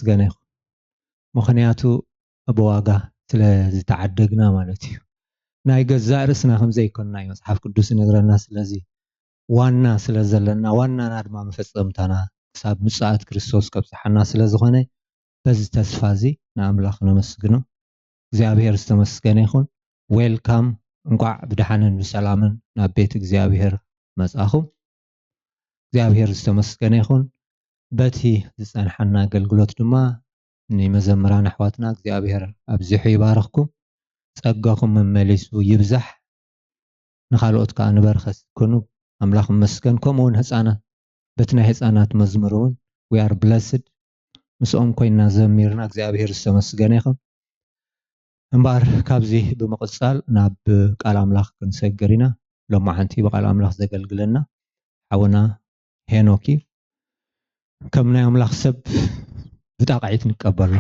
ዝተመስገነ ይኹን። ምኽንያቱ ብዋጋ ስለ ዝተዓደግና ማለት እዩ። ናይ ገዛእ ርእስና ከም ዘይኮንና እዩ መጽሓፍ ቅዱስ ይነግረና። ስለዚ ዋና ስለ ዘለና፣ ዋናና ድማ መፈጸምታና ክሳብ ምጽኣት ክርስቶስ ከብጽሓና ስለ ዝኾነ፣ በዚ ተስፋ እዚ ንኣምላኽ ነመስግኖ። እግዚኣብሔር ዝተመስገነ ይኹን። ዌልካም፣ እንቋዕ ብደሓንን ብሰላምን ናብ ቤት እግዚኣብሔር መጻኹም። እግዚኣብሔር ዝተመስገነ ይኹን። በቲ ዝጸንሓና ኣገልግሎት ድማ ንመዘምራን ኣሕዋትና እግዚኣብሔር ኣብዚሑ ይባርኽኩም። ጸጋኹም መመሊሱ ይብዛሕ። ንኻልኦት ከኣ ንበረኸት ኩኑ። ኣምላኽ ይመስገን። ከምኡ እውን ህጻናት፣ በቲ ናይ ህጻናት መዝሙር እውን we are blessed፣ ምስኦም ኮይና ዘሚርና እግዚኣብሔር ዝተመስገነ ይኹን። እምበኣር ካብዚ ብምቕጻል ናብ ቃል ኣምላኽ ክንሰግር ኢና። ሎማዓንቲ ብቃል ኣምላኽ ዘገልግለና ሓውና ሄኖክ እዩ። ከም ናይ ኣምላኽ ሰብ ብጣቕዒት ንቀበሎ።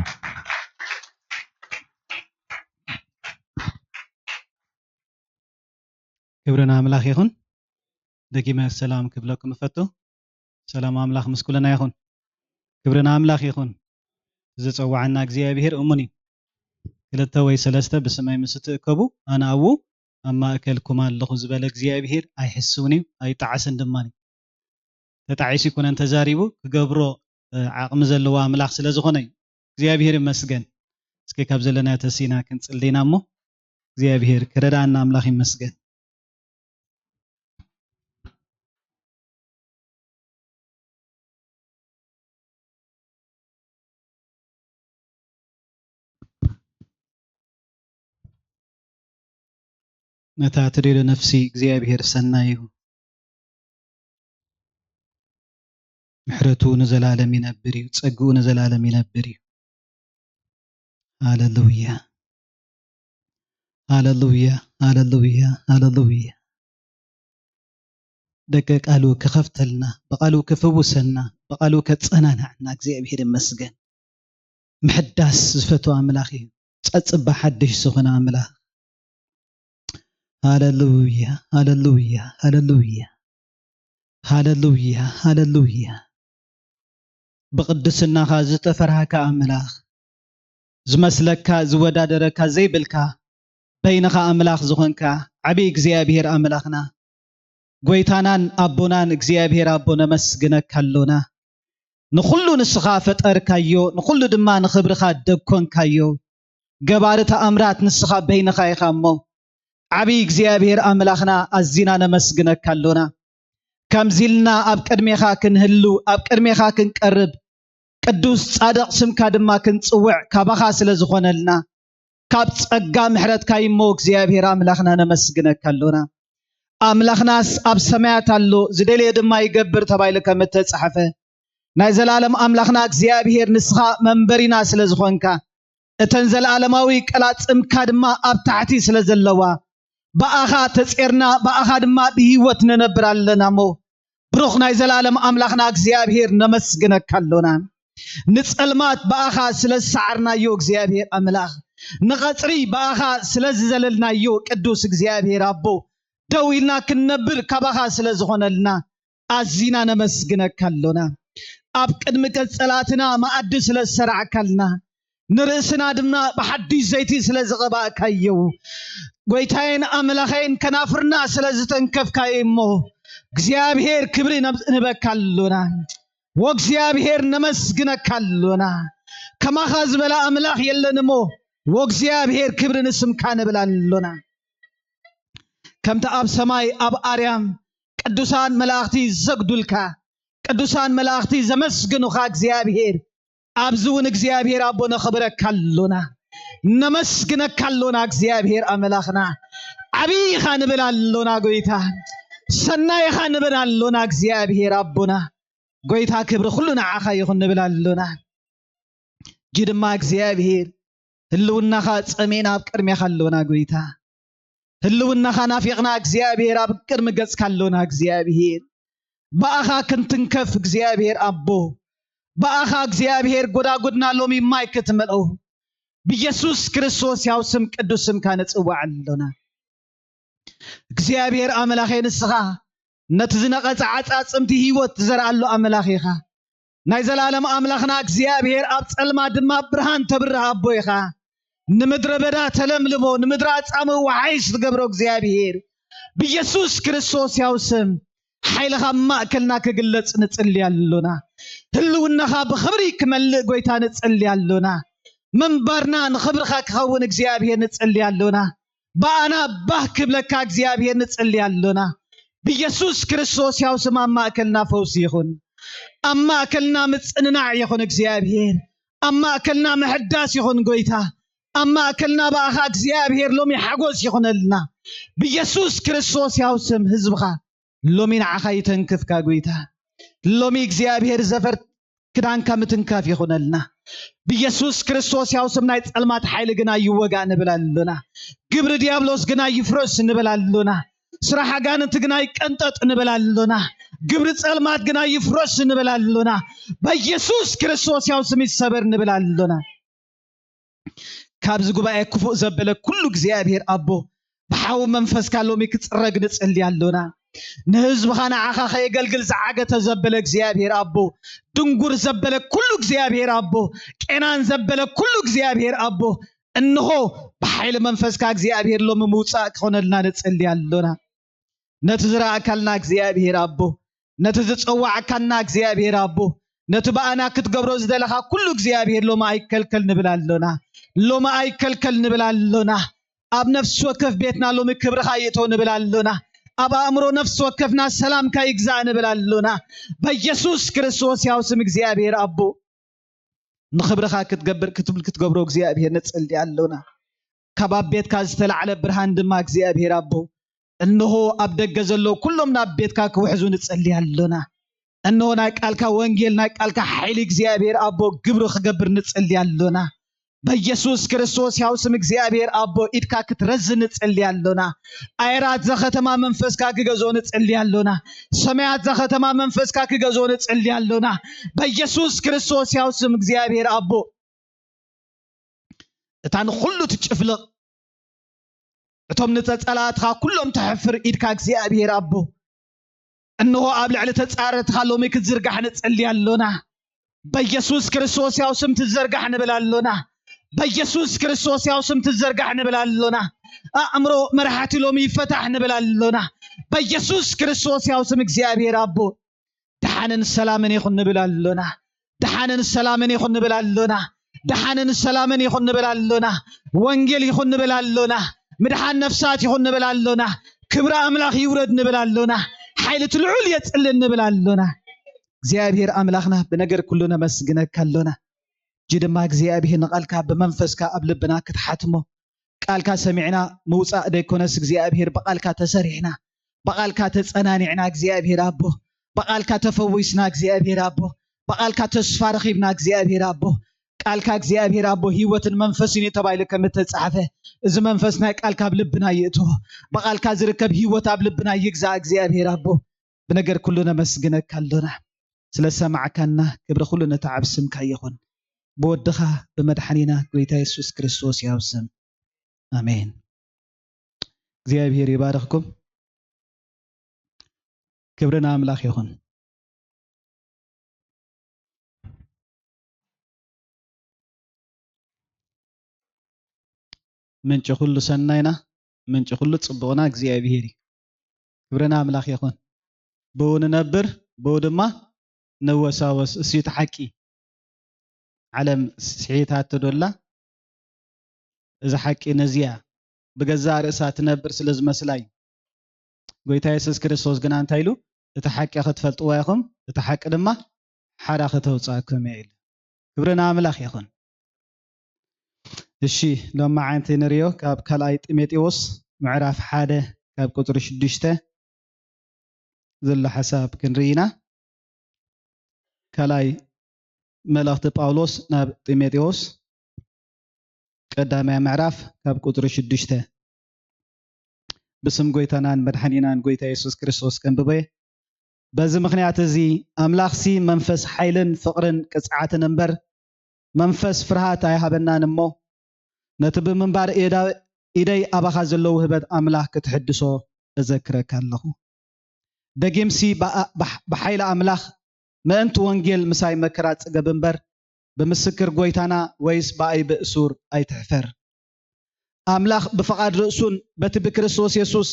ክብሪ ንኣምላኽ ይኹን። ደጊመ ሰላም ክብለኩም እፈቱ። ሰላም ኣምላኽ ምስ ኩልና ይኹን። ክብሪ ንኣምላኽ ይኹን። ዝጸውዓና እግዚኣብሔር እሙን እዩ። ክልተ ወይ ሰለስተ ብስመይ ምስ እትእከቡ ኣነ ኣብኡ ኣብ ማእከልኩም ኣለኹ ዝበለ እግዚኣብሔር ኣይሕስውን እዩ፣ ኣይጠዓስን ድማ እዩ። ተጣዒሱ ይኮነን ተዛሪቡ ክገብሮ፣ እ፣ ዓቕሚ ዘለዎ ኣምላኽ ስለ ዝኾነ እዩ። እግዚኣብሔር ይመስገን። እስኪ ካብ ዘለና ተሲና ክንጽሊ ኢና እሞ እግዚኣብሔር ክረዳና ኣምላኽ ይመስገን። ነታ ትደልዮ ነፍሲ እግዚኣብሔር ሰናይ እዩ። ምሕረቱ ንዘላለም ይነብር እዩ፣ ጸግኡ ንዘላለም ይነብር እዩ። ሃሌሉያ፣ ሃሌሉያ፣ ሃሌሉያ፣ ሃሌሉያ። ደቂ ቃሉ ክኸፍተልና፣ ብቃሉ ክፍውሰና፣ ብቃሉ ከጸናንዓና እግዚኣብሔር ይመስገን። ምሕዳስ ዝፈቱ ኣምላኽ እዩ። ጸጽባ ሓድሽ ዝኾነ ኣምላኽ። ሃሌሉያ፣ ሃሌሉያ፣ ሃሌሉያ። ሃሌሉያ፣ ሃሌሉያ። ብቅድስናኻ ዝተፈራህካ ኣምላኽ፣ ዝመስለካ ዝወዳደረካ ዘይብልካ፣ በይንኻ ኣምላኽ ዝኾንካ ዓብዪ እግዚኣብሔር ኣምላኽና፣ ጎይታናን ኣቦናን እግዚኣብሔር ኣቦ ነመስግነካ ኣሎና። ንኹሉ ንስኻ ፈጠርካዮ፣ ንኹሉ ድማ ንኽብርኻ ደኮንካዮ። ገባሪ ተኣምራት ንስኻ በይንኻ ኢኻ እሞ፣ ዓብዪ እግዚኣብሔር ኣምላኽና ኣዚና ነመስግነካ ኣሎና። ከምዚ ኢልና ኣብ ቅድሜኻ ክንህሉ፣ ኣብ ቅድሜኻ ክንቀርብ፣ ቅዱስ ጻድቕ ስምካ ድማ ክንጽውዕ ካባኻ ስለ ዝኾነልና፣ ካብ ጸጋ ምሕረትካ እሞ እግዚኣብሔር ኣምላኽና ነመስግነካ ኣሎና። ኣምላኽናስ ኣብ ሰማያት ኣሎ፣ ዝደልዮ ድማ ይገብር ተባሂሉ ከም እተጻሕፈ፣ ናይ ዘላለም ኣምላኽና እግዚኣብሔር ንስኻ መንበሪና ስለ ዝኾንካ፣ እተን ዘላለማዊ ቀላጽምካ ድማ ኣብ ታሕቲ ስለ ዘለዋ፣ ብኣኻ ተጼርና፣ ብኣኻ ድማ ብህይወት ንነብር ኣለና እሞ፣ ብሩኽ ናይ ዘላለም ኣምላኽና እግዚኣብሔር ነመስግነካ ኣሎና። ንጸልማት ብኣኻ ስለ ዝሰዓርናዮ እግዚኣብሔር ኣምላኽ፣ ንቐጽሪ ብኣኻ ስለ ዝዘለልናዮ ቅዱስ እግዚኣብሔር ኣቦ፣ ደው ኢልና ክንነብር ካባኻ ስለ ዝኾነልና፣ ኣዚና ነመስግነካ ኣሎና። ኣብ ቅድሚ ቀጸላትና መኣዲ ስለ ዝሰራዕካልና፣ ንርእስና ድማ ብሓድሽ ዘይቲ ስለ ዝቐባእካዮ፣ ጎይታዬን ኣምላኸይን ከናፍርና ስለ ዝተንከፍካዮ እሞ፣ እግዚኣብሔር ክብሪ ነብ-፣ ንህበካ ኣሎና። ወእግዚኣብሔር ነመስግነካ ኣሎና። ከማኻ ዝበለ ኣምላኽ የለን እሞ፣ ወእግዚኣብሔር ክብሪ ንስምካ ንብል ኣሎና። ከምቲ ኣብ ሰማይ ኣብ ኣርያም ቅዱሳን መላእኽቲ ዝሰግዱልካ፣ ቅዱሳን መላእኽቲ ዘመስግኑኻ እግዚኣብሔር፣ ኣብዚ እውን እግዚኣብሔር ኣቦ ነኽብረካ ኣሎና፣ ነመስግነካ ኣሎና እግዚኣብሔር ኣምላኽና። ዓብዪ ኢኻ ንብል ኣሎና ጎይታ፣ ሰናይ ኢኻ ንብል ኣሎና እግዚኣብሔር ኣቦና። ጎይታ ክብሪ ኩሉ ንዓኻ ይኹን ንብል ኣሎና። ሕጂ ድማ እግዚኣብሔር ህልውናኻ ጸሜና ኣብ ቅድሜኻ ኣሎና ጎይታ። ህልውናኻ ናፊቕና እግዚኣብሔር ኣብ ቅድሚ ገጽካ ኣሎና እግዚኣብሔር። ብኣኻ ክንትንከፍ እግዚኣብሔር ኣቦ። ብኣኻ እግዚኣብሔር ጎዳጉድና ሎሚ ማይ ክትመልኦ ብኢየሱስ ክርስቶስ ያው ስም ቅዱስ ስምካ ንጽዋዕ ኣሎና። እግዚኣብሔር ኣምላኸ ንስኻ ነቲ ዝነቐጸ ዓጻጽምቲ ህይወት ትዘርኣሉ ኣምላኽ ኢኻ። ናይ ዘላለም ኣምላኽና እግዚኣብሔር፣ ኣብ ጸልማ ድማ ብርሃን ተብርህ ኣቦ ኢኻ። ንምድረ በዳ ተለምልሞ፣ ንምድረ ኣጻምእ ወሓይሽ ትገብሮ እግዚኣብሔር፣ ብየሱስ ክርስቶስ ያው ስም ሓይልኻ ኣብ ማእከልና ክግለጽ ንጽሊ ኣሎና። ህልውናኻ ብኽብሪ ክመልእ ጎይታ ንጽሊ ኣሎና። ምንባርና ንኽብርኻ ክኸውን እግዚኣብሔር ንጽሊ ኣሎና። ብኣና ባህ ክብለካ እግዚኣብሔር ንጽሊ ኣሎና። ብየሱስ ክርስቶስ ያው ስም ኣብ ማእከልና ፈውሲ ይኹን። ኣብ ማእከልና ምጽንናዕ ይኹን እግዚኣብሔር። ኣብ ማእከልና ምሕዳስ ይኹን ጎይታ። ኣብ ማእከልና ብኣኻ እግዚኣብሔር ሎሚ ሓጎስ ይኹነልና። ብየሱስ ክርስቶስ ያው ስም ህዝብኻ ሎሚ ንዓኻ ይተንክፍካ ጎይታ። ሎሚ እግዚኣብሔር ዘፈር ክዳንካ ምትንካፍ ይኹነልና። ብየሱስ ክርስቶስ ያው ስም ናይ ጸልማት ሓይሊ ግና ይወጋ ንብል ኣሎና። ግብሪ ዲያብሎስ ግና ይፍረስ ንብል ኣሎና። ስራሕ ኣጋንንቲ ግና ይቀንጠጥ ንብል ኣሎና። ግብሪ ጸልማት ግና ይፍረስ ንብል ኣሎና። በየሱስ ክርስቶስ ያው ስም ይሰበር ንብል ኣሎና። ካብዚ ጉባኤ ክፉእ ዘበለ ኩሉ እግዚኣብሔር ኣቦ ብሓዊ መንፈስካ ሎሚ ክጽረግ ንጽሊ ኣሎና። ንህዝብኻ ንዓኻ ከየገልግል ዝዓገተ ዘበለ እግዚኣብሔር ኣቦ፣ ድንጉር ዘበለ ኩሉ እግዚኣብሔር ኣቦ፣ ቄናን ዘበለ ኩሉ እግዚኣብሔር ኣቦ፣ እንሆ ብሓይሊ መንፈስካ እግዚኣብሔር ሎሚ ምውጻእ ክኾነልና ንጽሊ ኣሎና። ነቲ ዝረኣካልና እግዚኣብሔር ኣቦ፣ ነቲ ዝጸዋዕካና እግዚኣብሔር ኣቦ፣ ነቲ ብኣና ክትገብሮ ዝደለኻ ኩሉ እግዚኣብሔር ሎሚ ኣይከልከል ንብል ኣሎና። ሎሚ ኣይከልከል ንብል ኣሎና። ኣብ ነፍሲ ወከፍ ቤትና ሎሚ ክብርኻ ይእቶ ንብል ኣሎና። ኣብ ኣእምሮ ነፍሲ ወከፍና ሰላምካ ይግዛእ ንብል ኣሎና። በየሱስ ክርስቶስ ያው ስም እግዚኣብሔር ኣቦ፣ ንኽብርኻ ክትገብር ክትብል ክትገብሮ እግዚኣብሔር ንጽሊ ኣሎና። ካብ ኣብ ቤትካ ዝተላዕለ ብርሃን ድማ እግዚኣብሔር ኣቦ፣ እንሆ ኣብ ደገ ዘለዉ ኩሎም ናብ ቤትካ ክውሕዙ ንጽሊ ኣሎና። እንሆ ናይ ቃልካ ወንጌል፣ ናይ ቃልካ ሓይሊ እግዚኣብሔር ኣቦ ግብሪ ክገብር ንጽሊ ኣሎና። በየሱስ ክርስቶስ ያው ስም እግዚኣብሔር ኣቦ ኢድካ ክትረዚ ንጽሊ ኣሎና። ኣየራት ዘኸተማ መንፈስካ ክገዝኦ ንጽሊ ኣሎና። ሰማያት ዘኸተማ መንፈስካ ክገዝኦ ንጽሊ ኣሎና። በየሱስ ክርስቶስ ያው ስም እግዚኣብሔር ኣቦ እታ ንኹሉ ትጭፍልቕ፣ እቶም ንጸላእትኻ ኩሎም ተሕፍር ኢድካ እግዚኣብሔር ኣቦ፣ እንሆ ኣብ ልዕሊ ተጻረትኻ ሎሚ ክትዝርጋሕ ንጸሊ ኣሎና። በየሱስ ክርስቶስ ያው ስም ትዘርጋሕ ንብል ኣሎና። በየሱስ ክርስቶስ ያው ስም ትዘርጋሕ ንብል ኣሎና። ኣእምሮ መራሕቲ ሎሚ ይፈታሕ ንብል ኣሎና። በየሱስ ክርስቶስ ያው ስም እግዚኣብሔር ኣቦ፣ ደሓንን ሰላምን ይኹን ንብል ኣሎና። ደሓንን ሰላምን ይኹን ንብል ኣሎና። ደሓንን ሰላምን ይኹን ንብል ኣሎና። ወንጌል ይኹን ንብል ኣሎና። ምድሓን ነፍሳት ይኹን ንብል ኣሎና። ክብሪ ኣምላኽ ይውረድ ንብል ኣሎና። ሓይሊ እቲ ልዑል የጽልን ንብል ኣሎና። እግዚኣብሔር ኣምላኽና ብነገር ኩሉ ነመስግነካ ኣሎና። እጂ ድማ እግዚኣብሔር ንቓልካ ብመንፈስካ ኣብ ልብና ክትሓትሞ፣ ቃልካ ሰሚዕና ምውጻእ ደይኮነስ እግዚኣብሔር ብቓልካ ተሰሪሕና፣ ብቓልካ ተጸናኒዕና እግዚኣብሔር ኣቦ፣ ብቓልካ ተፈዊስና እግዚኣብሔር ኣቦ፣ ብቓልካ ተስፋ ረኺብና እግዚኣብሔር ኣቦ። ቃልካ እግዚኣብሔር ኣቦ ህይወትን መንፈስን እዩ ተባሂሉ ከም እተጻሕፈ፣ እዚ መንፈስ ናይ ቃልካ ኣብ ልብና ይእትዎ። ብቓልካ ዝርከብ ህይወት ኣብ ልብና ይግዛእ እግዚኣብሔር ኣቦ። ብነገር ኩሉ ነመስግነካ ኣሎና። ስለ ሰማዕካና ክብሪ ኩሉ ነቲ ዓብ ስምካ ይኹን። ብወድኻ ብመድሓኒና ጎይታ የሱስ ክርስቶስ ያው ስም። ኣሜን። እግዚኣብሔር ይባርኽኩም። ክብሪ ንኣምላኽ ይኹን። ምንጪ ኩሉ ሰናይና፣ ምንጪ ኩሉ ጽቡቕና እግዚኣብሔር እዩ። ክብሪ ንኣምላኽ ይኹን። ብኡ ንነብር፣ ብኡ ድማ ንወሳወስ። እሱ እቲ ሓቂ። ዓለም ስሒታቶ ዶላ፣ እዚ ሓቂ ነዚያ ብገዛእ ርእሳ ትነብር ስለ ዝመስላ እዩ። ጎይታ የሱስ ክርስቶስ ግና እንታይ ኢሉ? "እቲ ሓቂ ክትፈልጥዋ ኢኹም፣ እቲ ሓቂ ድማ ሓራ ከተውጽኣኩም እያ" ኢሉ። ክብሪ ንኣምላኽ ይኹን። እሺ፣ ሎማዓንቲ ንሪኦ ካብ ካልኣይ ጢሞቴዎስ ምዕራፍ ሓደ ካብ ቁጽሪ ሽዱሽተ ዘሎ ሓሳብ ክንርኢ ኢና። ካልኣይ መልእኽቲ ጳውሎስ ናብ ጢሞቴዎስ ቀዳማይ ምዕራፍ ካብ ቁጽሪ ሽዱሽተ። ብስም ጎይታናን መድሓኒናን ጎይታ የሱስ ክርስቶስ ከንብቦ እየ። በዚ ምኽንያት እዚ ኣምላኽሲ መንፈስ ሓይልን ፍቕርን ቅጽዓትን እምበር መንፈስ ፍርሃት ኣይሃበናን እሞ፣ ነቲ ብምንባር ኢዳ-፣ ኢደይ ኣባኻ ዘሎ ውህበት ኣምላኽ ክትሕድሶ እዘክረካ ኣለኹ። ደጊምሲ ብኣ-፣ ብሕ-፣ ብሓይሊ ኣምላኽ ምእንቲ ወንጌል ምሳይ መከራ ጽገብ እምበር፣ ብምስክር ጐይታና ወይስ ብኣይ ብእሱር ኣይትሕፈር። ኣምላኽ ብፍቓድ ርእሱን በቲ ብክርስቶስ የሱስ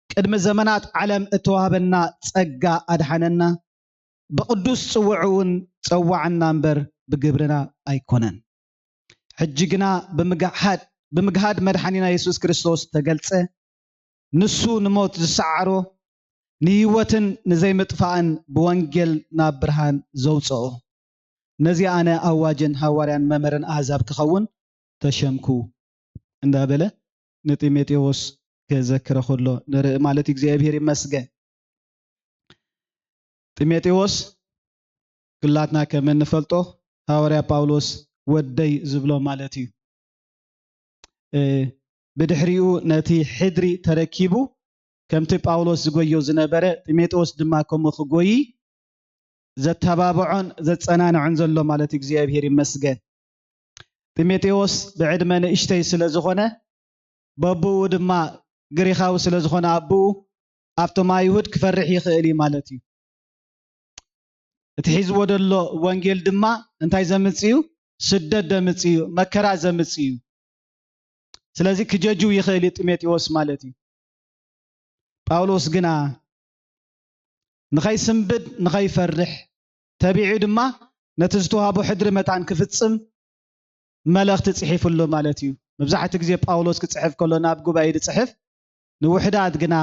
ቅድሚ ዘመናት ዓለም እተዋህበና ጸጋ ኣድሓነና፣ ብቕዱስ ጽውዑ እውን ጸዋዓና እምበር ብግብርና ኣይኮነን። ሕጂ ግና ብምግሓድ፣ ብምግሃድ መድሓኒና የሱስ ክርስቶስ ተገልጸ። ንሱ ንሞት ዝሰዓሮ፣ ንህይወትን ንዘይምጥፋእን ብወንጌል ናብ ብርሃን ዘውጽኦ። ነዚ ኣነ ኣዋጅን ሃዋርያን መምህርን ኣህዛብ ክኸውን ተሸምኩ እንዳበለ ንጢሞቴዎስ ከዘክሮ ከሎ ንርኢ ማለት እዩ። እግዚኣብሔር ይመስገን። ጢሞቴዎስ ኩላትና ከም እንፈልጦ ሃዋርያ ጳውሎስ ወደይ ዝብሎ ማለት እዩ። እ፣ ብድሕሪኡ ነቲ ሕድሪ ተረኪቡ ከምቲ ጳውሎስ ዝጎዮ ዝነበረ ጢሞቴዎስ ድማ ከምኡ ክጎዪ ዘተባብዖን ዘጸናንዖን ዘሎ ማለት እዩ። እግዚኣብሔር ይመስገን። ጢሞቴዎስ ብዕድመ ንእሽተይ ስለ ዝኾነ፣ በብኡ ድማ ግሪኻዊ ስለ ዝኾነ ኣቦኡ ኣብቶም ኣይሁድ ክፈርሕ ይኽእል እዩ ማለት እዩ። እቲ ሒዝዎ ዘሎ ወንጌል ድማ እንታይ ዘምጽእ እዩ? ስደት ዘምጽእ እዩ፣ መከራ ዘምጽእ እዩ። ስለዚ ክጀጅው ይኽእል እዩ ጢሞቴዎስ ማለት እዩ። ጳውሎስ ግና ንኸይስንብድ፣ ንኸይፈርሕ፣ ተቢዑ ድማ ነቲ ዝተዋህቦ ሕድሪ መታን ክፍጽም መልእኽቲ ጽሒፉሉ ማለት እዩ። መብዛሕትኡ ግዜ ጳውሎስ ክጽሕፍ ከሎ ናብ ጉባኤ ዝጽሕፍ፣ ንውሑዳት ግና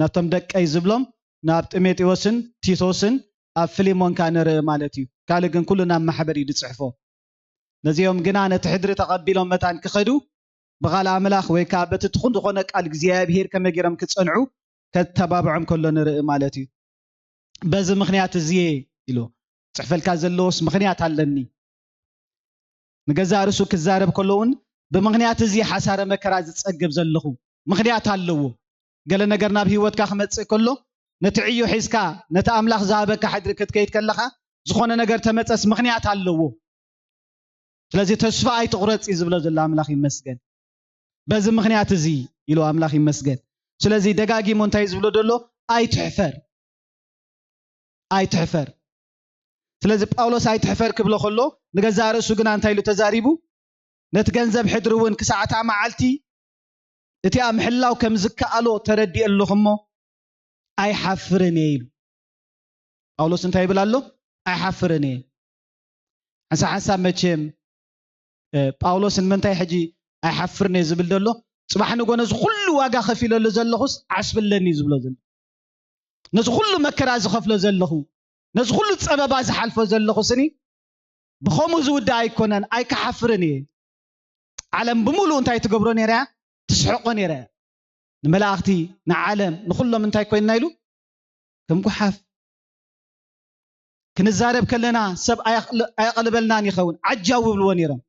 ናብቶም ደቀይ ዝብሎም ናብ ጢሞቴዎስን ቲቶስን ኣብ ፊልሞን ከኣ ንርኢ ማለት እዩ። ካልእ ግን ኩሉ ናብ ማሕበር እዩ ዝጽሕፎ። ነዚኦም ግና ነቲ ሕድሪ ተቐቢሎም መታን ክኸዱ ብቓል ኣምላኽ ወይ ከኣ በቲ ትኹን ዝኾነ ቃል እግዚኣብሔር ከመይ ገይሮም ክጸንዑ ከተባብዖም ከሎ ንርኢ ማለት እዩ። በዚ ምኽንያት እዚ እየ ኢሉ ጽሕፈልካ ዘለዎስ ምኽንያት ኣለኒ። ንገዛእ ርእሱ ክዛረብ ከሎ እውን ብምኽንያት እዚ ሓሳረ መከራ ዝጸግብ ዘለኹ ምኽንያት ኣለዎ። ገለ ነገር ናብ ህይወትካ ክመጽእ ከሎ ነቲ ዕዮ ሒዝካ ነቲ ኣምላኽ ዝሃበካ ሕድሪ ክትከይድ ከለኻ ዝኾነ ነገር ተመጸስ ምኽንያት ኣለዎ። ስለዚ ተስፋ ኣይትቑረጽ እዩ ዝብሎ ዘሎ ኣምላኽ ይመስገን። በዚ ምኽንያት እዚ ኢሉ ኣምላኽ ይመስገን። ስለዚ ደጋጊሙ እንታይ ዝብሎ ዘሎ? ኣይትሕፈር፣ ኣይትሕፈር። ስለዚ ጳውሎስ ኣይትሕፈር ክብሎ ከሎ ንገዛእ ርእሱ ግና እንታይ ኢሉ ተዛሪቡ? ነቲ ገንዘብ ሕድሪ እውን ክሳዕ እታ መዓልቲ እቲኣ ምሕላው ከም ዝከኣሎ ተረዲኤ ኣለኹ እሞ ኣይሓፍርን እየ ኢሉ። ጳውሎስ እንታይ ይብል ኣሎ? ኣይሓፍርን እየ። ሓንሳብ ሓንሳብ መቸም፣ እ፣ ጳውሎስ ንምንታይ ሕጂ ኣይሓፍርን እየ ዝብል ዘሎ? ጽባሕ ንጎ ነዚ ኩሉ ዋጋ ከፊለሉ ዘለኹስ ዓስቢ ኣለኒ እዩ ዝብሎ ዘሎ። ነዚ ኩሉ መከራ ዝኸፍሎ ዘለኹ፣ ነዚ ኩሉ ጸበባ ዝሓልፎ ዘለኹ ስኒ ብኸምኡ ዝውዳእ ኣይኮነን፣ ኣይክሓፍርን እየ። ዓለም ብምሉኡ እንታይ ትገብሮ ነይራ እያ? ትስሕቆ ነይራ እያ። ንመላእኽቲ፣ ንዓለም፣ ንኹሎም እንታይ ኮይንና ኢሉ? ከም ጓሓፍ። ክንዛረብ ከለና ሰብ ኣየቕል-፣ ኣየቕልበልናን ይኸውን። ዓጃው ይብልዎ ነይሮም።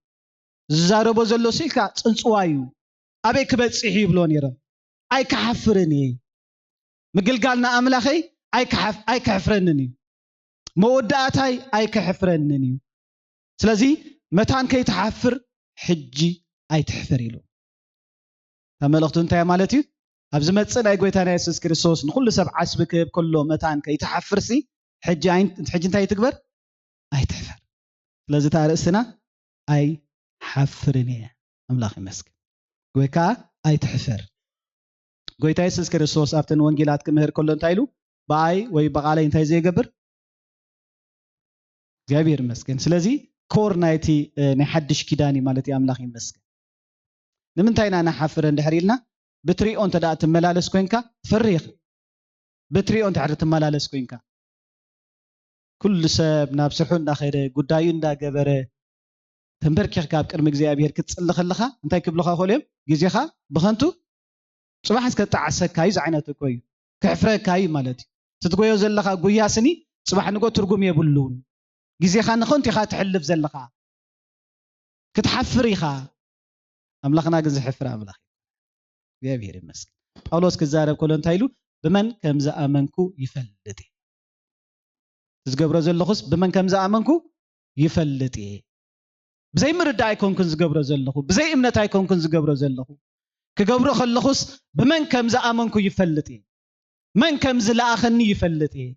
ዝዛረቦ ዘሎ ስኢልካ ጽንጽዋይ እዩ። ኣበይ ክበጽሕ እዩ ይብልዎ ነይሮም። ኣይክሓፍርን እየ። ምግልጋል ንኣምላኸይ ኣይክሓፍ-፣ ኣይክሕፍረንን እዩ። መወዳእታይ ኣይክሕፍረንን እዩ። ስለዚ መታን ከይትሓፍር ሕጂ ኣይትሕፈር ኢሉ። እታ መልእኽቱ እንታይ ማለት እዩ? ኣብ ዝመጽእ ናይ ጎይታና የሱስ ክርስቶስ ንኹሉ ሰብ ዓስቢ ክህብ ከሎ መታን ከይትሓፍርሲ፣ ሕጂ ኣይ-፣ ሕጂ እንታይ ትግበር? ኣይትሕፈር። ስለዚ እታ ኣርእስትና ኣይሓፍርን እየ። ኣምላኽ ይመስገን። ወይ ከኣ ኣይትሕፈር። ጎይታ የሱስ ክርስቶስ ኣብተን ወንጌላት ክምህር ከሎ እንታይ ኢሉ? ብኣይ ወይ ብቓለይ እንታይ ዘይገብር? እግዚኣብሔር ይመስገን። ስለዚ ኮር ናይቲ፣ እ፣ ናይ ሓድሽ ኪዳን እዩ ማለት እዩ። ኣምላኽ ይመስገን። ንምንታይ ኢና ንሓፍር እንድሕር ኢልና፣ ብትሪኦ እንተ ደኣ ትመላለስ ኮንካ ትፈርህ ኢኻ። ብትሪኦ እንድሕር ትመላለስ ኮንካ፣ ኩሉ ሰብ ናብ ስርሑ እንዳኸደ፣ ጉዳዩ እንዳገበረ፣ ተንበርኪኽካ ኣብ ቅድሚ እግዚኣብሔር ክትጽሊ ከለኻ፣ እንታይ ክብሉኻ ይኽእሉ እዮም? ግዜኻ ብኸንቱ ጽባሕ እስከ ጣዕሰካ እዩ ዝዓይነቱ እኮ እዩ። ከሕፍረካ እዩ ማለት እዩ። ትትጎዮ ዘለኻ ጉያ ስኒ ጽባሕ ንጎ ትርጉም የብሉን። ግዜኻ ንኸንቱ ኢኻ ትሕልፍ ዘለኻ። ክትሓፍር ኢኻ። ኣምላኽና ግን ዝሕፍር ኣምላኽ እዩ። እግዚኣብሔር ይመስገን። ጳውሎስ ክዛረብ ከሎ እንታይ ኢሉ? ብመን ከም ዝኣመንኩ ይፈልጥ እየ። ዝገብሮ ዘለኹስ ብመን ከም ዝኣመንኩ ይፈልጥ እየ። ብዘይ ምርዳእ ኣይኮንኩን ዝገብሮ ዘለኹ፣ ብዘይ እምነት ኣይኮንኩን ዝገብሮ ዘለኹ። ክገብሮ ከለኹስ ብመን ከም ዝኣመንኩ ይፈልጥ እየ። መን ከም ዝለኣኸኒ ይፈልጥ እየ።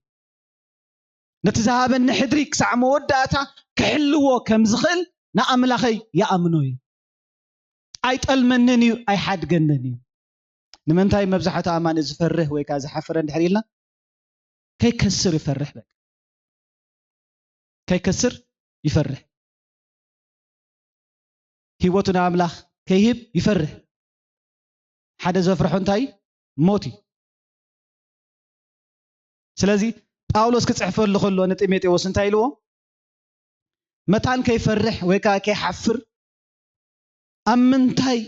ነቲ ዝሃበኒ ሕድሪ ክሳዕ መወዳእታ ክሕልዎ ከም ዝኽእል ንኣምላኸይ ይኣምኖ እዩ። ኣይጠልመንን እዩ፣ ኣይሓድገንን እዩ። ንምንታይ መብዛሕትኡ ኣማኒ ዝፈርህ ወይ ከኣ ዝሓፍር እንድሕር ኢልና፣ ከይከስር ይፈርሕ። በቃ ከይከስር ይፈርሕ። ህይወቱ ንኣምላኽ ከይህብ ይፈርሕ። ሓደ ዘፍርሖ እንታይ እዩ? ሞት እዩ። ስለዚ ጳውሎስ ክጽሕፈሉ ከሎ ንጢሞቴዎስ እንታይ ኢልዎ? መታን ከይፈርሕ ወይ ከኣ ከይሓፍር ኣብ ምንታይ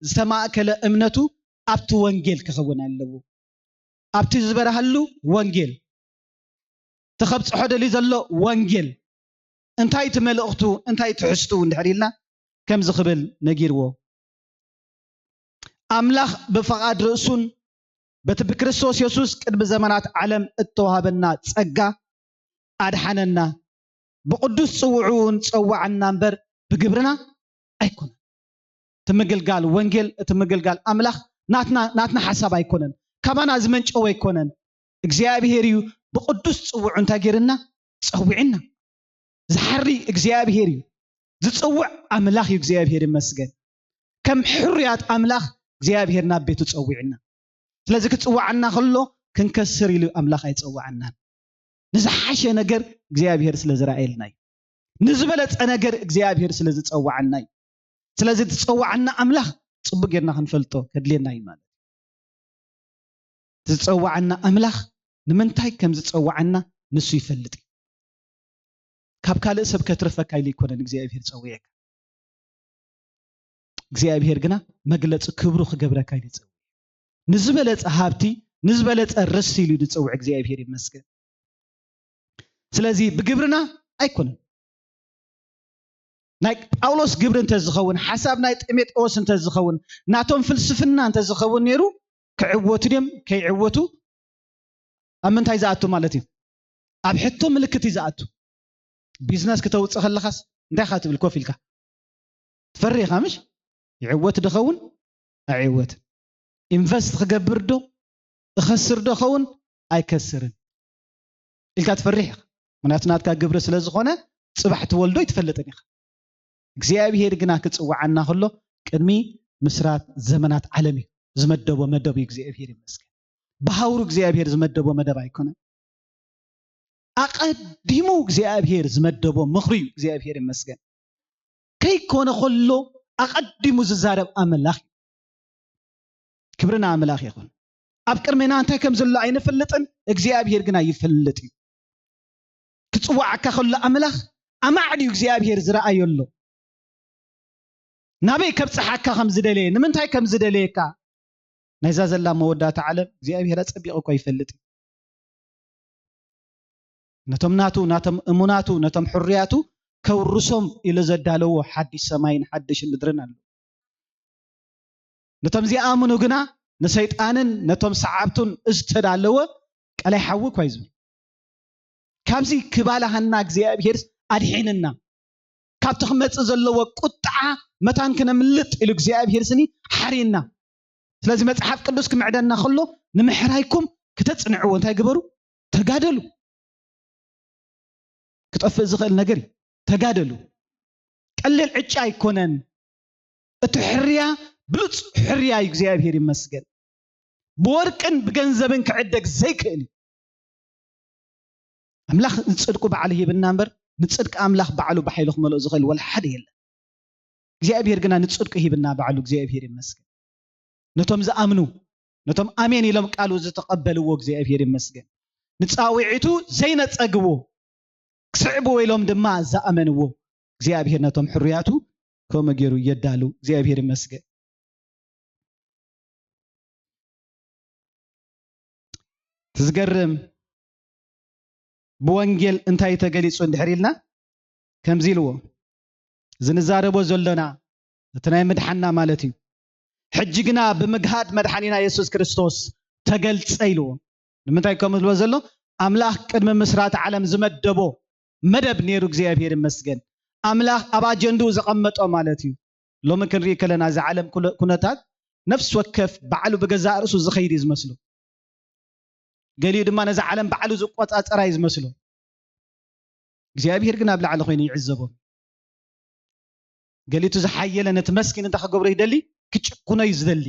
ዝተማእከለ እምነቱ ኣብቲ ወንጌል ክኸውን ኣለዎ። ኣብቲ ዝበርሃሉ ወንጌል፣ እቲ ከብጽሖ ደልዩ ዘሎ ወንጌል እንታይ እቲ መልእኽቱ፣ እንታይ ትሕዝትኡ እንድሕር ኢልና ከምዚ ክብል ነጊርዎ። ኣምላኽ ብፍቓድ ርእሱን በቲ ብክርስቶስ የሱስ ቅድሚ ዘመናት ዓለም እተዋህበና ጸጋ ኣድሓነና። ብቕዱስ ጽውዑ እውን ጸዋዓና እምበር ብግብርና ኣይኮነን። እቲ ምግልጋል ወንጌል፣ እቲ ምግልጋል ኣምላኽ ናትና፣ ናትና ሓሳብ ኣይኮነን፣ ካባና ዝመንጨወ ኣይኮነን። እግዚኣብሄር እዩ ብቕዱስ ጽውዑ እንታይ ገይርና? ጸዊዕና። ዝሓሪ እግዚኣብሄር እዩ። ዝጽውዕ ኣምላኽ እዩ። እግዚኣብሄር ይመስገን። ከም ሕሩያት ኣምላኽ እግዚኣብሄር ናብ ቤቱ ጸዊዕና። ስለዚ ክጽውዓና ከሎ ክንከስር ኢሉ ኣምላኽ ኣይጸውዓናን። ንዝሓሸ ነገር እግዚኣብሄር ስለ ዝረኣየልና እዩ። ንዝበለጸ ነገር እግዚኣብሄር ስለ ዝጸውዓና እዩ። ስለዚ ዝጸውዓና ኣምላኽ ጽቡቕ ጌርና ክንፈልጦ ከድልየና እዩ ማለት እዩ። ዝጸውዓና ኣምላኽ ንምንታይ ከም ዝጸውዓና ንሱ ይፈልጥ እዩ። ካብ ካልእ ሰብ ከትርፈካ ኢሉ ኣይኮነን እግዚኣብሄር ጸዊዕካ። እግዚኣብሄር ግና መግለጺ ክብሩ ክገብረካ ኢሉ ይጸውዕ። ንዝበለጸ ሃብቲ፣ ንዝበለጸ ርስቲ ኢሉ ዝጸውዕ እግዚኣብሄር ይመስገን። ስለዚ ብግብርና ኣይኮነን። ናይ ጳውሎስ ግብሪ እንተዝኸውን፣ ሓሳብ ናይ ጢሞቴዎስ እንተዝኸውን፣ ናቶም ፍልስፍና እንተዝኸውን ነይሩ፣ ክዕወቱ ድዮም ከይዕወቱ ኣብ ምንታይ ዝኣቱ ማለት እዩ? ኣብ ሕቶ ምልክት እዩ ዝኣቱ። ቢዝነስ ክተውፅእ ከለኻስ እንታይ ኢኻ ትብል? ኮፍ ኢልካ ትፈርህ ኢኻ ምሽ? ይዕወት ዶ ኸውን ኣይዕወትን? ኢንቨስት ክገብር ዶ እኸስር ዶ ኸውን ኣይከስርን ኢልካ ትፈርህ ኢኻ። ምክንያቱ ናትካ ግብሪ ስለ ዝኾነ ጽባሕ ትወልዶ ኣይትፈልጥን ኢኻ። እግዚኣብሄር ግና ክጽውዓና ከሎ ቅድሚ ምስራት ዘመናት ዓለም እዩ ዝመደቦ መደብ እዩ። እግዚኣብሄር ይመስገን። ብሃውሩ እግዚኣብሄር ዝመደቦ መደብ ኣይኮነን። ኣቐዲሙ እግዚኣብሄር ዝመደቦ ምኽሪ እዩ። እግዚኣብሄር ይመስገን። ከይኮነ ከሎ ኣቐዲሙ ዝዛረብ ኣምላኽ እዩ። ክብሪ ንኣምላኽ ይኹን። ኣብ ቅድሜና እንታይ ከም ዘሎ ኣይንፈልጥን፣ እግዚኣብሄር ግና ይፈልጥ እዩ። ክጽውዓካ ከሎ ኣምላኽ ኣማዕድዩ እግዚኣብሄር ዝረኣዮ ኣሎ። ናበይ ከብጽሓካ ከም ዝደለየ፣ ንምንታይ ከም ዝደለየካ፣ ናይዛ ዘላ መወዳእታ ዓለም እግዚኣብሄር ኣጸቢቑ እኳ ይፈልጥ እዩ። ነቶም ናቱ፣ ናቶም እሙናቱ፣ ነቶም ሕሩያቱ ከውርሶም ኢሉ ዘዳለዎ ሓድሽ ሰማይን ሓድሽ ምድርን ኣሎ። ነቶም ዚኣምኑ ግና ንሰይጣንን ነቶም ሰዓብቱን ዝተዳለወ ቀላይ ሓዊ እኳ እዩ ዝብል። ካብዚ ክባልሃና እግዚኣብሄር ኣድሒንና። ካብቲ ክመጽእ ዘለዎ ቁጥዓ መታን ክነምልጥ ኢሉ እግዚኣብሄር ስኒ ሓሪና። ስለዚ መጽሓፍ ቅዱስ ክምዕደና ከሎ ንምሕራይኩም ክተጽንዕዎ እንታይ ግበሩ? ተጋደሉ። ክጠፍእ ዝኽእል ነገር እዩ። ተጋደሉ። ቀሊል ዕጫ ኣይኮነን። እቲ ሕርያ ብሉጽ ሕርያ እዩ። እግዚኣብሄር ይመስገን። ብወርቅን ብገንዘብን ክዕደግ ዘይክእል እዩ። ኣምላኽ ንጽድቁ ባዕሉ ሂብና እምበር ንጽድቂ ኣምላኽ ባዕሉ ብሓይሉ ክመልኦ ዝኽእል ወላ ሓደ የለን። እግዚኣብሄር ግና ንጽድቁ ሂብና ባዕሉ። እግዚኣብሄር ይመስገን። ነቶም ዝኣምኑ፣ ነቶም ኣሜን ኢሎም ቃሉ ዝተቐበልዎ እግዚኣብሄር ይመስገን። ንጻውዒቱ ዘይነጸግዎ፣ ክስዕብዎ ኢሎም ድማ ዝኣመንዎ እግዚኣብሄር ነቶም ሕሩያቱ ከምኡ ገይሩ የዳሉ። እግዚኣብሄር ይመስገን። እቲ ዝገርም ብወንጌል እንታይ ተገሊጹ እንድሕር ኢልና ከምዚ ኢልዎ፣ እዚ ንዛረቦ ዘሎና እቲ ናይ ምድሓንና ማለት እዩ። ሕጂ ግና ብምግሃድ መድሓኒና የሱስ ክርስቶስ ተገልጸ ኢልዎ። ንምንታይ ከም ዝብሎ ዘሎ ኣምላኽ ቅድሚ ምስራት ዓለም ዝመደቦ መደብ ነይሩ። እግዚኣብሔር ይመስገን። ኣምላኽ ኣብ ኣጀንድኡ ዘቐመጦ ማለት እዩ። ሎሚ ክንርኢ ከለና እዚ ዓለም ኩለ-፣ ኩነታት ነፍሲ ወከፍ ባዕሉ ብገዛእ ርእሱ ዝኸይድ እዩ ዝመስሎ። ገሊኡ ድማ ነዚ ዓለም ባዕሉ ዝቆጻጸራ እዩ ዝመስሎ። እግዚኣብሔር ግን ኣብ ላዕሊ ኮይኑ ይዕዘቦም። ገሊቱ ዝሓየለ ነቲ መስኪን እንታይ ክገብሮ ይደሊ? ክጭኩኖ እዩ ዝደሊ።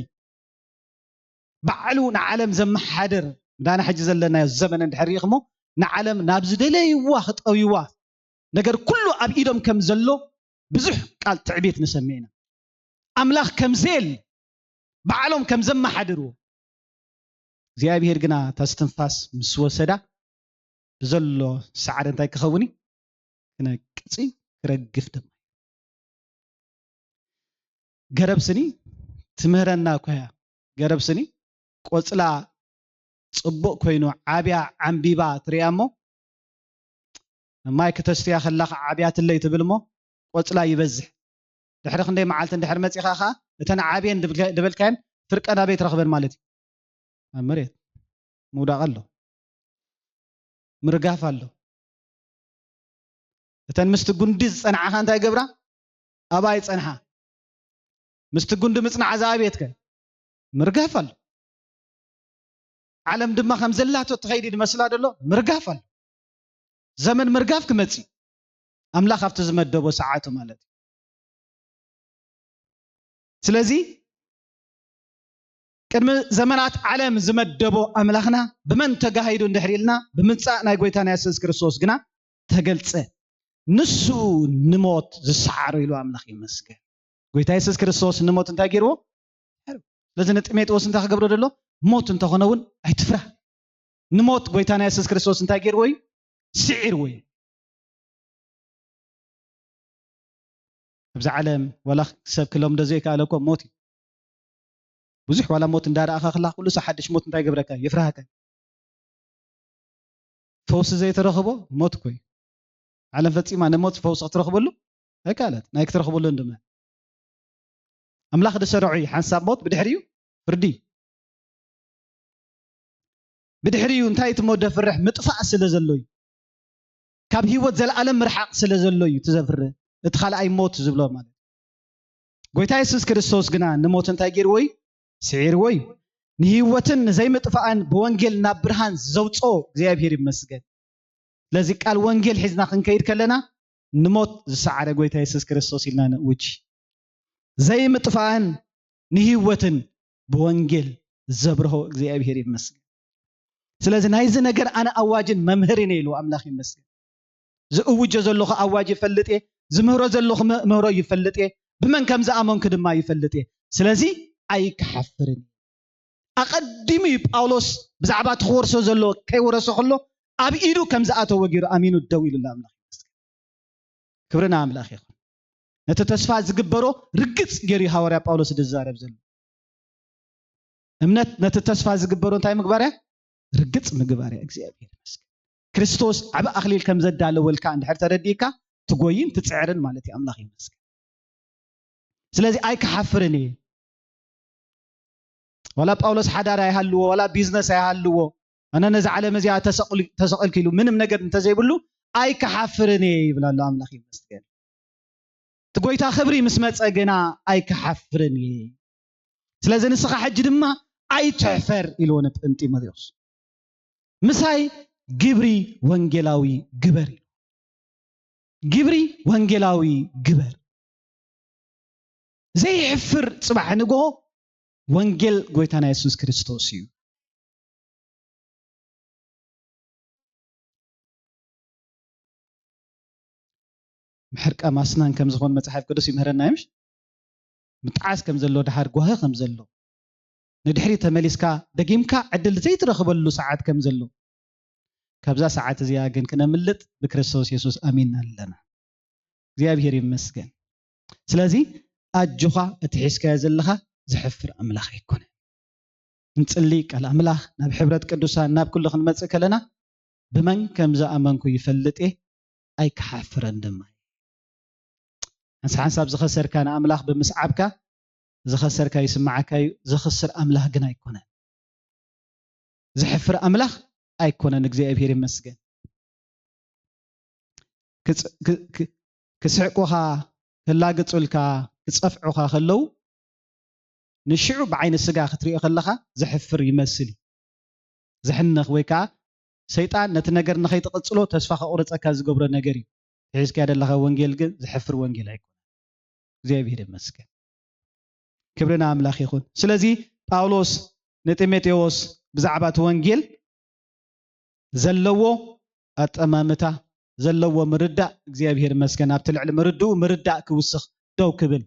ባዕሉ ንዓለም ዘመሓድር፣ ምዳና ሕጂ ዘለናዮ ዘመን እንድሕር ሪኢኽሞ፣ ንዓለም ናብ ዝደለይዋ ክጠውይዋ፣ ነገር ኩሉ ኣብ ኢዶም ከም ዘሎ ብዙሕ ቃል ትዕቢት ንሰምዕ ኢና። ኣምላኽ ከም ዘየለ፣ ባዕሎም ከም ዘመሓድርዎ፣ እግዚኣብሔር ግና እታ እስትንፋስ ምስ ወሰዳ፣ ብዘሎ ሳዕሪ እንታይ ክኸውን እዩ? ክነቅጽ እዩ፣ ክረግፍ ድማ። ገረብ ስኒ ትምህረና እኮ እያ። ገረብ ስኒ ቆጽላ ጽቡቕ ኮይኑ ዓብያ ዓምቢባ ትርእያ እሞ፣ ማይ ክተስትያ ከላ ከዓ ዓብያትለይ ትብል እሞ፣ ቆጽላ ይበዝሕ። ድሕሪ ክንደይ መዓልቲ እንድሕር መጺኻ ከዓ፣ እተን ዓብየን ድብልካ-፣ ድበልካየን ፍርቀን ኣበይ ትረኽበን ማለት እዩ? ኣብ መሬት ምውዳቕ ኣሎ። ምርጋፍ ኣሎ። እተን ምስቲ ጉንዲ ዝጸንዓኻ እንታይ ገብራ? ኣብኣ ይጸንሓ። ምስቲ ጉንዲ ምጽናዕ ዝኣብየትከ? ምርጋፍ ኣሎ። ዓለም ድማ ከም ዘላቶ ትኸይድ ድመስላ ደሎ? ምርጋፍ ኣሎ። ዘመን ምርጋፍ ክመጽእ እዩ። ኣምላኽ ኣብቲ ዝመደቦ ሰዓቱ ማለት እዩ። ስለዚ ቅድሚ ዘመናት ዓለም ዝመደቦ ኣምላኽና ብመን ተጋሂዱ እንድሕር ኢልና፣ ብምምጻእ ናይ ጎይታና የሱስ ክርስቶስ ግና ተገልጸ። ንሱ ንሞት ዝሰዓሮ ኢሉ ኣምላኽ ይመስገን። ጎይታ የሱስ ክርስቶስ ንሞት እንታይ ገይርዎ? ስለዚ ንጢሞቴዎስ እንታይ ክገብሮ ደሎ? ሞት እንተኾነ እውን ኣይትፍራህ። ንሞት ጎይታና የሱስ ክርስቶስ እንታይ ገይርዎ እዩ? ስዒርዎ እዩ። ኣብዚ ዓለም ዋላ ሰብ ክለምዶ ዘይከኣለ እኮ ሞት እዩ። ብዙሕ ዋላ ሞት እንዳረኣኻ ከላ ኩሉ ሰብ ሓድሽ ሞት እንታይ ገብረካ? የፍርሃካ። ፈውሲ ዘይተረኽቦ ሞት እኮ እዩ። ዓለም ፈጺማ ንሞት ፈውሲ ክትረኽበሉ ኣይከኣለት። ናይ ክትረኽበሉ ድማ ኣምላኽ ዝሰርዖ እዩ። ሓንሳብ ሞት ብድሕሪኡ ፍርዲ። ብድሕሪኡ እንታይ እቲ ሞት ዘፍርሕ? ምጥፋእ ስለ ዘሎ እዩ። ካብ ህይወት ዘለኣለም ምርሓቕ ስለ ዘሎ እዩ እቲ ዘፍርህ። እቲ ካልኣይ ሞት ዝብሎ ማለት። ጎይታ የሱስ ክርስቶስ ግና ንሞት እንታይ ገይርዎ እዩ? ስዒርዎ እዩ። ንህይወትን ንዘይምጥፋእን ብወንጌል ናብ ብርሃን ዘውፅኦ እግዚኣብሔር ይመስገን። ስለዚ ቃል ወንጌል ሒዝና ክንከይድ ከለና ንሞት ዝሰዓረ ጎይታ የሱስ ክርስቶስ ኢልና ንእውጅ። ዘይምጥፋእን ንህይወትን ብወንጌል ዘብርሆ እግዚኣብሔር ይመስገን። ስለዚ ናይዚ ነገር ኣነ ኣዋጅን መምህርን እየ ኢሉ ኣምላኽ ይመስገን። ዝእውጆ ዘለኹ ኣዋጅ ይፈልጥ እየ፣ ዝምህሮ ዘለኹ ም-፣ ምህሮ ይፈልጥ እየ፣ ብመን ከም ዝኣመንኩ ድማ ይፈልጥ እየ። ስለዚ ኣይክሓፍርን እየ። ኣቐዲሙ እዩ ጳውሎስ ብዛዕባ እቲ ክወርሶ ዘለዎ ከይወረሶ ከሎ ኣብ ኢዱ ከም ዝኣተወ ገይሩ ኣሚኑ ደው ኢሉላ ኣምላኽ ይመስገን። ክብሪ ንኣምላኽ ይኹን። ነቲ ተስፋ ዝግበሮ ርግጽ ገይሩ እዩ ሃዋርያ ጳውሎስ ዝዛረብ ዘሎ። እምነት ነቲ ተስፋ ዝግበሮ እንታይ ምግባር እያ? ርግጽ ምግባር እያ። እግዚኣብሔር ይመስገን። ክርስቶስ ዓቢ ኣኽሊል ከም ዘዳለወልካ እንድሕር ተረዲእካ ትጎይን ትጽዕርን ማለት እዩ። ኣምላኽ ይመስገን። ስለዚ ኣይክሓፍርን እየ። ዋላ ጳውሎስ ሓዳር ኣይሃልዎ፣ ዋላ ቢዝነስ ኣይሃልዎ፣ ኣነ ነዚ ዓለም እዚኣ ተሰቕሉ-፣ ተሰቐልኩ ኢሉ ምንም ነገር እንተዘይብሉ ኣይክሓፍርን እየ ይብል ኣሎ። ኣምላኽ ይመስገን። እቲ ጎይታ ክብሪ ምስ መጸ ግና ኣይክሓፍርን እየ። ስለዚ ንስኻ ሕጂ ድማ ኣይትሕፈር ኢልዎ ንጢሞቴዎስ። ምሳይ ግብሪ ወንጌላዊ ግበር ኢሉ። ግብሪ ወንጌላዊ ግበር። ዘይሕፍር ጽባሕ ንግሆ ወንጌል ጎይታና የሱስ ክርስቶስ እዩ። ምሕርቃም ኣስናን ከም ዝኾን መጽሓፍ ቅዱስ ይምህረና እዩ፣ ምሽ? ምጥዓስ ከም ዘሎ፣ ደሓር ጓሂ ከም ዘሎ፣ ንድሕሪት ተመሊስካ ደጊምካ ዕድል ዘይትረኽበሉ ሰዓት ከም ዘሎ፣ ካብዛ ሰዓት እዚኣ ግን ክነምልጥ ብክርስቶስ የሱስ ኣሚንና ኣለና። እግዚኣብሔር ይመስገን። ስለዚ ኣጆኻ፣ እቲ ሒዝካዮ ዘለኻ ዘሕፍር ኣምላኽ ኣይኮነን። ንጽሊ፣ ቃል ኣምላኽ፣ ናብ ሕብረት ቅዱሳን፣ ናብ ኩሉ ክንመጽእ ከለና ብመን ከም ዝኣመንኩ ይፈልጥ እየ፣ ኣይክሓፍርን ድማ እየ። ሓንሳ ሓንሳብ ዝኸሰርካ ንኣምላኽ ብምስዓብካ ዝኸሰርካ ይስምዓካ እዩ፣ ዝኽስር ኣምላኽ ግን ኣይኮነን። ዝሕፍር ኣምላኽ ኣይኮነን። እግዚኣብሔር ይመስገን። ክጽ-፣ ክ-፣ ክ-፣ ክስሕቁኻ፣ ክላግጹልካ፣ ክጸፍዑኻ ከለዉ፣ ንሽዑ ብዓይኒ ስጋ ክትሪኦ ከለኻ ዘሕፍር ይመስል እዩ። ዘሕንኽ ወይ ከኣ ሰይጣን ነቲ ነገር ንኸይትቕጽሎ ተስፋ ከቑርጸካ ዝገብሮ ነገር እዩ። ሒዝካዮ ዘለኻ ወንጌል ግን ዘሕፍር ወንጌል ኣይኮነን። እግዚኣብሔር ይመስገን። ክብሪ ንኣምላኽ ይኹን። ስለዚ ጳውሎስ ንጢሞቴዎስ ብዛዕባ እቲ ወንጌል ዘለዎ ኣጠማምታ፣ ዘለዎ ምርዳእ እግዚኣብሔር ይመስገን ኣብቲ ልዕሊ ምርድኡ ምርዳእ ክውስኽ ደው ክብል።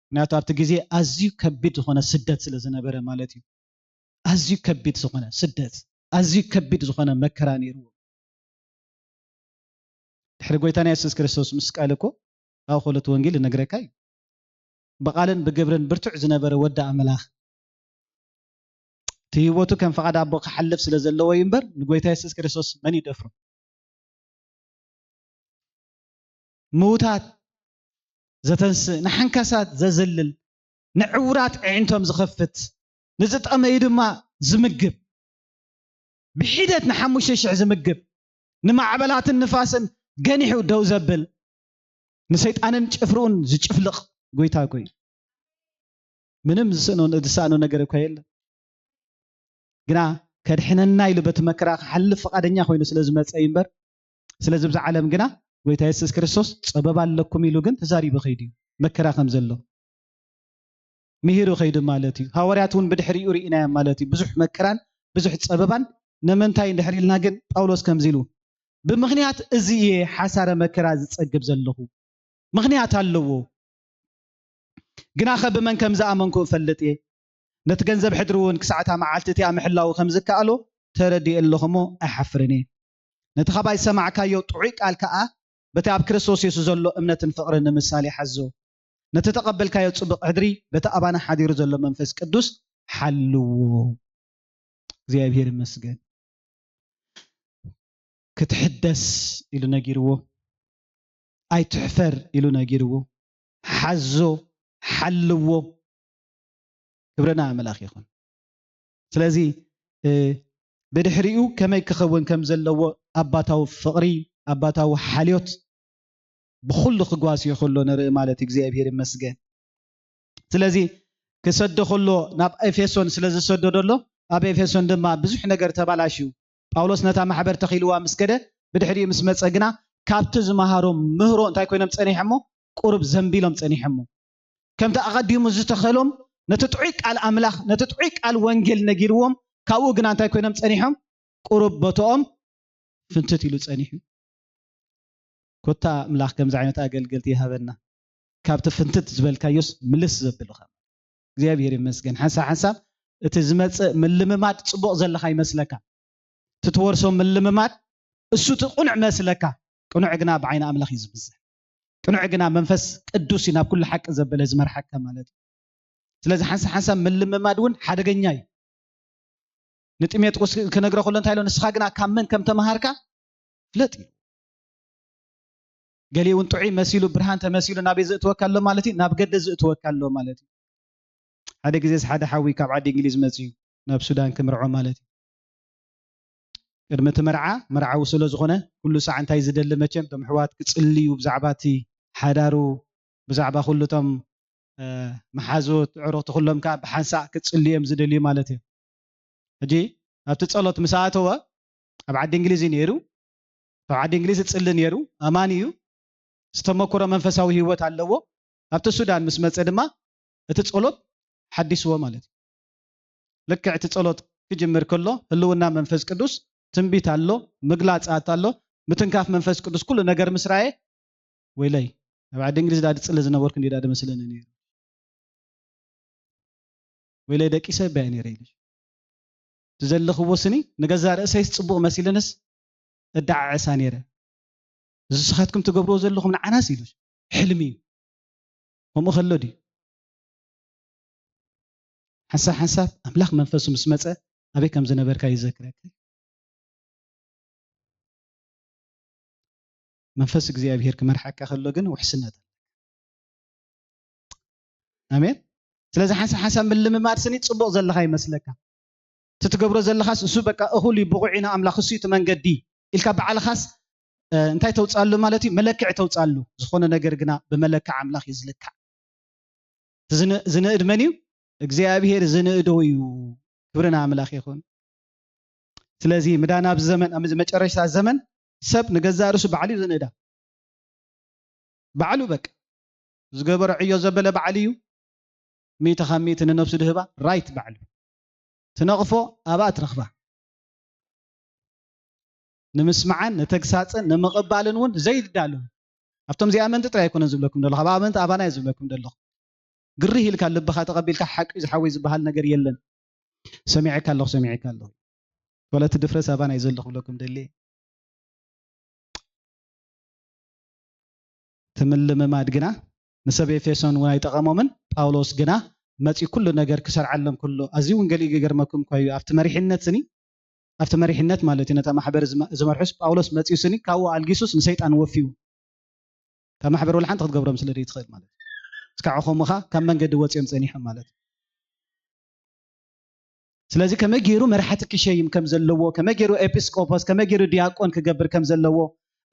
ምክንያቱ ኣብቲ ግዜ ኣዝዩ ከቢድ ዝኾነ ስደት ስለ ዝነበረ ማለት እዩ። ኣዝዩ ከቢድ ዝኾነ ስደት፣ ኣዝዩ ከቢድ ዝኾነ መከራ ነይርዎ። ድሕሪ ጎይታና የሱስ ክርስቶስ ምስቃል እኮ ካብ ኮለት ወንጌል ይነግረካ እዩ። ብቓልን ብግብርን ብርቱዕ ዝነበረ ወዲ ኣምላኽ፣ እቲ ህይወቱ ከም ፍቓድ ኣቦ ክሓልፍ ስለ ዘለዎ እዩ እምበር፣ ንጎይታ የሱስ ክርስቶስ መን ይደፍሮ? ምዉታት ዘተንስእ፣ ንሓንካሳት ዘዘልል፣ ንዕውራት ኣዒንቶም ዝኸፍት፣ ንዝጠመዩ ድማ ዝምግብ፣ ብሒደት ንሓሙሽተ ሽሕ ዝምግብ፣ ንማዕበላትን ንፋስን ገኒሑ ደው ዘብል፣ ንሰይጣንን ጭፍርኡን ዝጭፍልቕ ጎይታ እኮ እዩ። ምንም ዝስእኖ፣ ዝሰኣኖ ነገር እኮ የለን። ግና ከድሕነና ኢሉ በቲ መከራ ክሓልፍ ፍቓደኛ ኮይኑ ስለ ዝመጸ እዩ እምበር፣ ስለዚ ብዛ ዓለም ግና ጎይታ የሱስ ክርስቶስ ጸበባ ኣለኩም ኢሉ ግን ተዛሪቡ ከይዱ እዩ። መከራ ከም ዘሎ ምሂሩ ከይዱ ማለት እዩ። ሃዋርያት እውን ብድሕሪኡ ርኢናዮም ማለት እዩ። ብዙሕ መከራን ብዙሕ ጸበባን ንምንታይ እንድሕር ኢልና ግን ጳውሎስ ከምዚ ኢሉ፣ "ብምኽንያት እዚ እየ ሓሳረ መከራ ዝጸግብ ዘለኹ።" ምኽንያት ኣለዎ። "ግናኸ ብመን ከም ዝኣመንኩ እፈልጥ እየ። ነቲ ገንዘብ ሕድሪ እውን ክሳዕ እታ መዓልቲ እቲኣ ምሕላዉ ከም ዝከኣሎ ተረዲኤ ኣለኹ እሞ ኣይሓፍርን እየ። ነቲ ኻባይ ዝሰማዕካዮ ጥዑይ ቃል ከኣ በቲ ኣብ ክርስቶስ የሱስ ዘሎ እምነትን ፍቕርን ንምሳሌ ሓዞ። ነቲ ተቐበልካዮ ጽቡቕ ሕድሪ በቲ ኣባና ሓዲሩ ዘሎ መንፈስ ቅዱስ ሓልዎ።" እግዚኣብሔር ይመስገን። "ክትሕደስ" ኢሉ ነጊርዎ። "ኣይትሕፈር" ኢሉ ነጊርዎ። "ሓዞ፣ ሓልዎ።" ክብሪ ንኣምላኽ ይኹን። ስለዚ፣ እ፣ ብድሕሪኡ ከመይ ክኸውን ከም ዘለዎ ኣባታዊ ፍቕሪ፣ ኣባታዊ ሓልዮት ብኹሉ ክጓስዮ ከሎ ንርኢ ማለት እዩ። እግዚኣብሔር ይመስገን። ስለዚ ክሰዶ ከሎ ናብ ኤፌሶን ስለ ዝሰዶ ዘሎ፣ ኣብ ኤፌሶን ድማ ብዙሕ ነገር ተባላሽዩ። ጳውሎስ ነታ ማሕበር ተኺልዋ ምስ ከደ፣ ብድሕሪኡ ምስ መጸ ግና ካብቲ ዝመሃሮም ምህሮ እንታይ ኮይኖም ጸኒሖሞ? ቁሩብ ዘንቢሎም ጸኒሖሞ። ከምቲ ኣቐዲሙ ዝተኸሎም ነቲ ጥዑይ ቃል ኣምላኽ፣ ነቲ ጥዑይ ቃል ወንጌል ነጊርዎም፣ ካብኡ ግና እንታይ ኮይኖም ጸኒሖም? ቁሩብ ቦትኦም ፍንትት ኢሉ ጸኒሑ። ኮታ ኣምላኽ ከምዚ ዓይነት ኣገልገልቲ ይሃበና። ካብቲ ፍንትት ዝበልካዮስ ምልስ ዘብልኻ። እግዚኣብሔር ይመስገን። ሓንሳብ ሓንሳብ እቲ ዝመጽእ ምልምማድ ጽቡቕ ዘለኻ ይመስለካ። እቲ ትወርሶ ምልምማድ እሱ እቲ ቅኑዕ መስለካ። ቅኑዕ ግና ብዓይኒ ኣምላኽ እዩ ዝምዘን። ቅኑዕ ግና መንፈስ ቅዱስ እዩ ናብ ኩሉ ሓቂ ዘበለ ዝመርሓካ ማለት እዩ። ስለዚ ሓንሳብ ሓንሳብ ምልምማድ እውን ሓደገኛ እዩ። ንጢሞቴዎስ ክነግሮ ከሎ እንታይ ኢሎ? "ንስኻ ግና ካብ መን ከም ተመሃርካ ፍለጥ" እዩ። ገሊኡ እውን ጥዑይ መሲሉ፣ ብርሃን ተመሲሉ ናበይ ዘእትወካ ኣሎ ማለት እዩ? ናብ ገደ ዘእትወካ ኣሎ ማለት እዩ። ሓደ ግዜስ ሓደ ሓዊ ካብ ዓዲ እንግሊዝ መፅዩ ናብ ሱዳን ክምርዖ ማለት እዩ። ቅድሚ እቲ መርዓ፣ መርዓዊ ስለ ዝኾነ ኩሉ ሳዕ እንታይ ዝደሊ መቸም፣ እቶም ኣሕዋት ክጽልዩ ብዛዕባ እቲ ሓዳሩ፣ ብዛዕባ ኩሉ እቶም፣ እ፣ መሓዙት፣ ኣዕሩኽቲ ኩሎም ከኣ ብሓንሳእ ክጽልዩ እዮም ዝደልዩ ማለት እዩ። ሕጂ ኣብቲ ጸሎት ምስ ኣተወ፣ ኣብ ዓዲ እንግሊዝ እዩ ነይሩ። ኣብ ዓዲ እንግሊዝ ይጽሊ ነይሩ፣ ኣማኒ እዩ። ዝተመኩሮ መንፈሳዊ ህይወት ኣለዎ። ኣብቲ ሱዳን ምስ መጸ ድማ እቲ ጸሎት ሓዲስዎ ማለት እዩ። ልክዕ እቲ ጸሎት ክጅምር ከሎ ህልውና መንፈስ ቅዱስ፣ ትንቢት ኣሎ፣ ምግላጻት ኣሎ፣ ምትንካፍ መንፈስ ቅዱስ፣ ኩሉ ነገር ምስ ረኣየ፣ "ወይለይ፣ ኣብ ዓዲ እንግሊዝ ዳ ድጽሊ ዝነበርኩ እንዲ ዳ ድመስለኒ ነይሩ። ወይለይ ደቂሰ በያ ነይረ" ኢሉ። እቲ ዘለኽዎ ስኒ ንገዛ ርእሰይስ ጽቡቕ መሲለንስ እደዓዕሳ ነይረ። እዚ ንስኻትኩም ትገብርዎ ዘለኹም ንዓናስ ኢሉ። ሕልሚ እዩ። ከምኡ ከሎ ድዩ? ሓንሳብ ሓንሳብ ኣምላኽ መንፈሱ ምስ መጸ ኣበይ ከም ዝነበርካ ይዘክረካ። መንፈስ እግዚኣብሔር ክመርሓካ ከሎ ግን ውሕስነት ኣለካ። ኣሜን። ስለዚ ሓንሳብ ሓንሳብ ምልምማድ ስኒ ጽቡቕ ዘለኻ ይመስለካ። እቲ ትገብሮ ዘለኻስ እሱ በቃ እኹል እዩ፣ ብቑዕ እዩ ንኣምላኽ፣ እሱ እዩ እቲ መንገዲ ኢልካ ባዕልኻስ፣ እ፣ እንታይ ተውጽኣሉ ማለት እዩ? መለክዒ ተውጽኣሉ። ዝኾነ ነገር ግና ብመለክዒ ኣምላኽ እዩ ዝልካዕ። ዝን-፣ ዝንእድ መን እዩ? እግዚኣብሔር ዝንእዶ እዩ። ክብሪ ንኣምላኽ ይኹን። ስለዚ ምዳን ኣብዚ ዘመን፣ ኣብዚ መጨረሽታ ዘመን ሰብ ንገዛእ ርእሱ ባዕሉ እዩ ዝንእዳ። ባዕሉ በቃ ዝገበሮ ዕዮ ዘበለ ባዕሉ እዩ። ሚእቲ ካብ ሚእቲ ንነብሱ ድህባ ራይት ባዕሉ ትነቕፎ ኣብኣ ትረኽባ። ንምስማዕን ንተግሳፅን ንምቕባልን እውን ዘይዳሉ ኣብቶም እዚኣ ኣመንቲ ጥራይ ኣይኮነን ዝብለኩም ዘለኹ፣ ኣብ ኣመንቲ ኣባና እየ ዝብለኩም ዘለኹ። ግርህ ኢልካ ልብኻ ተቐቢልካ ሓቂ እዩ ዝሓወይ ዝበሃል ነገር የለን። ሰሚዐካ ኣለኹ፣ ሰሚዐካ ኣለኹ። ወላ እቲ ድፍረት ኣባና እዩ ዘሎ ክብለኩም ደሊ። እቲ ምልምማድ ግና ንሰብ ኤፌሶን እውን ኣይጠቐሞምን። ጳውሎስ ግና መፂኡ ኩሉ ነገር ክሰርዓሎም ኩሉ ኣዚ እውን ገሊኡ ገርመኩም እኳ እዩ። ኣብቲ መሪሕነት ስኒ ኣብቲ መሪሕነት ማለት እዩ ነታ ማሕበር ዝመ- ዝመርሑስ ጳውሎስ መፂኡ ስኒ ካብኡ ኣልጊሱስ ንሰይጣን ወፊዩ ካብ ማሕበር ወላ ሓንቲ ክትገብሮም ስለ ዘይትኽእል ማለት እዩ። እስካዕ ኸምኻ ካብ መንገዲ ወፂኦም ፀኒሖም ማለት እዩ። ስለዚ ከመይ ገይሩ መራሕቲ ክሸይም ከም ዘለዎ፣ ከመይ ገይሩ ኤጲስቆጶስ፣ ከመይ ገይሩ ዲያቆን ክገብር ከም ዘለዎ፣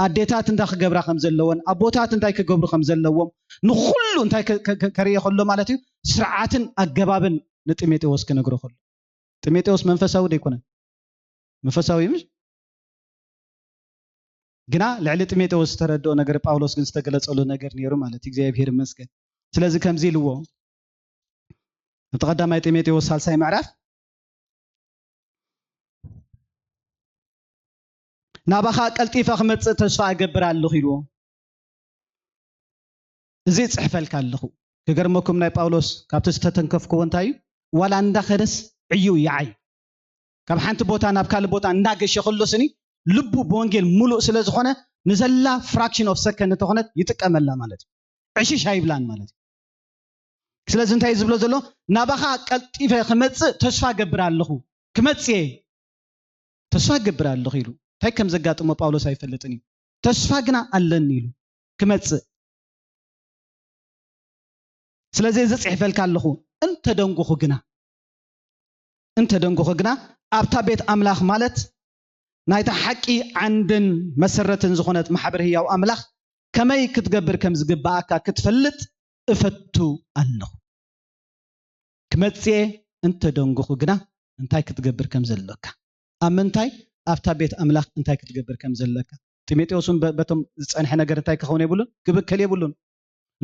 ኣዴታት እንታይ ክገብራ ከም ዘለወን፣ ኣቦታት እንታይ ክገብሩ ከም ዘለዎም ንኹሉ እንታይ ከ- ከ- ከ- ከርእዮ ከሎ ማለት እዩ። ስርዓትን ኣገባብን ንጢሞቴዎስ ክነግሮ ከሎ ጢሞቴዎስ መንፈሳዊ ዶ ኣይኮነን? መንፈሳዊ እዩ ምሽ ግና ልዕሊ ጢሞቴዎስ ዝተረድኦ ነገር ጳውሎስ ግን ዝተገለጸሉ ነገር ነይሩ ማለት እዩ። እግዚኣብሔር ይመስገን። ስለዚ ከምዚ ኢልዎ እቲ ቀዳማይ ጢሞቴዎስ ሳልሳይ ምዕራፍ ናባኻ ቀልጢፈ ክመጽእ ተስፋ እገብር ኣለኹ ኢልዎ። እዚ ይጽሕፈልካ ኣለኹ። ክገርመኩም ናይ ጳውሎስ ካብቲ ዝተተንከፍክዎ እንታይ እዩ? ዋላ እንዳኸደስ ዕዩ ይዓይ ካብ ሓንቲ ቦታ ናብ ካልእ ቦታ እናገሸ ከሎ ስኒ ልቡ ብወንጌል ሙሉእ ስለ ዝኾነ ንዘላ fraction of second እንተኾነት ይጥቀመላ ማለት እዩ። ዕሽሽ ኣይብላን ማለት እዩ። ስለዚ እንታይ እዩ ዝብሎ ዘሎ? ናባኻ ቀልጢፈ ክመጽእ ተስፋ ገብር ኣለኹ። ክመጽእ እየ ተስፋ ገብር ኣለኹ ኢሉ። እንታይ ከም ዘጋጥሞ ጳውሎስ ኣይፈልጥን እዩ። ተስፋ ግና ኣለኒ ኢሉ ክመጽእ። ስለዚ እዚ ጽሕፈልካ ኣለኹ። እንተ ደንጉኹ ግና እንተ ደንጉኹ ግና ኣብታ ቤት ኣምላኽ ማለት ናይታ ሓቂ ዓንድን መሰረትን ዝኾነት ማሕበር ህያው ኣምላኽ ከመይ ክትገብር ከም ዝግብኣካ ክትፈልጥ እፈቱ ኣለኹ። ክመጽእ እየ እንተ ደንጉኹ ግና እንታይ ክትገብር ከም ዘለካ ኣብ ምንታይ ኣብታ ቤት ኣምላኽ እንታይ ክትገብር ከም ዘለካ ጢሞቴዎስ እውን በ- በቶም ዝጸንሐ ነገር እንታይ ክኸውን የብሉን ክብከል የብሉን።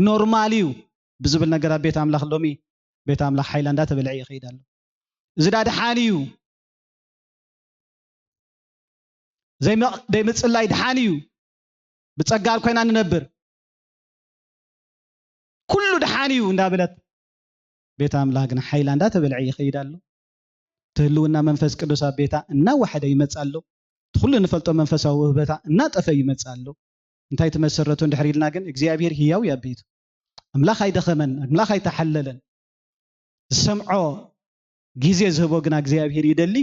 ኖርማል እዩ ብዝብል ነገር ኣብ ቤት ኣምላኽ ሎሚ ቤት ኣምላኽ ሓይላ እንዳተበልዐ ይኸይድ ኣሎ። እዚ ዳ ድሓን እዩ። ዘይመቕ- ዘይምጽላይ ድሓን እዩ። ብጸጋ ኮይና ንነብር ኩሉ ድሓን እዩ እንዳበለት ቤት ኣምላኽ ግን ሓይላ እንዳተበልዐ ይኸይድ ኣሎ። ትህልውና መንፈስ ቅዱስ ኣብ ቤታ እናወሓደ ይመጽእ ኣሎ። እቲ ኩሉ ንፈልጦ መንፈሳዊ ውህበታ እናጠፈ ይመጽእ ኣሎ። እንታይ ትመሰረቱ እንድሕር ኢልና ግን እግዚኣብሔር ህያው እዩ ኣብ ቤቱ። ኣምላኽ ኣይደኸመን፣ ኣምላኽ ኣይተሓለለን። ዝሰምዖ ግዜ ዝህቦ ግና እግዚኣብሔር ይደሊ።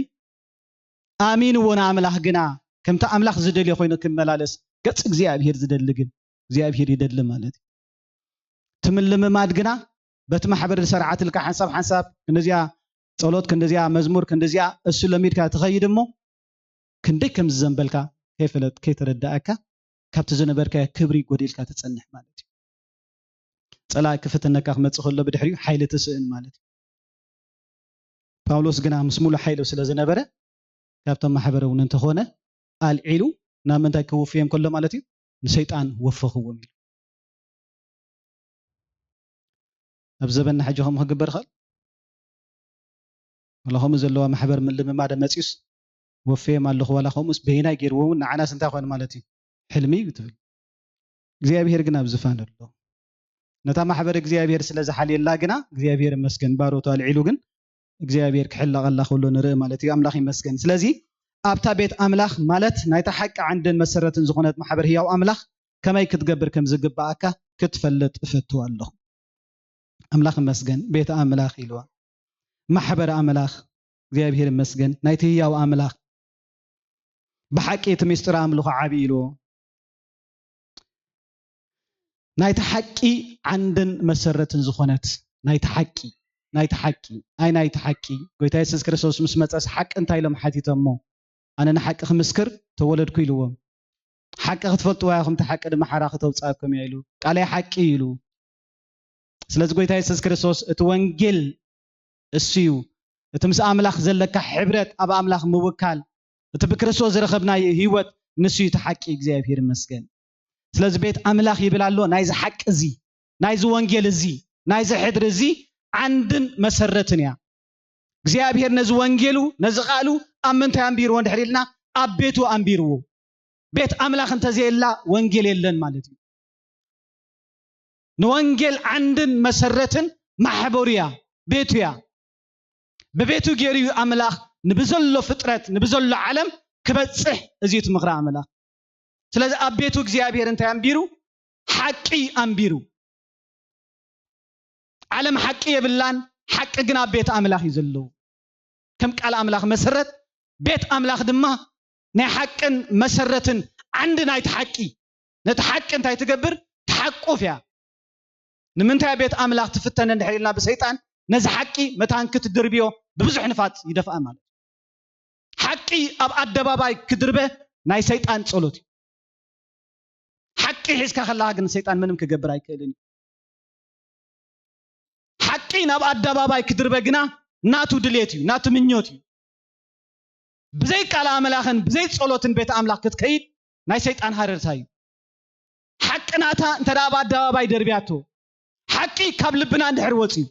ኣሚንዎ ንኣምላኽ ግና ከምቲ ኣምላኽ ዝደልዮ ኮይኑ ክመላለስ ገጽ እግዚኣብሔር ዝደሊ ግን እግዚኣብሔር ይደሊ ማለት እዩ። ትምልምማድ ግና በቲ ማሕበር ዝሰርዓትልካ ሓንሳብ ሓንሳብ ክንደዚኣ ጸሎት ክንደዚኣ መዝሙር ክንደዚኣ እሱ ለሚድካ ትኸይድ እሞ ክንደይ ከም ዝዘንበልካ ከይፈለጥ ከይተረዳእካ ካብቲ ዝነበርካዮ ክብሪ ጎዲልካ ትጸንሕ ማለት እዩ። ጸላኢ ክፍትነካ ክመጽእ ከሎ ብድሕሪኡ ሓይሊ ትስእን ማለት እዩ። ጳውሎስ ግና ምስ ሙሉእ ሓይሉ ስለ ዝነበረ ካብቶም ማሕበር እውን እንተኾነ ኣልዒሉ ናብ ምንታይ ክውፍዮም ከሎ ማለት እዩ ንሰይጣን ወፈኽዎም ኢሉ ኣብ ዘበንና ሕጂ ከምኡ ክግበር ይኽእል። ዋላ ከምኡ ዘለዋ ማሕበር ምልምማደ መፂኡስ ወፍዮም ኣለኹ ዋላ ከምኡስ በይናይ ገይርዎ እውን ንዓናስ እንታይ ኮን ማለት እዩ ሕልሚ እዩ ትብል እግዚኣብሔር ግን ኣብ ዝፋን ኣሎ ነታ ማሕበር እግዚኣብሔር ስለ ዝሓልየላ ግና እግዚኣብሔር ይመስገን ባሮቱ ኣልዒሉ ግን እግዚኣብሔር ክሕለቐላ ከሎ ንርኢ ማለት እዩ ኣምላኽ ይመስገን ስለዚ ኣብታ ቤት ኣምላኽ ማለት ናይታ ሓቂ ዓንድን መሰረትን ዝኾነት ማሕበር ህያው ኣምላኽ ከመይ ክትገብር ከም ዝግብኣካ ክትፈልጥ እፈቱ ኣለኹ ኣምላኽ ይመስገን ቤት ኣምላኽ ኢልዋ ማሕበር ኣምላኽ እግዚኣብሔር ይመስገን ናይቲ ህያው ኣምላኽ ብሓቂ እቲ ምስጢር ኣምልኾ ዓቢ ኢልዎ ናይቲ ሓቂ ዓንድን መሰረትን ዝኾነት ናይቲ ሓቂ ናይቲ ሓቂ ኣይ ናይቲ ሓቂ ጎይታ የሱስ ክርስቶስ ምስ መፀስ ሓቂ እንታይ ኢሎም ሓቲቶሞ ኣነ ንሓቂ ክምስክር ተወለድኩ ኢልዎም ሓቂ ክትፈልጥዋ ኢኹም እቲ ሓቂ ድማ ሓራ ክተውፅኣኩም እያ ኢሉ ቃለይ ሓቂ ኢሉ ስለዚ ጎይታ የሱስ ክርስቶስ እቲ ወንጌል እሱ እዩ እቲ ምስ ኣምላኽ ዘለካ ሕብረት ኣብ ኣምላኽ ምውካል እቲ ብክርስቶስ ዝረኸብናዮ ህይወት ንሱ እዩ እቲ ሓቂ እግዚኣብሔር ይመስገን ስለዚ ቤት ኣምላኽ ይብል ኣሎ። ናይዚ ሓቂ እዚ፣ ናይዚ ወንጌል እዚ፣ ናይዚ ሕድሪ እዚ ዓንድን መሰረትን እያ። እግዚኣብሔር ነዚ ወንጌሉ፣ ነዚ ቃሉ ኣብ ምንታይ ኣንቢርዎ እንድሕር ኢልና፣ ኣብ ቤቱ ኣንቢርዎ። ቤት ኣምላኽ እንተዘየላ ወንጌል የለን ማለት እዩ። ንወንጌል ዓንድን መሰረትን ማሕበሩ እያ፣ ቤቱ እያ። ብቤቱ ገይሩ እዩ ኣምላኽ ንብዘሎ ፍጥረት፣ ንብዘሎ ዓለም ክበጽሕ፣ እዚ እዩ እቲ ምኽሪ ኣምላኽ። ስለዚ ኣብ ቤቱ እግዚኣብሔር እንታይ ኣንቢሩ? ሓቂ ኣንቢሩ። ዓለም ሓቂ የብላን፣ ሓቂ ግን ኣብ ቤት ኣምላኽ እዩ ዘለዉ። ከም ቃል ኣምላኽ መሰረት፣ ቤት ኣምላኽ ድማ ናይ ሓቅን መሰረትን ዓንዲ ናይቲ ሓቂ። ነቲ ሓቂ እንታይ ትገብር? ትሓቁፍ እያ። ንምንታይ ቤት ኣምላኽ ትፍተን እንድሕር ኢልና ብሰይጣን፣ ነዚ ሓቂ መታን ክትድርብዮ ብብዙሕ ንፋት ይደፍኣ ማለት እዩ። ሓቂ ኣብ ኣደባባይ ክድርበ ናይ ሰይጣን ጸሎት እዩ። ሓቂ ሒዝካ ከለኻ ግን ሰይጣን ምንም ክገብር ኣይክእልን እዩ። ሓቂ ናብ ኣደባባይ ክድርበ ግና ናቱ ድሌት እዩ፣ ናቱ ምኞት እዩ። ብዘይ ቃል ኣምላኽን ብዘይ ጸሎትን ቤት ኣምላኽ ክትከይድ ናይ ሰይጣን ሃረርታ እዩ። ሓቂ ናታ እንተ ደኣ ኣብ ኣደባባይ ደርብያቶ፣ ሓቂ ካብ ልብና እንድሕር ወጽዩ፣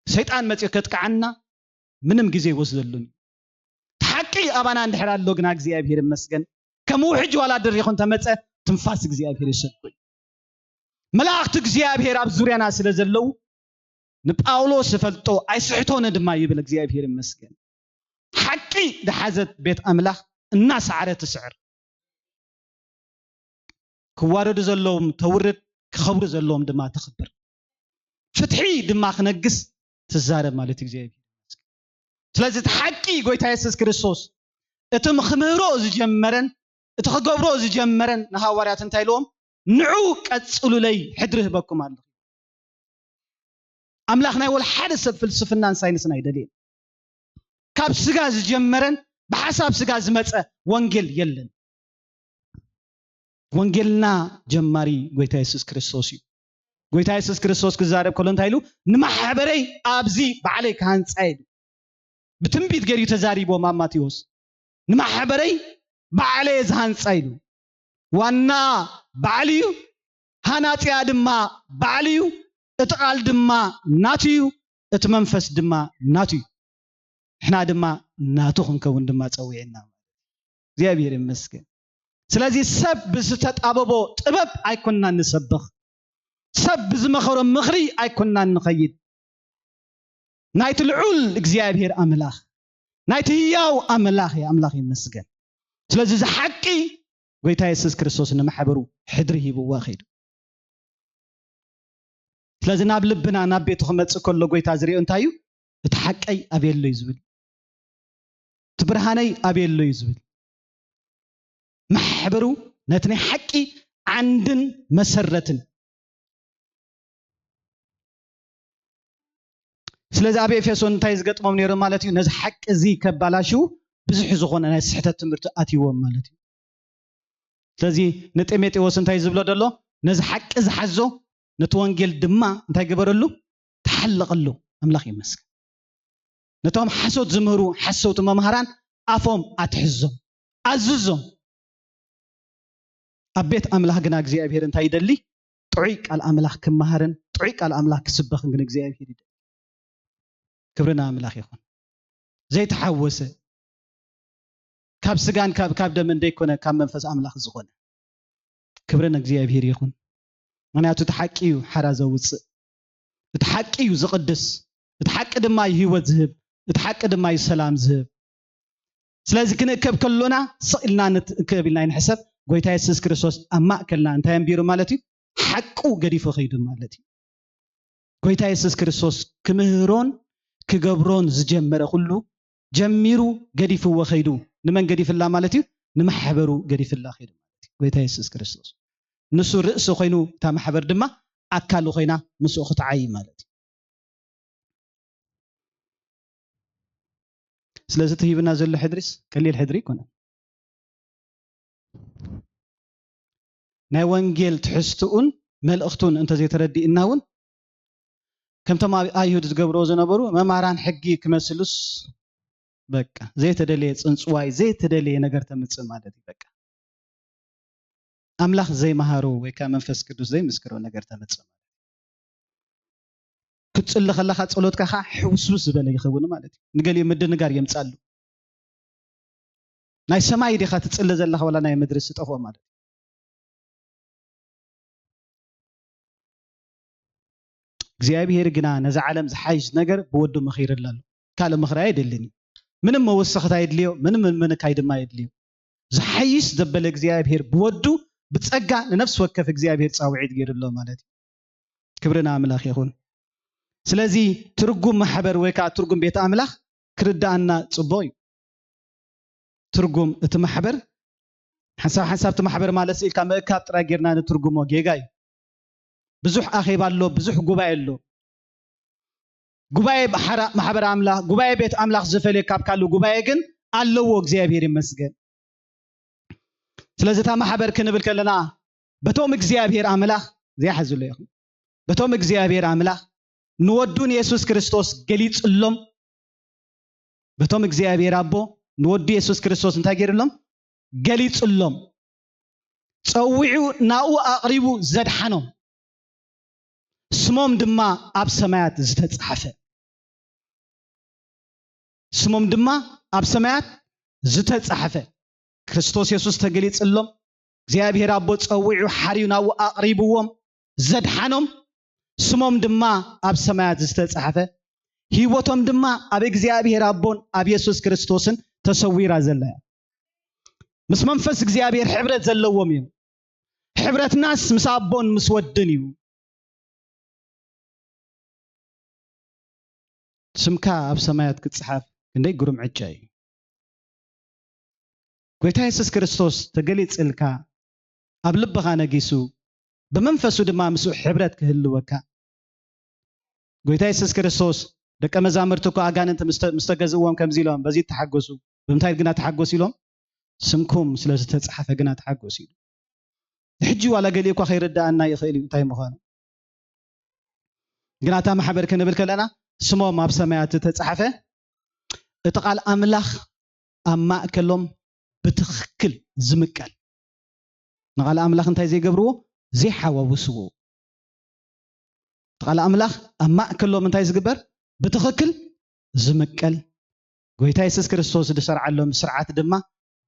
ሰይጣን መጺኡ ከጥቅዓና ምንም ግዜ ይወስደሉን እዩ። እቲ ሓቂ ኣባና እንድሕር ኣሎ ግና እግዚኣብሔር ይመስገን፣ ከም ውሕጅ ዋላ ድሪኹ እንተመጸ ትንፋስ እግዚኣብሔር ይሰብኩ እዩ። መላእኽቲ እግዚኣብሔር ኣብ ዙርያና ስለ ዘለዉ ንጳውሎስ እፈልጦ ኣይስሕቶን ድማ ይብል። እግዚኣብሔር ይመስገን። ሓቂ ዝሓዘት ቤት ኣምላኽ እናሰዓረ ትስዕር። ክዋረዱ ዘለዎም ተውርድ፣ ክኸብሩ ዘለዎም ድማ ተኽብር። ፍትሒ ድማ ክነግስ ትዛረብ ማለት እዩ እግዚኣብሔር። ስለዚ እቲ ሓቂ ጎይታ የሱስ ክርስቶስ እቲ ክምህሮ ዝጀመረን እቲ ክገብሮ ዝጀመረን ንሃዋርያት እንታይ ኢልዎም? ንዑ ቀጽሉለይ ሕድሪ ህበኩም ኣለኹ። ኣምላኽ ናይ ወላ ሓደ ሰብ ፍልስፍናን ሳይንስን ኣይደልየን። ካብ ስጋ ዝጀመረን ብሓሳብ ስጋ ዝመጸ ወንጌል የለን። ወንጌልና ጀማሪ ጎይታ የሱስ ክርስቶስ እዩ። ጎይታ የሱስ ክርስቶስ ክዛረብ ከሎ እንታይ ኢሉ? ንማሕበረይ ኣብዚ ባዕለይ ክሃንጻ ኢሉ። ብትንቢት ገይሩ ተዛሪቦም ኣብ ማቴዎስ። ንማሕበረይ ባዕለይ ዝሃንጻ ኢሉ። ዋና ባዕሉ እዩ፣ ሃናጺኣ ድማ ባዕሉ እዩ፣ እቲ ቃል ድማ ናቱ እዩ፣ እቲ መንፈስ ድማ ናቱ እዩ። ንሕና ድማ ናቱ ክንከውን ድማ ጸዊዕና። እግዚኣብሔር ይመስገን። ስለዚ ሰብ ብዝተጣበቦ ጥበብ ኣይኮንናን ንሰብኽ፣ ሰብ ብዝመኸሮ ምኽሪ ኣይኮንናን ንኸይድ። ናይቲ ልዑል እግዚኣብሔር ኣምላኽ፣ ናይቲ ህያው ኣምላኽ እዩ። ኣምላኽ ይመስገን። ስለዚ እዚ ሓቂ ጎይታ የሱስ ክርስቶስ ንማሕበሩ ሕድሪ ሂብዋ ከይዱ። ስለዚ ናብ ልብና ናብ ቤቱ ክመጽእ ከሎ ጎይታ ዝሪኦ እንታይ እዩ? እቲ ሓቀይ ኣበየሎ እዩ ዝብል፣ እቲ ብርሃነይ ኣበየሎ እዩ ዝብል። ማሕበሩ ነቲ ናይ ሓቂ ዓንድን መሰረትን። ስለዚ ኣብ ኤፌሶን እንታይ ዝገጥሞም ነይሩ ማለት እዩ? ነዚ ሓቂ እዚ ከባላሽው ብዙሕ ዝኾነ ናይ ስሕተት ትምህርቲ ኣትይዎም ማለት እዩ። ስለዚ ንጢሞቴዎስ እንታይ ዝብሎ ዘሎ? ነዚ ሓቂ ዝሓዞ፣ ነቲ ወንጌል ድማ እንታይ ግበረሉ? ተሓለቐሉ። ኣምላኽ ይመስገን። ነቶም ሓሶት ዝምህሩ ሓሰውቲ መምሃራን ኣፎም ኣትሕዞም፣ ኣዝዞም። ኣብ ቤት ኣምላኽ ግና እግዚኣብሔር እንታይ ይደሊ? ጥዑይ ቃል ኣምላኽ ክመሃርን ጥዑይ ቃል ኣምላኽ ክስበኽን ግን እግዚኣብሔር ይደሊ። ክብሪ ንኣምላኽ ይኹን። ዘይተሓወሰ፣ ካብ ስጋን ካብ፣ ካብ ደምን ዘይኮነ፣ ካብ መንፈስ ኣምላኽ ዝኾነ። ክብሪ ንእግዚኣብሔር ይኹን። ምኽንያቱ እቲ ሓቂ እዩ ሓራ ዘውጽእ። እቲ ሓቂ እዩ ዝቕድስ። እቲ ሓቂ ድማ እዩ ህይወት ዝህብ። እቲ ሓቂ ድማ እዩ ሰላም ዝህብ። ስለዚ ክንእከብ ከሎና ስቕ ኢልና ንትእከብ ኢልና ኣይንሕሰብ። ጎይታ የሱስ ክርስቶስ ኣብ ማእከልና እንታይ ኣንቢሩ ማለት እዩ? ሓቁ ገዲፉ ከይዱ ማለት እዩ። ጎይታ የሱስ ክርስቶስ ክምህሮን ክገብሮን ዝጀመረ ኩሉ ጀሚሩ ገዲፍዎ ከይዱ። ንመን ገዲፍላ ማለት እዩ? ንማሕበሩ ገዲፍላ ከይዱ ማለት እዩ። ጎይታ የሱስ ክርስቶስ ንሱ ርእሲ ኮይኑ፣ እታ ማሕበር ድማ ኣካሉ ኮይና ምስኡ ክትዓይ ማለት እዩ። ስለዚ እቲ ሂብና ዘሎ ሕድሪስ ቀሊል ሕድሪ ኣይኮነን። ናይ ወንጌል ትሕዝትኡን መልእኽቱን እንተዘይተረዲእና እውን ከምቶም ኣብ ኣይሁድ ዝገብርዎ ዝነበሩ መማራን ሕጊ ክመስሉስ በቃ ዘይተደለየ ጽንጽዋይ ዘይተደለየ ነገር ተምጽእ ማለት እዩ። በቃ ኣምላኽ ዘይመሃሮ ወይ ከዓ መንፈስ ቅዱስ ዘይምስክሮ ነገር ተመጽእ ማለት እዩ። ክትጽሊ ከለኻ ጸሎትካ ከዓ ሕውስውስ ዝበለ ይኸውን ማለት እዩ። ንገሊኡ ምድንጋር የምጻሉ። ናይ ሰማይ ዲኻ ትጽሊ ዘለኻ ዋላ ናይ ምድሪ ስጠፍኦ ማለት እዩ። እግዚኣብሔር ግና ነዚ ዓለም ዝሓይሽ ነገር ብወዱ መኺርላ ኣሎ። ካልእ ምኽሪ ኣየድልን እዩ። ምንም መወሰኽታ የድልዮ፣ ምንም ምምንካይ ድማ የድልዮ። ዝሓይሽ ዘበለ እግዚኣብሔር ብወዱ ብጸጋ ንነፍሲ ወከፍ እግዚኣብሔር ጻውዒት ገይሩ ኣሎ ማለት እዩ። ክብሪ ንኣምላኽ ይኹን። ስለዚ ትርጉም ማሕበር ወይ ከዓ ትርጉም ቤት ኣምላኽ ክርድኣና ጽቡቕ እዩ። ትርጉም እቲ ማሕበር ሓንሳብ ሓንሳብ እቲ ማሕበር ማለት ኢልካ ምእካብ ጥራይ ጌርና ንትርጉሞ ጌጋ እዩ። ብዙሕ ኣኼባ ኣሎ፣ ብዙሕ ጉባኤ ኣሎ። ጉባኤ ማሕራ- ማሕበር ኣምላኽ፣ ጉባኤ ቤት ኣምላኽ ዝፈልዮ ካብ ካልእ ጉባኤ ግን ኣለዎ፣ እግዚኣብሔር ይመስገን። ስለዚ እታ ማሕበር ክንብል ከለና በቶም እግዚኣብሔር ኣምላኽ ዘይሓዝሉ ኢኹም። በቶም እግዚኣብሔር ኣምላኽ ንወዱ ንየሱስ ክርስቶስ ገሊጽሎም፣ በቶም እግዚኣብሔር ኣቦ ንወዱ የሱስ ክርስቶስ እንታይ ገይርሎም? ገሊጽሎም። ጸዊዑ ናኡ ኣቕሪቡ ዘድሓኖም። ስሞም ድማ ኣብ ሰማያት ዝተጻሕፈ። ስሞም ድማ ኣብ ሰማያት ዝተጻሕፈ። ክርስቶስ የሱስ ተገሊጽሎም። እግዚኣብሔር ኣቦ ጸዊዑ ሓርዩ ናኡ ኣቕሪብዎም ዘድሓኖም። ስሞም ድማ ኣብ ሰማያት ዝተጻሕፈ። ህይወቶም ድማ ኣብ እግዚኣብሔር ኣቦን ኣብ የሱስ ክርስቶስን ተሰዊራ ዘላ እያ። ምስ መንፈስ እግዚኣብሔር ሕብረት ዘለዎም እዮም። ሕብረትናስ ምስ ኣቦን ምስ ወድን እዩ። ስምካ ኣብ ሰማያት ክጽሓፍ ክንደይ ግሩም ዕጫ እዩ። ጎይታ የሱስ ክርስቶስ ተገሊጽልካ፣ ኣብ ልብኻ ነጊሱ፣ ብመንፈሱ ድማ ምስኡ ሕብረት ክህልወካ። ጎይታ የሱስ ክርስቶስ ደቀ መዛሙርቲ እኮ ኣጋንንቲ ምስ ተ- ምስ ተገዝእዎም ከምዚ ኢሎም፣ በዚ ተሓጎሱ። ብምንታይ ግና ተሓጎሱ ኢሎም? ስምኩም ስለ ዝተጻሕፈ ግና ተሓጎሱ ኢሉ። ሕጂ ዋላ ገሊኡ እኳ ከይርድኣና ይኽእል እዩ እንታይ ምዃኑ። ግና እታ ማሕበር ክንብል ከለና ስሞም ኣብ ሰማያት ዝተጻሕፈ፣ እቲ ቃል ኣምላኽ ኣብ ማእከሎም ብትኽክል ዝምቀል። ንቓል ኣምላኽ እንታይ ዘይገብርዎ? ዘይሓዋውስዎ። እቲ ቃል ኣምላኽ ኣብ ማእከሎም እንታይ ዝግበር? ብትኽክል ዝምቀል። ጎይታ የሱስ ክርስቶስ ዝሰርዓሎም ስርዓት ድማ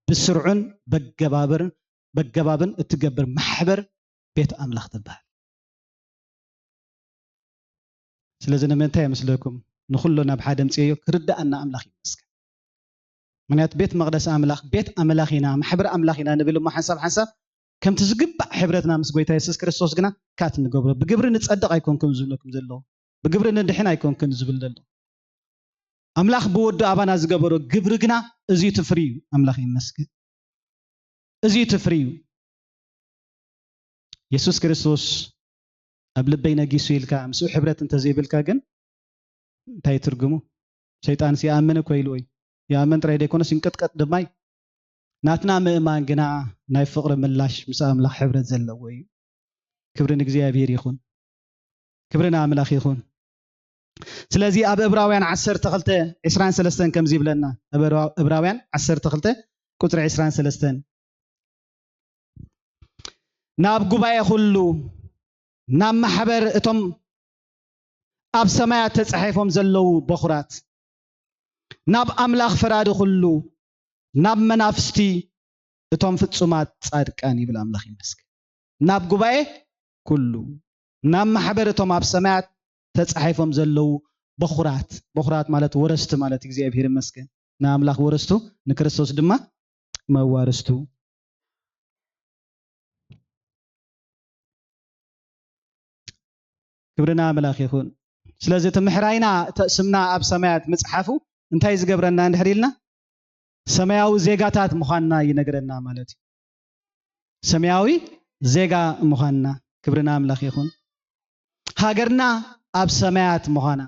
ብስርዑን በገባብርን በገባብን እትገብር ማሕበር ቤት ኣምላኽ ትበሃል። ስለዚ ንምንታይ ይመስለኩም ንኹሎ ናብ ሓደ ምጽእዮ ክርድኣና ኣምላኽ ይመስገን። ምክንያቱ ቤት መቕደስ ኣምላኽ፣ ቤት ኣምላኽ ኢና፣ ማሕበር ኣምላኽ ኢና ንብል እሞ ሓንሳብ ሓንሳብ ከምቲ ዝግባእ ሕብረትና ምስ ጎይታ የሱስ ክርስቶስ ግና ካት ንገብሮ። ብግብሪ ንጸድቕ ኣይኮንኩን ዝብለኩም ዘለኹ፣ ብግብሪ ንድሕን ኣይኮንኩን ዝብል ዘሎ። ኣምላኽ ብወዱ ኣባና ዝገበሮ ግብሪ ግና እዚ ትፍሪ እዩ። ኣምላኽ ይመስገን። እዚ ትፍሪ እዩ። የሱስ ክርስቶስ ኣብ ልበይ ነጊሱ ኢልካ ምስኡ ሕብረት እንተዘይብልካ ግን እንታይ ትርጉሙ? ሰይጣንስ ይኣምን እኮ ኢሉ እዩ። ይኣምን ጥራይ ዘይኮነስ ይንቀጥቀጥ ድማ እዩ። ናትና ምእማን ግና ናይ ፍቕሪ ምላሽ ምስ ኣምላኽ ሕብረት ዘለዎ እዩ። ክብሪ ንእግዚኣብሔር ይኹን። ክብሪ ንኣምላኽ ይኹን። ስለዚ ኣብ ዕብራውያን ዓሰርተ ክልተ ዕስራን ሰለስተን ከምዚ ይብለና። ዕብራውያን ዓሰርተ ክልተ ቁጽሪ ዕስራን ሰለስተን ናብ ጉባኤ ኩሉ ናብ ማሕበር እቶም ኣብ ሰማያት ተጻሒፎም ዘለዉ በኹራት ናብ ኣምላኽ ፈራዲ ኩሉ ናብ መናፍስቲ እቶም ፍጹማት ጻድቃን ይብል። ኣምላኽ ይመስገን። ናብ ጉባኤ ኩሉ ናብ ማሕበር እቶም ኣብ ሰማያት ተጻሒፎም ዘለዉ በኹራት፣ በኹራት ማለት ወረስቲ ማለት እግዚኣብሔር ይመስገን። ንኣምላኽ ወረስቱ ንክርስቶስ ድማ መዋርስቱ። ክብርና ኣምላኽ ይኹን። ስለዚ እቲ ምሕራይና እተ- ስምና ኣብ ሰማያት ምጽሓፉ እንታይ ዝገብረና እንድሕር ኢልና ሰማያዊ ዜጋታት ምዃንና ይነግረና ማለት እዩ። ሰማያዊ ዜጋ ምዃንና ክብርና ኣምላኽ ይኹን። ሃገርና ኣብ ሰማያት ምዃና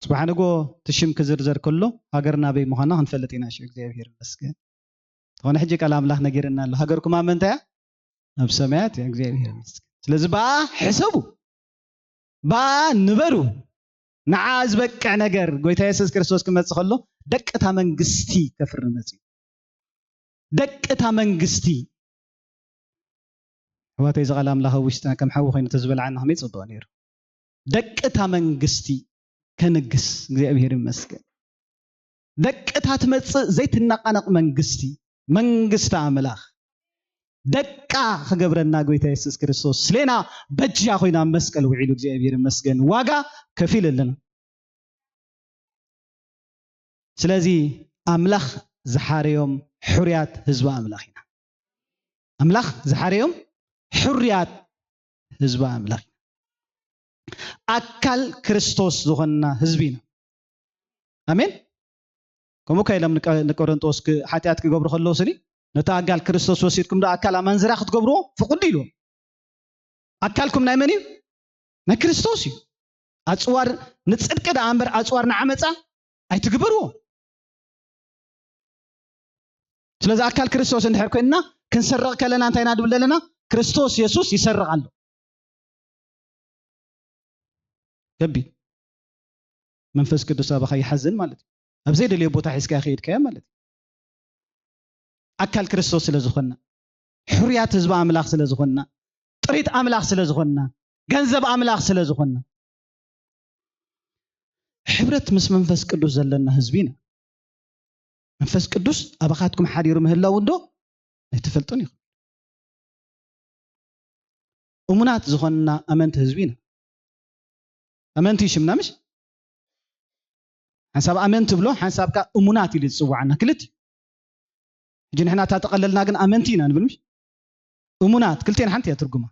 ጽባሕ ንጎ እቲ ሽም ክዝርዘር ከሎ ሃገርና ኣበይ ምዃና ክንፈልጥ ኢና። ሽዑ እግዚኣብሔር ይመስገን። ዝኾነ ሕጂ ቃል ኣምላኽ ነጊርና ኣሎ። ሃገርኩም ኣብ መንታይ እያ? ኣብ ሰማያት እያ። እግዚኣብሔር ይመስገን። ስለዚ ብኣ ሕሰቡ፣ ብኣ ንበሩ። ንዓ ዝበቅዕ ነገር ጎይታ የሱስ ክርስቶስ ክመጽእ ከሎ ደቂ እታ መንግስቲ ከፍሪ መጽኡ። ደቂ እታ መንግስቲ። ኣሕዋተይ፣ እዚ ቃል ኣምላኽ ኣብ ውሽጥና ከም ሓዊ ኮይኑ ተዝበልዓና ከመይ ጽቡቕ ነይሩ። ደቂ እታ መንግስቲ ከንግስ እግዚኣብሔር ይመስገን። ደቂ እታ ትመጽእ ዘይትነቃነቕ መንግስቲ፣ መንግስቲ ኣምላኽ ደቃ ክገብረና ጎይታ የሱስ ክርስቶስ ስሌና በጃ ኮይና ኣብ መስቀል ውዒሉ እግዚኣብሔር ይመስገን። ዋጋ ከፊለልና። ስለዚ ኣምላኽ ዝሓረዮም ሕሩያት ህዝቢ ኣምላኽ ኢና። ኣምላኽ ዝሓረዮም ሕሩያት ህዝቢ ኣምላኽ ኢና። ኣካል ክርስቶስ ዝኾንና ህዝቢ ኢና። ኣሜን። ከምኡ ከ ኢሎም ንቀ-፣ ንቆሮንጦስ ክ-፣ ሓጢኣት ክገብሩ ከለዉ ስኒ፣ ነቲ ኣካል ክርስቶስ ወሲድኩም ዶ ኣካል ኣማንዝራ ክትገብርዎ ፍቑድ ኢሉ። ኣካልኩም ናይ መን እዩ? ናይ ክርስቶስ እዩ። ኣጽዋር ንጽድቂ ደኣ እምበር ኣጽዋር ንዓመጻ ኣይትግበርዎ። ስለዚ ኣካል ክርስቶስ እንድሕር ኮይንና ክንሰርቕ ከለና እንታይ ኢና ንብል ዘለና? ክርስቶስ የሱስ ይሰርቕ ኣሎ። ከቢድ። መንፈስ ቅዱስ ኣባኻ ይሓዝን ማለት እዩ። ኣብ ዘይደልዮ ቦታ ሒዝካዮ ከይድካዮ ማለት እዩ። ኣካል ክርስቶስ ስለ ዝኾንና፣ ሕሩያት ህዝቢ ኣምላኽ ስለ ዝኾንና፣ ጥሪት ኣምላኽ ስለ ዝኾንና፣ ገንዘብ ኣምላኽ ስለ ዝኾንና፣ ሕብረት ምስ መንፈስ ቅዱስ ዘለና ህዝቢ ኢና። መንፈስ ቅዱስ ኣባኻትኩም ሓዲሩ ምህላው እንዶ ኣይትፈልጡን ኢኹም። እሙናት ዝኾንና ኣመንቲ ህዝቢ ኢና። ኣመንቲ እዩ ሽምና፣ ምሽ? ሓንሳብ ኣመንቲ ብሎ፣ ሓንሳብ ከኣ እሙናት ኢሉ ዝጽዋዓና ክልት እዩ። ሕጂ ንሕና እታ ተቐለልና ግን ኣመንቲ ኢና ንብል፣ ምሽ? እሙናት፣ ክልቴን ሓንቲ እያ ትርጉማ።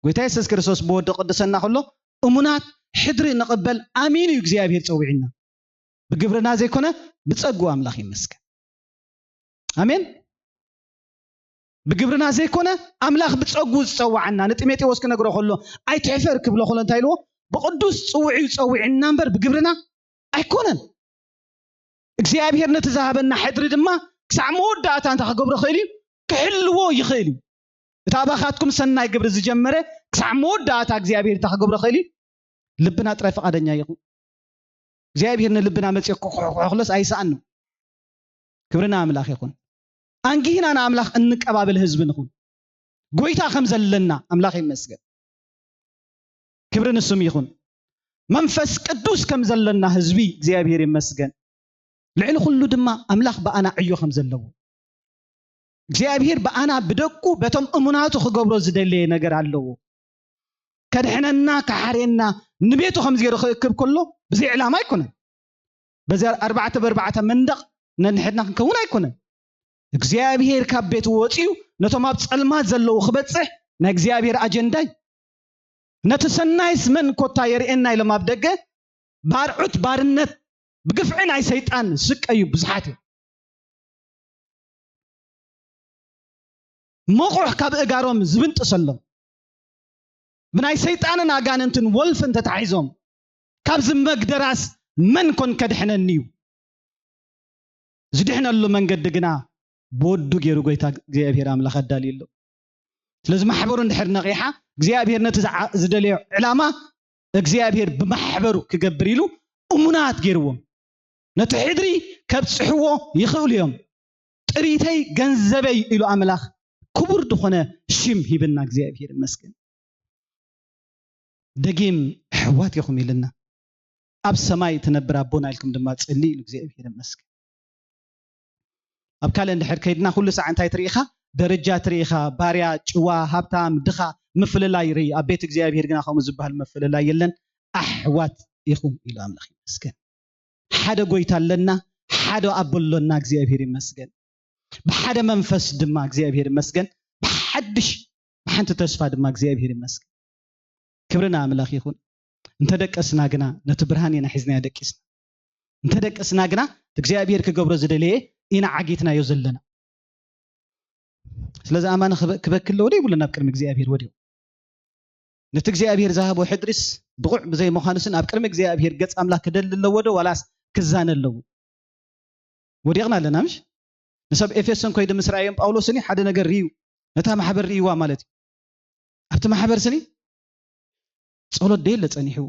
ጎይታ የሱስ ክርስቶስ ብወዲ ቅዱሰና ከሎ፣ እሙናት ሕድሪ ንቕበል ኣሚኑ እዩ እግዚኣብሔር ጸዊዕና። ብግብርና ዘይኮነ ብጸጉ ኣምላኽ ይመስገን። ኣሜን። ብግብርና ዘይኮነ ኣምላኽ ብጸጉ ዝጸዋዓና፣ ንጢሞቴዎስ ክነግሮ ከሎ፣ ኣይትሕፈር ክብሎ ከሎ እንታይ ኢልዎ? ብቅዱስ ጽውዕ እዩ ጸዊዕና እምበር ብግብርና ኣይኮነን። እግዚኣብሔር ነቲ ዝሃበና ሕድሪ ድማ ክሳዕ መወዳእታ እንታይ ክገብሮ ይኽእል እዩ? ክሕልዎ ይኽእል እዩ። እቲ ኣባኻትኩም ሰናይ ግብሪ ዝጀመረ ክሳዕ መወዳእታ እግዚኣብሔር እንታይ ክገብሮ ይኽእል እዩ? ልብና ጥራይ ፍቓደኛ ይኹን። እግዚኣብሔር ንልብና መጽዮ ክሕኩሕኩሕሎስ ኣይሰኣን ነው። ክብርና ኣምላኽ ይኹን። ኣንጊህና ንኣምላኽ እንቀባበል ህዝቢ ንኹን። ጎይታ ከም ዘለና ኣምላኽ ይመስገን። ክብሪ ንስም ይኹን። መንፈስ ቅዱስ ከም ዘለና ህዝቢ እግዚኣብሔር ይመስገን። ልዕሊ ኩሉ ድማ ኣምላኽ ብኣና ዕዮ ከም ዘለዎ። እግዚኣብሔር ብኣና ብደቁ በቶም እሙናቱ ክገብሮ ዝደለየ ነገር ኣለዎ። ከድሕነና፣ ክሓርየና፣ ንቤቱ ከም ገይሩ ክእክብ ከሎ ብዘይ ዕላማ ኣይኮነን። በዚ ኣርባዕተ ብኣርባዕተ መንደቕ ነንሕድና ክንከውን ኣይኮነን። እግዚኣብሔር ካብ ቤቱ ወጺኡ ነቶም ኣብ ጸልማት ዘለዉ ክበጽሕ ናይ እግዚኣብሔር ኣጀንዳ እዩ። ነቲ ሰናይስ መን ኮታ የርእየና ኢሎም ኣብ ደገ ባርዑት ባርነት ብግፍዒ ናይ ሰይጣን ዝስቀዩ ብዙሓት እዮም። መቑሕ ካብ እጋሮም ዝብንጥሰሎም፣ ብናይ ሰይጣንን ኣጋንንትን ወልፍን ተታሒዞም፣ ካብዚ መግደራስ መን ኮን ከድሕነኒ እዩ? ዝድሕነሉ መንገዲ ግና ብወዱ ገይሩ ጎይታ እግዚኣብሔር ኣምላኽ ኣዳልዩ ኣሎ። ስለዚ ማሕበሩ እንድሕር ነቒሓ፣ እግዚኣብሔር ነቲ ዝዓ-፣ ዝደለዮ ዕላማ እግዚኣብሔር ብማሕበሩ ክገብር ኢሉ እሙናት ገይርዎም። ነቲ ሕድሪ ከብጽሕዎ ይኽእሉ እዮም። ጥሪተይ ገንዘበይ ኢሉ ኣምላኽ ክቡር ዝኾነ ሽም ሂብና እግዚኣብሔር ይመስገን። ደጊም ኣሕዋት ኢኹም ኢልና፣ ኣብ ሰማይ ትነብር ኣቦና ኢልኩም ድማ ጸልዩ ኢሉ እግዚኣብሔር ይመስገን። ኣብ ካልእ እንድሕር ከይድና ኩሉ ሳዕ እንታይ ትርኢ ኢኻ? ደረጃ ትርኢ ኢኻ። ባርያ፣ ጭዋ፣ ሃብታም፣ ድኻ፣ ምፍልላይ ይርኢ። ኣብ ቤት እግዚኣብሔር ግና ከምኡ ዝበሃል ምፍልላይ የለን። ኣሕዋት ኢኹም ኢሉ ኣምላኽ ይመስገን። ሓደ ጎይታ ኣለና፣ ሓደ ኣቦ ኣሎና፣ እግዚኣብሔር ይመስገን። ብሓደ መንፈስ ድማ እግዚኣብሔር ይመስገን። ብሓድሽ፣ ብሓንቲ ተስፋ ድማ እግዚኣብሔር ይመስገን። ክብሪ ንኣምላኽ ይኹን። እንተ ደቀስና ግና ነቲ ብርሃን ኢና ሒዝናዮ ደቂስና። እንተ ደቀስና ግና እቲ እግዚኣብሔር ክገብሮ ዝደለየ ኢና ዓጊትናዮ ዘለና። ስለዚ ኣማኒ ክበ-፣ ክበኪ ኣለዎ ዶ ይብሉን ኣብ ቅድሚ እግዚኣብሔር ወዲቑ። ነቲ እግዚኣብሔር ዝሃቦ ሕድሪስ ብቑዕ ብዘይ ምዃኑስን ኣብ ቅድሚ እግዚኣብሔር ገጽ ኣምላኽ ክደሊ ኣለዎ ዶ ዋላስ ክዛነ ኣለዎ? ወዲቕና ኣለና ምሽ? ንሰብ ኤፌሶን ኮይዱ ምስ ረኣዮም ጳውሎስኒ ሓደ ነገር ርእዩ፣ ነታ ማሕበር ርእይዋ ማለት እዩ። ኣብቲ ማሕበር ስኒ ጸሎት ደየለ ጸኒሕዎ።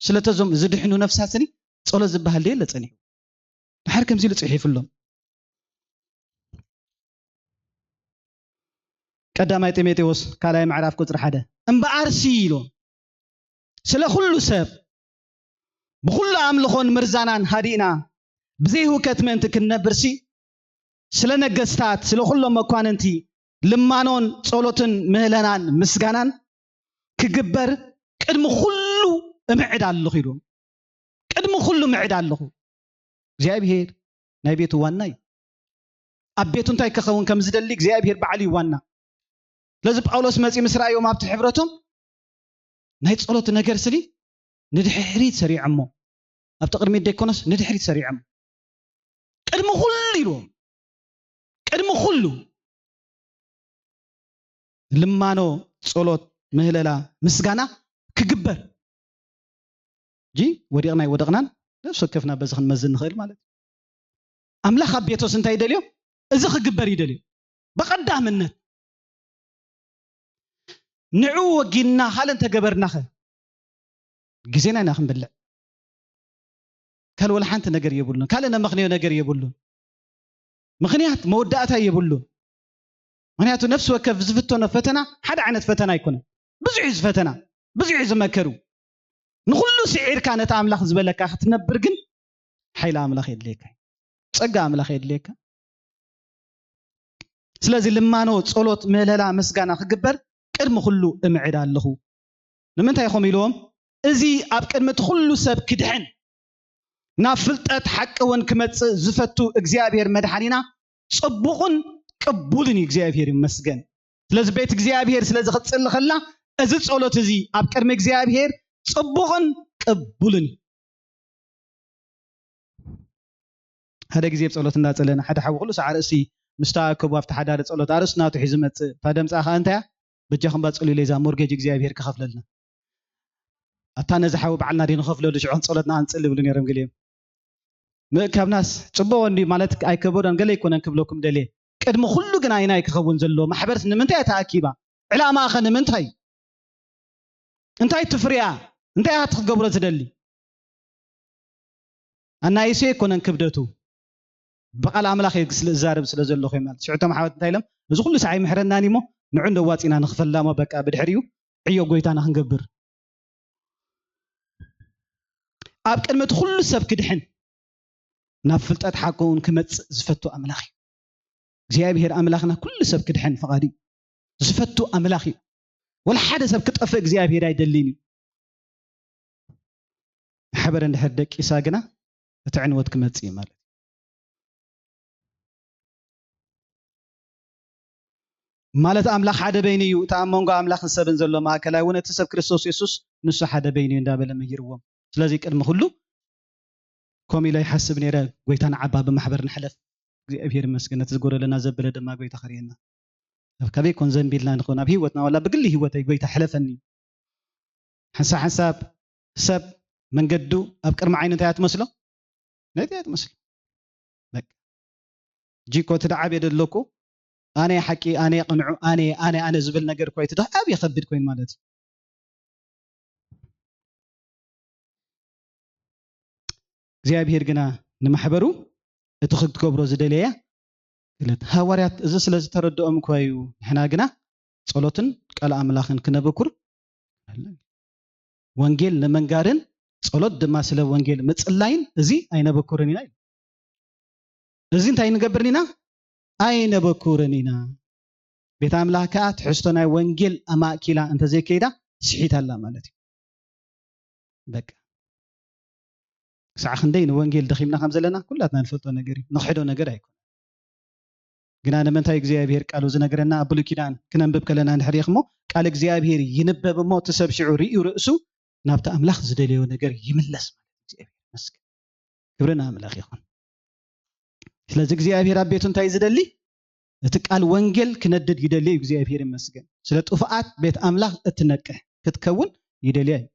ስለተዞም ዝድሕኑ ነፍሳት ስኒ ጸሎት ዝበሃል ደየለ ጸኒሕዎ። ድሓር ከምዚ ኢሉ ጽሒፉሎም። ቀዳማይ ጢሞቴዎስ ካልኣይ ምዕራፍ ቁጽሪ ሓደ፣ እምበኣርሲ ኢሉ፣ ስለ ኩሉ ሰብ ብኹሉ ኣምልኾን ምርዛናን ሃዲእና፣ ብዘይ ህውከት ምእንቲ ክንነብርሲ፣ ስለ ነገስታት፣ ስለ ኩሎም መኳንንቲ ልማኖን ጸሎትን ምህለናን ምስጋናን ክግበር ቅድሚ ኩሉ እምዕድ ኣለኹ ኢሉ። ቅድሚ ኩሉ ምዕድ ኣለኹ። እግዚኣብሔር ናይ ቤቱ ዋና እዩ። ኣብ ቤቱ እንታይ ክኸውን ከም ዝደሊ እግዚኣብሔር ባዕሉ እዩ ዋና። ስለዚ ጳውሎስ መጺኡ ምስ ረኣዮም ኣብቲ ሕብረቶም ናይ ጸሎት ነገር ስሊ ንድሕሪት ሰሪዖሞ፣ ኣብቲ ቅድሚት ደይኮነስ ንድሕሪት ሰሪዖሞ። ቅድሚ ኩሉ ኢልዎም፣ ቅድሚ ኩሉ ልማኖ፣ ጸሎት፣ ምህለላ፣ ምስጋና ክግበር። እጂ ወዲቕና ኣይወደቕናን ነፍሲ ወከፍና በዚ ክንመዝን ንኽእል ማለት እዩ። ኣምላኽ ኣብ ቤቶስ እንታይ ይደልዮ? እዚ ክግበር ይደልዮ። ብቐዳምነት ንዕኡ ወጊንና ካልእ እንተገበርናኸ ግዜና ኢና ክንብልዕ። ካልእ ወላ ሓንቲ ነገር የብሉን። ካልእ ነመኽንዮ ነገር የብሉን። ምኽንያት መወዳእታ የብሉን። ምኽንያቱ ነፍሲ ወከፍ ዝፍተኖ ፈተና ሓደ ዓይነት ፈተና ኣይኮነን። ብዙሕ እዩ ዝፈተና፣ ብዙሕ እዩ ዝመከሩ። ንኹሉ ስዒርካ ነቲ ኣምላኽ ዝበለካ ክትነብር ግን ሓይሊ ኣምላኽ የድልየካ እዩ። ጸጋ ኣምላኽ የድልየካ። ስለዚ ልማኖ፣ ጸሎት፣ ምህለላ፣ ምስጋና ክግበር ቅድሚ ኩሉ እምዕድ ኣለኹ። ንምንታይ ከምኡ ኢልዎም? እዚ ኣብ ቅድሚ እቲ ኩሉ ሰብ ክድሕን ናብ ፍልጠት ሓቂ እውን ክመጽእ ዝፈቱ እግዚኣብሔር መድሓኒና ጽቡቕን ቅቡልን እዩ። እግዚኣብሔር ይመስገን። ስለዚ ቤት እግዚኣብሔር ስለዚ ክትጽሊ ከላ እዚ ጸሎት እዚ ኣብ ቅድሚ እግዚኣብሔር ጽቡቕን ቅቡልን እዩ። ሓደ ግዜ ኣብ ጸሎት እንዳጸለና ሓደ ሓዊ ኩሉ ሳዕ ኣርእስቲ ምስ ተኣከቡ ኣብቲ ሓዳሪ ጸሎት ኣርእስቲ ናቱ ሒዙ መጽእ። እታ ደምጻ ከኣ እንታይ እያ? በጃኹም ባጽሉ ኢለ እዛ ሞርጌጅ እግዚኣብሔር ክኸፍለልና። ኣታ ነዚ ሓዊ ባዕልና ዲ ንኸፍለሉ ሽዑ ጸሎትና ኣንጽል ይብሉ ነይሮም ገሊኦም። ምእካብናስ ጽቡቕ እንዲ ማለት ኣይከበዶን ገለ ኣይኮነን ክብለኩም ደልየ። ቅድሚ ኩሉ ግን ኣይናይ ክኸውን ዘለዎ ማሕበርስ ንምንታይ እያ ተኣኪባ? ዕላማ ኸ ንምንታይ? እንታይ ትፍርያ? እንታይ እያ ክትገብሮ ትደሊ? ኣናይሰ ኣይኮነን ክብደቱ። ብቓል ኣምላኽ እየ ስለ እዛረብ ስለ ዘለኹ እየ ማለት። ሽዑ እቶም ሓወት እንታይ ኢሎም? እዚ ኩሉ ሰዓይ ምሕረናን እሞ ንዑ እንደ ዋጺና ንኽፈላ እሞ በቃ ብድሕሪኡ ዕዮ ጎይታና ክንገብር። ኣብ ቅድሚ እቲ ኩሉ ሰብ ክድሕን ናብ ፍልጠት ሓቂ እውን ክመጽእ ዝፈቱ ኣምላኽ እዩ። እግዚኣብሔር ኣምላኽና ኩሉ ሰብ ክድሕን ፍቓዱ እዩ። ዝፈቱ ኣምላኽ እዩ። ወላ ሓደ ሰብ ክጠፍእ እግዚኣብሔር ኣይደልን እዩ። ማሕበር እንድሕር ደቂሳ ግና እቲ ዕንወት ክመጽእ እዩ ማለት እዩ። ማለት ኣምላኽ ሓደ በይኑ እዩ፣ እቲ ኣብ መንጎ ኣምላኽን ሰብን ዘሎ ማእከላይ እውን እቲ ሰብ ክርስቶስ የሱስ ንሱ ሓደ በይኑ እዩ እንዳበለ መሂርዎም። ስለዚ ቅድሚ ኩሉ ከምኡ ኢለ ይሓስብ ነይረ፣ ጎይታ ንዓባ ብማሕበር ንሕለፍ። እግዚኣብሔር ይመስገን፣ ነቲ ዝጎደለና ዘበለ ድማ ጎይታ ከርእየና። ኣብ ካበይ ኮን ዘንቢልና ንኸውን፣ ኣብ ህይወትና ዋላ ብግሊ ህይወተይ ጎይታ ሕለፈኒ። ሓንሳብ ሓንሳብ ሰብ መንገዱ ኣብ ቅድሚ ዓይኑ እንታይ እያ ትመስሎ? ነቲ እያ ትመስሎ። በቃ። ጂኮ እቲ ደዓብ የደለኩ፣ ኣነ ሓቂ፣ ኣነ ቅንዑ፣ ኣነ፣ ኣነ፣ ኣነ ዝብል ነገር እኮ እቲ ደዓብ የኸብድ ኮይኑ ማለት እዩ። እግዚኣብሔር ግና ንማሕበሩ እቲ ክትገብሮ ዝደለያ ግለት። ሃዋርያት እዚ ስለ ዝተረድኦም እኮ እዩ። ንሕና ግና ጸሎትን ቃል ኣምላኽን ክነበኩር ኣለና። ወንጌል ንምንጋርን ጸሎት ድማ ስለ ወንጌል ምጽላይን እዚ ኣይነበኩርን ኢና ኢሉ። እዚ እንታይ ንገብርን ኢና? ኣይነበኩርን ኢና። ቤት ኣምላኽ ከኣ ትሕዝቶ ናይ ወንጌል ኣማእኪላ እንተዘይከይዳ ስሒት ኣላ ማለት እዩ። በቃ። ክሳዕ ክንደይ ንወንጌል ደኺምና ከም ዘለና ኩላትና ንፈልጦ ነገር እዩ። ንኽሕዶ ነገር ኣይኮነን። ግና ንምንታይ እግዚኣብሔር ቃሉ ዝነግረና ኣብ ብሉይ ኪዳን ክነንብብ ከለና እንድሕር እሞ ቃል እግዚኣብሔር ይንበብ እሞ እቲ ሰብ ሽዑ ርእዩ ርእሱ ናብቲ ኣምላኽ ዝደለዮ ነገር ይምለስ ማለት እዩ። እግዚኣብሔር ይመስገን። ክብሪ ንኣምላኽ ይኹን። ስለዚ እግዚኣብሔር ኣብ ቤቱ እንታይ ዝደሊ? እቲ ቃል ወንጌል ክነድድ ይደሊ እዩ። እግዚኣብሔር ይመስገን። ስለ ጥፉኣት ቤት ኣምላኽ እትነቅሕ ክትከውን ይደልያ እዩ።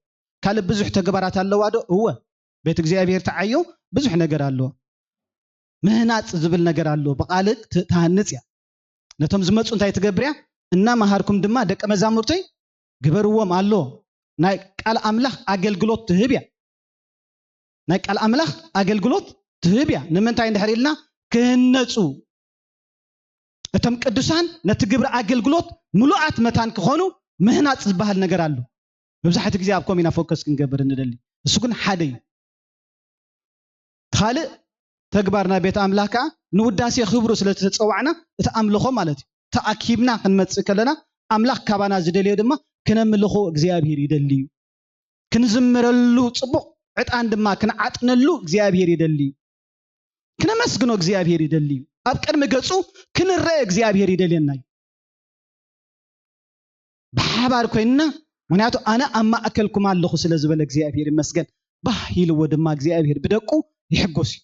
ካልእ ብዙሕ ተግባራት ኣለዋ ዶ? እወ። ቤት እግዚኣብሔር ተዓዮ ብዙሕ ነገር ኣለዎ። ምህናጽ ዝብል ነገር ኣለዎ። ብቓል ት-፣ ትሃንጽ እያ። ነቶም ዝመጹ እንታይ ትገብር እያ? እናመሃርኩም ድማ ደቀ መዛሙርተይ ግበርዎም ኣሎ። ናይ ቃል ኣምላኽ ኣገልግሎት ትህብ እያ። ናይ ቃል ኣምላኽ ኣገልግሎት ትህብ እያ። ንምንታይ እንድሕር ኢልና? ክህነጹ። እቶም ቅዱሳን ነቲ ግብሪ ኣገልግሎት ምሉኣት መታን ክኾኑ ምህናጽ ዝበሃል ነገር ኣሎ። መብዛሕትኡ ግዜ ኣብ ኮም ኢና ፎከስ ክንገብር እንደሊ። እሱ ግን ሓደ እዩ። ካልእ ተግባር ናይ ቤት ኣምላኽ ከኣ ንውዳሴ ክብሩ ስለ ዝተጸዋዕና እቲ ኣምልኾ ማለት እዩ። ተኣኪብና ክንመጽእ ከለና ኣምላኽ ካባና ዝደልዮ ድማ ክነምልኾ እግዚኣብሔር ይደሊ እዩ። ክንዝምረሉ ጽቡቕ ዕጣን ድማ ክንዓጥነሉ እግዚኣብሔር ይደሊ እዩ። ክነመስግኖ እግዚኣብሔር ይደሊ እዩ። ኣብ ቅድሚ ገጹ ክንረአ እግዚኣብሔር ይደልየና እዩ። ብሓባር ኮይንና፣ ምኽንያቱ ኣነ ኣብ ማእከልኩም ኣለኹ ስለ ዝበለ እግዚኣብሔር ይመስገን። ባህ ኢልዎ ድማ እግዚኣብሔር ብደቁ ይሕጎስ እዩ።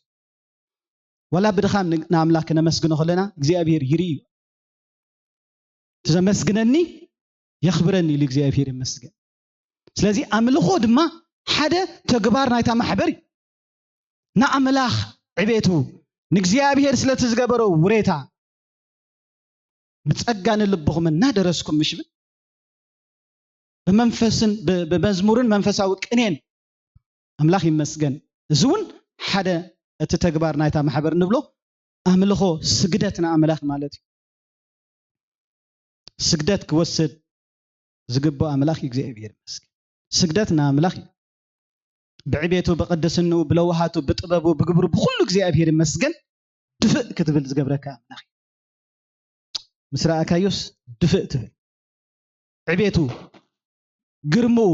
ዋላ ብድኻም ን-፣ ንኣምላኽ ክነመስግኖ ከለና እግዚኣብሔር ይርኢ እዩ። እቲ ዘመስግነኒ የኽብረኒ ኢሉ እግዚኣብሔር ይመስገን። ስለዚ ኣምልኾ ድማ ሓደ ተግባር ናይታ ማሕበር እዩ። ንኣምላኽ ዕቤቱ፣ ንእግዚኣብሔር ስለቲ ዝገበሮ ውሬታ ብጸጋ ንልብኹም እናደረስኩም ምሽ ብል ብመንፈስን ብ-፣ ብመዝሙርን መንፈሳዊ ቅኔን ኣምላኽ ይመስገን። እዚ እውን ሓደ እቲ ተግባር ናይታ ማሕበር ንብሎ ኣምልኾ ስግደት ንኣምላኽ ማለት እዩ። ስግደት ክወስድ ዝግብኦ ኣምላኽ እዩ። እግዚኣብሔር ይመስገን። ስግደት ንኣምላኽ እዩ። ብዕቤቱ፣ ብቅድስንኡ፣ ብለውሃቱ፣ ብጥበቡ፣ ብግብሩ፣ ብኩሉ እግዚኣብሔር ይመስገን። ድፍእ ክትብል ዝገብረካ ኣምላኽ እዩ። ምስ ረኣካዮስ ድፍእ ትብል። ዕቤቱ፣ ግርምኡ፣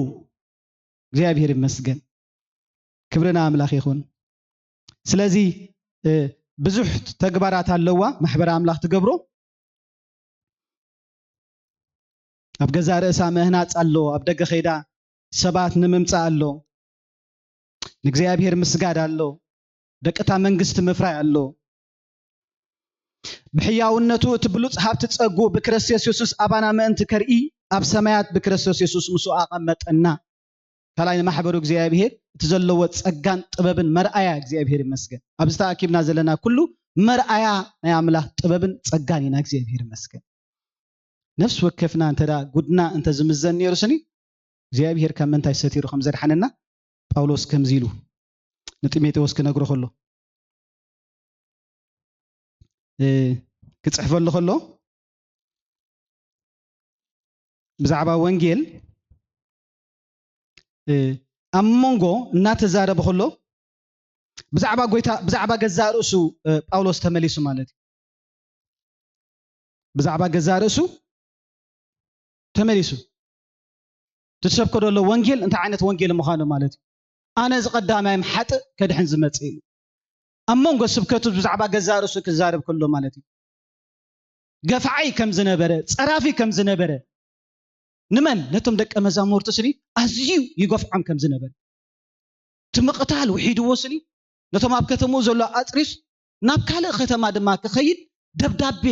እግዚኣብሔር ይመስገን። ክብሪ ንኣምላኽ ይኹን። ስለዚ፣ እ፣ ብዙሕ ተግባራት ኣለዋ ማሕበር ኣምላኽ ትገብሮ። ኣብ ገዛእ ርእሳ ምህናጽ ኣሎ፣ ኣብ ደገ ከይዳ ሰባት ንምምጻእ ኣሎ፣ ንእግዚኣብሔር ምስጋድ ኣሎ፣ ደቂ እታ መንግስቲ ምፍራይ ኣሎ። ብሕያውነቱ እቲ ብሉጽ ሃብቲ ጸጉ ብክርስቶስ የሱስ ኣባና ምእንቲ ከርኢ ኣብ ሰማያት ብክርስቶስ የሱስ ምስኡ ኣቐመጠና። ካልኣይ ንማሕበሩ እግዚኣብሔር እቲ ዘለዎ ጸጋን ጥበብን መርኣያ እግዚኣብሔር ይመስገን። ኣብዚ ተኣኪብና ዘለና ኩሉ መርኣያ ናይ ኣምላኽ ጥበብን ጸጋን ኢና። እግዚኣብሔር ይመስገን። ነፍሲ ወከፍና እንተ ደኣ ጉድና እንተ ዝምዘን ነይሩ ስኒ፣ እግዚኣብሔር ካብ ምንታይ ሰቲሩ ከም ዘድሓነና ጳውሎስ ከምዚ ኢሉ ንጢሞቴዎስ ክነግሮ ከሎ፣ እ፣ ክጽሕፈሉ ከሎ ብዛዕባ ወንጌል፣ እ፣ ኣብ መንጎ እናተዛረበ ከሎ ብዛዕባ ጎይታ፣ ብዛዕባ ገዛእ ርእሱ፣ እ፣ ጳውሎስ ተመሊሱ ማለት እዩ። ብዛዕባ ገዛእ ርእሱ ተመሊሱ። እቲ ዝሰብኮ ዘሎ ወንጌል እንታይ ዓይነት ወንጌል ምዃኑ ማለት እዩ። ኣነ እዚ ቀዳማይ ሓጥእ ከድሕን ዝመጽእ ኢሉ። ኣብ መንጎ ስብከቱ ብዛዕባ ገዛእ ርእሱ ክዛረብ ከሎ ማለት እዩ። ገፋዓይ ከም ዝነበረ፣ ጸራፊ ከም ዝነበረ፣ ንመን? ነቶም ደቀ መዛሙርቱ ስኒ ኣዝዩ ይገፍዖም ከም ዝነበረ። እቲ ምቕታል ውሒድዎ ስኒ፣ ነቶም ኣብ ከተምኡ ዘሎ ኣጽሪስ፣ ናብ ካልእ ከተማ ድማ ክኸይድ ደብዳቤ፣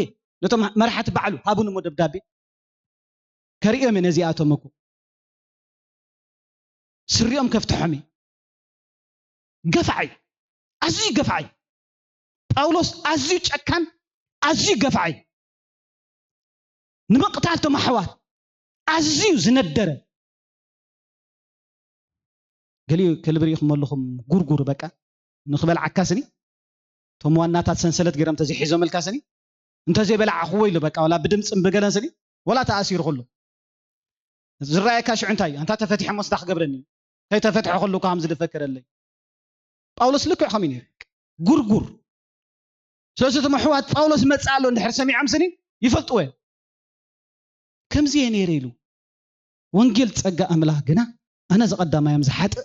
ነቶም መራሕቲ ባዕሉ ሃቡኒ እሞ ደብዳቤ። ከርእዮም እየ ነዚኣቶም እኮ። ስሪኦም ከፍትሖም እየ። ገፋዓይ፣ ኣዝዩ ገፋዓይ። ጳውሎስ ኣዝዩ ጨካን፣ ኣዝዩ ገፋዓይ። ንምቕታል እቶም ኣሕዋት ኣዝዩ ዝነደረ። ገሊኡ ከልቢ ርኢኹም ኣለኹም፣ ጉርጉር በቃ ንኽበልዓካ ስኒ። እቶም ዋናታት ሰንሰለት ገይሮም እንተዘይሒዞምልካ ስኒ፣ እንተዘይበላዕኽዎ ኢሉ በቃ፣ ዋላ ብድምፅን ብገለን ስኒ፣ ዋላ ተኣሲሩ ከሎ ዝረኣየካ ሽዑ እንታይ እዩ? ኣንታ ተፈቲሐ እሞ ስዳ ክገብረኒ እዩ? ከይተፈትሐ ከሎ እኮ ከምዚ ዝፈከረለይ። ጳውሎስ ልክዕ ከምኡ እዩ ነይሩ። ጉርጉር። ስለዚ እቶም ኣሕዋት ጳውሎስ መጽእ ኣሎ እንድሕር ሰሚዖም ስኒ ይፈልጥዎ እዮም። ከምዚ እየ ነይረ ኢሉ። ወንጌል ጸጋ ኣምላኽ ግና ኣነ ዝቐዳማዮም ዝሓጥእ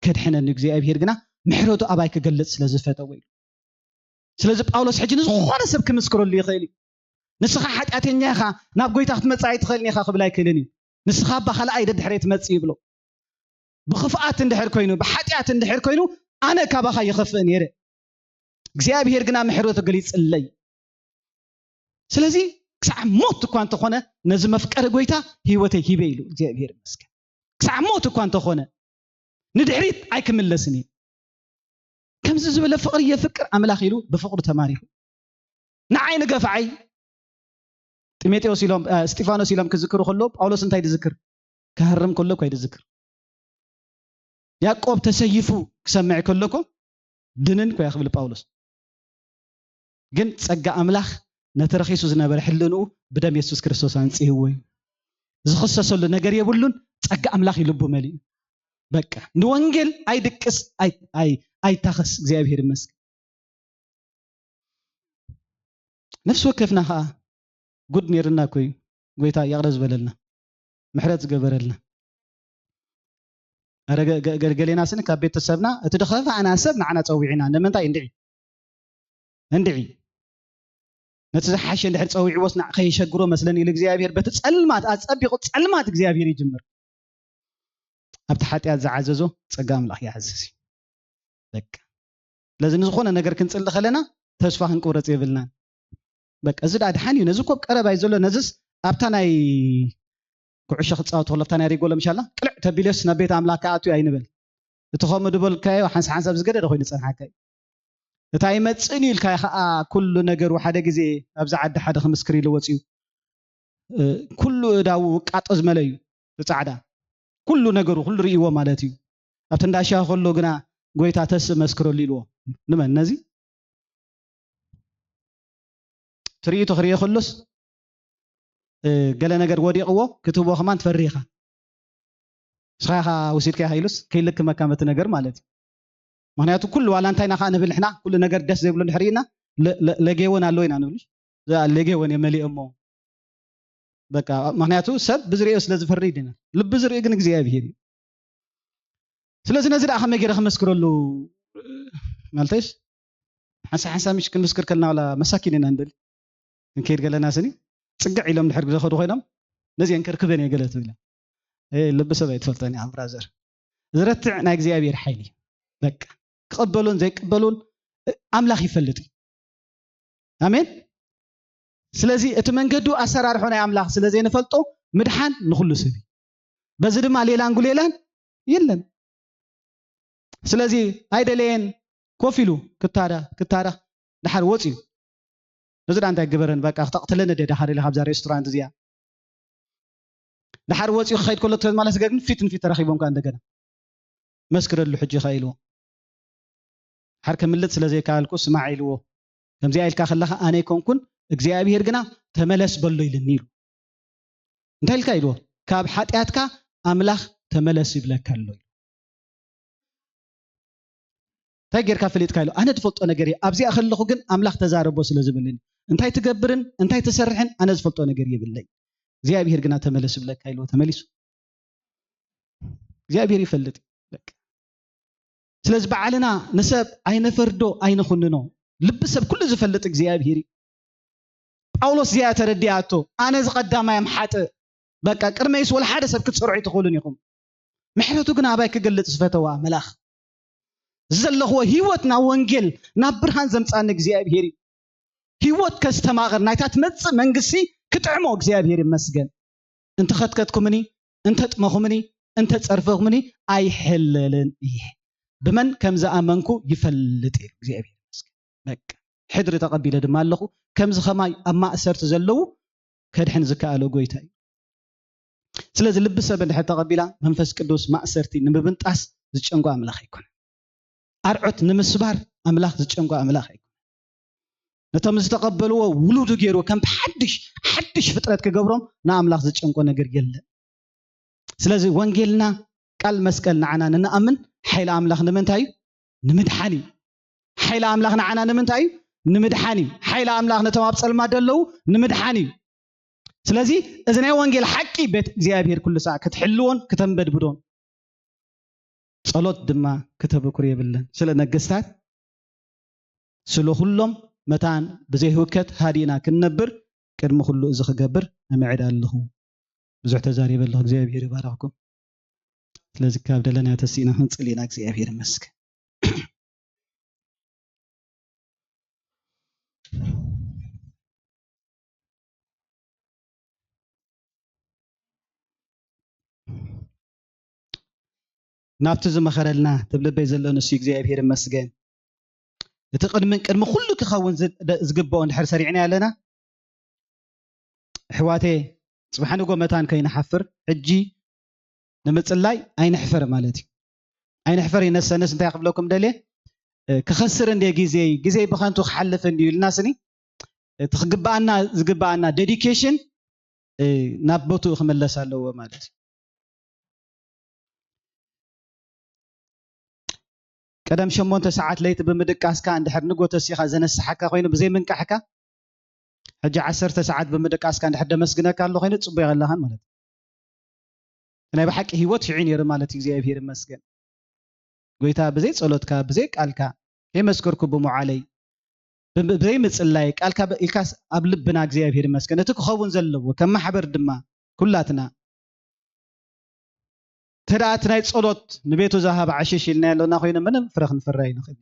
ከድሕነኒ እግዚኣብሔር ግና ምሕረቱ ኣባይ ክገልጽ ስለ ዝፈተወ ኢሉ። ስለዚ ጳውሎስ ሕጂ ንዝኾነ ሰብ ክምስክረሉ ይኽእል እዩ። ንስኻ ሓጢኣተኛ ኢኻ፣ ናብ ጎይታ ክትመጽእ ኣይትኽእልን ኢኻ ክብል ኣይክእልን እዩ። ንስኻ እባ ካልኣይ ደድሕረይ ትመጽእ ይብሎ። ብኽፍኣት እንድሕር ኮይኑ፣ ብሓጢኣት እንድሕር ኮይኑ፣ ኣነ ካባኻ ይኸፍእ ነይረ። እግዚኣብሔር ግና ምሕረቱ ገሊጽለይ። ስለዚ ክሳዕ ሞት እኳ እንተኾነ ነዚ መፍቀሪ ጎይታ ህይወተይ ሂበ ኢሉ። እግዚኣብሔር ይመስገን። ክሳዕ ሞት እኳ እንተኾነ ንድሕሪት ኣይክምለስን እየ። ከምዚ ዝበለ ፍቕሪ የፍቅር ኣምላኽ ኢሉ ብፍቕሩ ተማሪኹ። ንዓይ ንገፍዓይ ጢሞቴዎስ ኢሎም፣ እ፣ እስጢፋኖስ ኢሎም ክዝክሩ ከለዉ ጳውሎስ እንታይ ዝዝክር? ክሃርም ከሎ እኮ እዩ ዝዝክር። ያዕቆብ ተሰይፉ ክሰምዕ ከሎ እኮ ድንን እኮ እያ ክብል ጳውሎስ። ግን ጸጋ ኣምላኽ ነቲ ረኺሱ ዝነበረ ሕልንኡ ብደም የሱስ ክርስቶስ ኣንጽህዎ እዩ። ዝኽሰሰሉ ነገር የብሉን። ጸጋ ኣምላኽ እዩ ልቡ መሊኡ። በቃ ንወንጌል ኣይድቅስ፣ ኣይ ኣይ ኣይታኸስ። እግዚኣብሔር ይመስገን። ነፍሲ ወከፍና ኸኣ ጉድ ነይርና እኮ እዩ። ጎይታ ይቕረ ዝበለልና፣ ምሕረት ዝገበረልና። ኣረ ገ- ገ- ገ- ገሌና ስኒ ካብ ቤተሰብና እቲ ድኸፋእና ሰብ ንዓና ጸዊዕና ንምንታይ እንድዒ እንድዒ ነቲ ዝሓሸ እንድሕር ጸዊዕዎስ ንዓ ከየሸግሮ መስለኒ ኢሉ እግዚኣብሔር በቲ ጸልማት ኣጸቢቑ ጸልማት እግዚኣብሔር ይጅምር። ኣብቲ ሓጢኣት ዝዓዘዞ ጸጋ ኣምላኽ ይዓዝዝ እዩ። በቃ ስለዚ ንዝኾነ ነገር ክንጽሊ ከለና ተስፋ ክንቁረጽ የብልናን። በቃ እዚ ደኣ ድሓን እዩ። ነዚ እኮ ኣብ ቀረባ እዩ ዘሎ። ነዚስ ኣብታ ናይ ኩዕሾ ክጻወት ከሎ ኣብታ ናይ ሪጎ ለምሻላ ቅልዕ ተቢለስ ናብ ቤት ኣምላኽ ክኣቱ ኣይንበል። እቲ ከምኡ ድበልካዮ ሓንሳብ ሓንሳብ ዝገደደ ኮይኑ ይጸንሓካ እዩ። እታ ኣይመጽእን እዩ ኢልካዮ ከኣ ኩሉ ነገሩ ሓደ ግዜ ኣብዚ ዓዲ ሓደ ክምስክር ኢሉ ወጺኡ ኩሉ እዳዉ ውቃጦ ዝመለ እዩ። ብጻዕዳ ኩሉ ነገሩ ኩሉ ርእይዎ ማለት እዩ። ኣብቲ እንዳሻ ከሎ ግና ጎይታ ተስ መስክረሉ ኢልዎ። ንመን ነዚ ትርኢቱ ክርእዮ ከሎስ ገለ ነገር ወዲቕዎ ክትህቦ ከማን ትፈርህ ኢኻ። ንስኻ ኢኻ ወሲድካ ኢኻ ኢሉስ ከይልክመካ መቲ ነገር ማለት እዩ። ምክንያቱ ኩሉ ዋላ እንታይ ኢና ከዓ ንብል ንሕና ኩሉ ነገር ደስ ዘይብሉ እንድሕር ኢና ለጌወን ኣለዎ ኢና ንብል። እዛ ለጌወን እየ መሊኦሞ በቃ ምክንያቱ ሰብ ብዝርእዮ ስለ ዝፈርድ ኢና። ልቢ ዝርኢ ግን እግዚኣብሄር እዩ። ስለዚ ነዚ ደኣ ከመይ ገይረ ክመስክረሉ ማለተይስ ሓንሳ ሓንሳ ምሽ ክንምስክር ከልና ዋላ መሳኪን ኢና ንደሊ ክንከይድ ከለና ስኒ ጽግዕ ኢሎም ድሕር ዝኸዱ ኮይኖም ነዚአን ከርክበን እየ ገለ ትብለ ልቢ ሰብ ኣይትፈልጠን እያ ብራዘር። ዝረትዕ ናይ እግዚኣብሔር ሓይሊ እዩ። በቃ ክቐበሉን ዘይቀበሉን ኣምላኽ ይፈልጥ እዩ። ኣሜን። ስለዚ እቲ መንገዱ ኣሰራርሖ ናይ ኣምላኽ ስለ ዘይንፈልጦ ምድሓን ንኹሉ ሰብ እዩ። በዚ ድማ ሌላን ጉሌላን የለን። ስለዚ ኣይደለየን ኮፍ ኢሉ ክታዳ ክታዳ ድሓር ወፅዩ ነዚ ዳ እንታይ ግበረን በቃ ክተቕትለኒ ደ ድሓር ኢለ ካብዛ ሬስቶራንት እዚኣ ድሓር ወፂኡ ክኸይድ ከሎ ማለት ገግን ፊት ንፊት ተራኺቦም ከዓ እንደገና መስክረሉ ሕጂ ኢኻ ኢልዎ። ድሓር ከምልጥ ስለ ዘይከኣልኩ ስማዕ ኢልዎ። ከምዚኣ ኢልካ ከለኻ ኣነ ኣይኮንኩን እግዚኣብሄር ግና ተመለስ በሎ ኢልኒ ኢሉ። እንታይ ኢልካ ኢልዎ? ካብ ሓጢኣትካ ኣምላኽ ተመለስ ይብለካ ኣሎ። እንታይ ጌርካ ፈሊጥካ ኢሉ? ኣነ ዝፈልጦ ነገር እየ። ኣብዚኣ ከለኹ ግን ኣምላኽ ተዛረቦ ስለ ዝብልን እንታይ ትገብርን እንታይ ትሰርሕን ኣነ ዝፈልጦ ነገር የብለይ። እግዚኣብሄር ግና ተመለስ ይብለካ ኢልዎ። ተመሊሱ እግዚኣብሄር ይፈልጥ። ስለዚ ባዕልና ንሰብ ኣይነፈርዶ ኣይነኹንኖ። ልቢ ሰብ ኩሉ ዝፈልጥ እግዚኣብሄር እዩ። ጳውሎስ እዚኣ ተረዲኣቶ ኣነ ዝቐዳማይ እም ሓጥእ በቃ ቅድመይስ ወላ ሓደ ሰብ ክትሰርዑ ኣይትኽእሉን ኢኹም። ምሕረቱ ግን ኣባይ ክገልጽ ዝፈተዋ መልኣኽ ዘለኽዎ ህይወት ናብ ወንጌል ናብ ብርሃን ዘምጻኒ እግዚኣብሄር እዩ። ህይወት ከስተማቕር ናይታ ትመጽእ መንግስቲ ክጥዕሞ እግዚኣብሄር ይመስገን። እንተኸትከትኩምኒ እንተጥመኹምኒ እንተጸርፈኹምኒ ኣይሕለልን እየ። ብመን ከም ዝኣመንኩ ይፈልጥ እዩ እግዚኣብሄር ይመስገን። በቃ ሕድሪ ተቐቢለ ድማ ኣለኹ። ከምዚ ኸማይ ኣብ ማእሰርቲ ዘለዉ ከድሕን ዝከኣሎ ጎይታ እዩ። ስለዚ ልቢ ሰብ እንድሕር ተቐቢላ መንፈስ ቅዱስ ማእሰርቲ ንምብንጣስ ዝጨንቆ ኣምላኽ ኣይኮነን። ኣርዖት ንምስባር ኣምላኽ ዝጨንቆ ኣምላኽ ኣይኮነን። ነቶም ዝተቐበልዎ ውሉዱ ገይርዎ ከም ብሓድሽ ሓድሽ ፍጥረት ክገብሮም ንኣምላኽ ዝጨንቆ ነገር የለን። ስለዚ ወንጌልና ቃል መስቀል ንዓና ንንኣምን ሓይሊ ኣምላኽ ንምንታይ እዩ? ንምድሓን እዩ። ሓይሊ ኣምላኽ ንዓና ንምንታይ እዩ? ንምድሓን እዩ። ሓይሊ ኣምላኽ ነቶም ኣብ ጸልማት ዘለዉ ንምድሓን እዩ። ስለዚ እዚ ናይ ወንጌል ሓቂ ቤት እግዚኣብሔር ኩሉ ሰዓ ክትሕልዎን ክተንበድብዶን ጸሎት ድማ ክተበክሩ የብለን። ስለ ነገስታት ስለ ኩሎም መታን ብዘይ ህውከት ሃዲእና ክንነብር ቅድሚ ኩሉ እዚ ክገብር እምዕድ ኣለኹ። ብዙሕ ተዛሪበ ኣለኹ። እግዚኣብሔር ይባርኽኩም። ስለዚ ካብ ደለና ተሲእና ክንጽል ኢና። እግዚኣብሔር ይመስገን። ናብቲ ዝመኸረልና ትብልበይ ዘሎ ንሱ እግዚኣብሔር ይመስገን። እቲ ቅድሚ ቅድሚ ኩሉ ክኸውን ዝግብኦ እንድሕር ሰሪዕና ኣለና ኣሕዋተየ፣ ጽባሕ ንጎ መታን ከይንሓፍር ሕጂ ንምጽላይ ኣይንሕፈር ማለት እዩ። ኣይንሕፈር ይነሰንስ እንታይ ክብለኩም ደልየ ክኸስር እንደ ግዜይ ግዜይ ብኸንቱ ክሓልፍ እንድዩ ኢልና ስኒ እቲ ክግብኣና ዝግብኣና dedication ናብ ቦትኡ ክምለስ ኣለዎ ማለት እዩ። ቀደም ሸሞንተ ሰዓት ለይቲ ብምድቃስካ እንድሕር ንጎ ተሲኻ ዘነስሓካ ኮይኑ ብዘይ ምንቃሕካ፣ ሕጂ ዓሰርተ ሰዓት ብምድቃስካ እንድሕር ደመስግነካ ኣሎ ኮይኑ ጽቡቕ የለኻን ማለት እዩ። ናይ ብሓቂ ህይወት ሽዑ ነይሩ ማለት እዩ። እግዚኣብሔር ይመስገን። ጎይታ ብዘይ ጸሎትካ፣ ብዘይ ቃልካ ከይመስከርኩ ብምውዓለይ፣ ብ-፣ ብዘይ ምጽላይ፣ ቃልካ ብ-፣ ኢልካስ ኣብ ልብና እግዚኣብሔር ይመስገን። እቲ ክኸውን ዘለዎ ከም ማሕበር ድማ ኩላትና እንተ ደኣ እቲ ናይ ጸሎት ንቤቱ ዝሃበ ዓሽሽ ኢልና ያለና ኮይኑ ምንም ፍረ ክንፍረ ኣይንኽእል።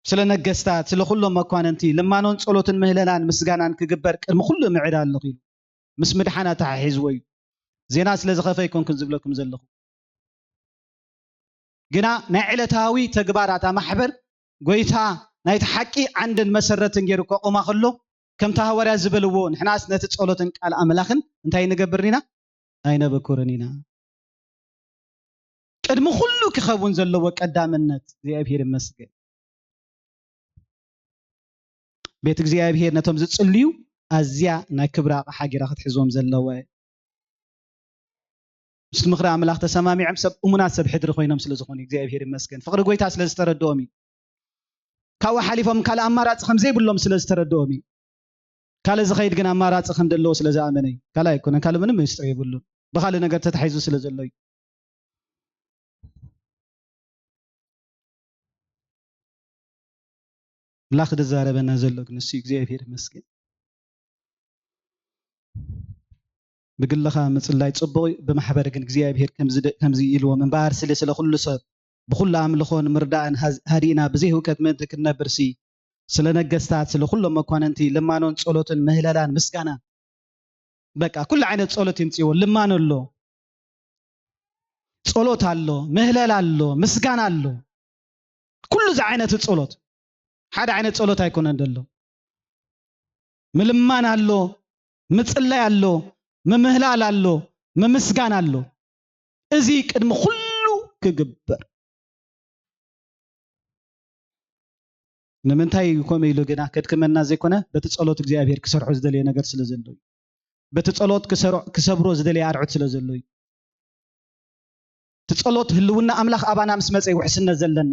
ስለ ነገስታት፣ ስለ ኩሎም መኳንንቲ ልማኖን ጸሎትን ምህለላን ምስጋናን ክግበር ቅድሚ ኩሉ ምዕዳ ኣለኹ ኢሉ ምስ ምድሓን ኣተሓሒዝዎ እዩ። ዜና ስለ ዝኸፈ ኣይኮንኩን ዝብለኩም ዘለኹ። ግና ናይ ዕለታዊ ተግባራት ማሕበር ጎይታ ናይቲ ሓቂ ዓንድን መሰረትን ገይሩ ከቑማ ከሎ፣ ከምቲ ሃዋርያ ዝበልዎ፣ ንሕናስ ነቲ ጸሎትን ቃል ኣምላኽን እንታይ ንገብር ኢና? ኣይነበኩርን ኢና። ቅድሚ ኩሉ ክኸውን ዘለዎ ቀዳምነት እግዚኣብሔር ይመስገን። ቤት እግዚኣብሔር ነቶም ዝጽልዩ ኣዝያ ናይ ክብሪ ኣቕሓ ጌራ ክትሕዝዎም ዘለዋ እያ። ምስቲ ምኽሪ ኣምላኽ ተሰማሚዖም ሰብ እሙናት ሰብ ሕድሪ ኮይኖም ስለ ዝኾኑ እግዚኣብሔር ይመስገን። ፍቕሪ ጎይታ ስለ ዝተረድኦም እዩ። ካብኡ ሓሊፎም ካልእ ኣማራጺ ከም ዘይብሎም ስለ ዝተረድኦም እዩ። ካልእ ዝኸይድ ግን ኣማራጺ ከም ዘለዎ ስለ ዝኣመነ እዩ። ካልእ ኣይኮነን፣ ካልእ ምንም ሚስጥር የብሉን። ብኻልእ ነገር ተታሒዙ ስለ ዘሎ እዩ። ኣምላኽ ዝዛረበና ዘሎ ግን ንሱ እዩ። እግዚኣብሔር ይመስገን። ብግልኻ ምጽላይ ጽቡቕ እዩ፣ ብማሕበር ግን እግዚኣብሔር ከምዚ ደ-፣ ከምዚ ኢልዎም እምበኣር ስለ፣ ስለ ኩሉ ሰብ ብኹሉ ኣምልኾን ምርዳእን ሃዝ-፣ ሃዲእና ብዘይ ህውከት ምእንቲ ክንነብርሲ ስለ ነገስታት፣ ስለ ኩሎም መኳንንቲ ልማኖን ጸሎትን ምህለላን ምስጋናን። በቃ ኩሉ ዓይነት ጸሎት ይምጽእዎ። ልማኖ ኣሎ፣ ጸሎት ኣሎ፣ ምህለላ ኣሎ፣ ምስጋና ኣሎ። ኩሉ ዝዓይነቱ ጸሎት፣ ሓደ ዓይነት ጸሎት ኣይኮነን ዘሎ። ምልማን ኣሎ፣ ምጽላይ ኣሎ፣ ምምህላል ኣሎ፣ ምምስጋን ኣሎ። እዚ ቅድሚ ኩሉ ክግበር። ንምንታይ እዩ ከምኡ ኢሉ ግና ከድክመና ዘይኮነ፣ በቲ ጸሎት እግዚኣብሔር ክሰርሖ ዝደለየ ነገር ስለ ዘሎ እዩ። በቲ ጸሎት ክሰር-፣ ክሰብሮ ዝደለየ ኣርዑት ስለ ዘሎ እዩ። እቲ ጸሎት ህልውና ኣምላኽ ኣባና ምስ መጸ እዩ ውሕስነት ዘለና።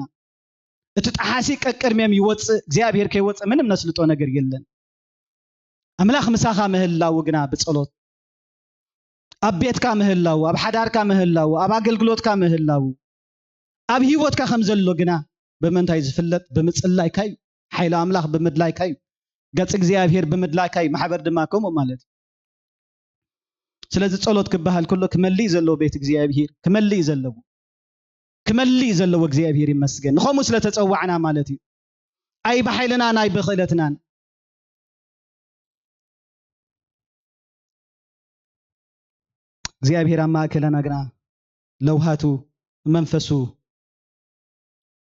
እቲ ጠሓሲ ቀቅድሚኦም ይወጽእ፣ እግዚኣብሔር ከይወጽእ ምንም ነስልጦ ነገር የለን። ኣምላኽ ምሳኻ ምህላው ግና ብጸሎት፣ ኣብ ቤትካ ምህላው፣ ኣብ ሓዳርካ ምህላው፣ ኣብ ኣገልግሎትካ ምህላው፣ ኣብ ህይወትካ ከም ዘሎ ግና ብምንታይ ዝፍለጥ? ብምጽላይካ እዩ። ሓይሊ ኣምላኽ ብምድላይካ እዩ። ገጽ እግዚኣብሔር ብምድላይካ እዩ። ማሕበር ድማ ከምኡ ማለት እዩ። ስለዚ ጸሎት ክበሃል ከሎ ክመልእ እዩ ዘለዎ ቤት እግዚኣብሔር፣ ክመልእ እዩ ዘለዎ። ክመልእ እዩ ዘለዎ። እግዚኣብሔር ይመስገን። ንኸምኡ ስለ ተጸዋዕና ማለት እዩ። ኣይ ብሓይልናን ኣይ ብኽእለትናን። እግዚኣብሔር ኣብ ማእከልና ግና ለውሃቱ መንፈሱ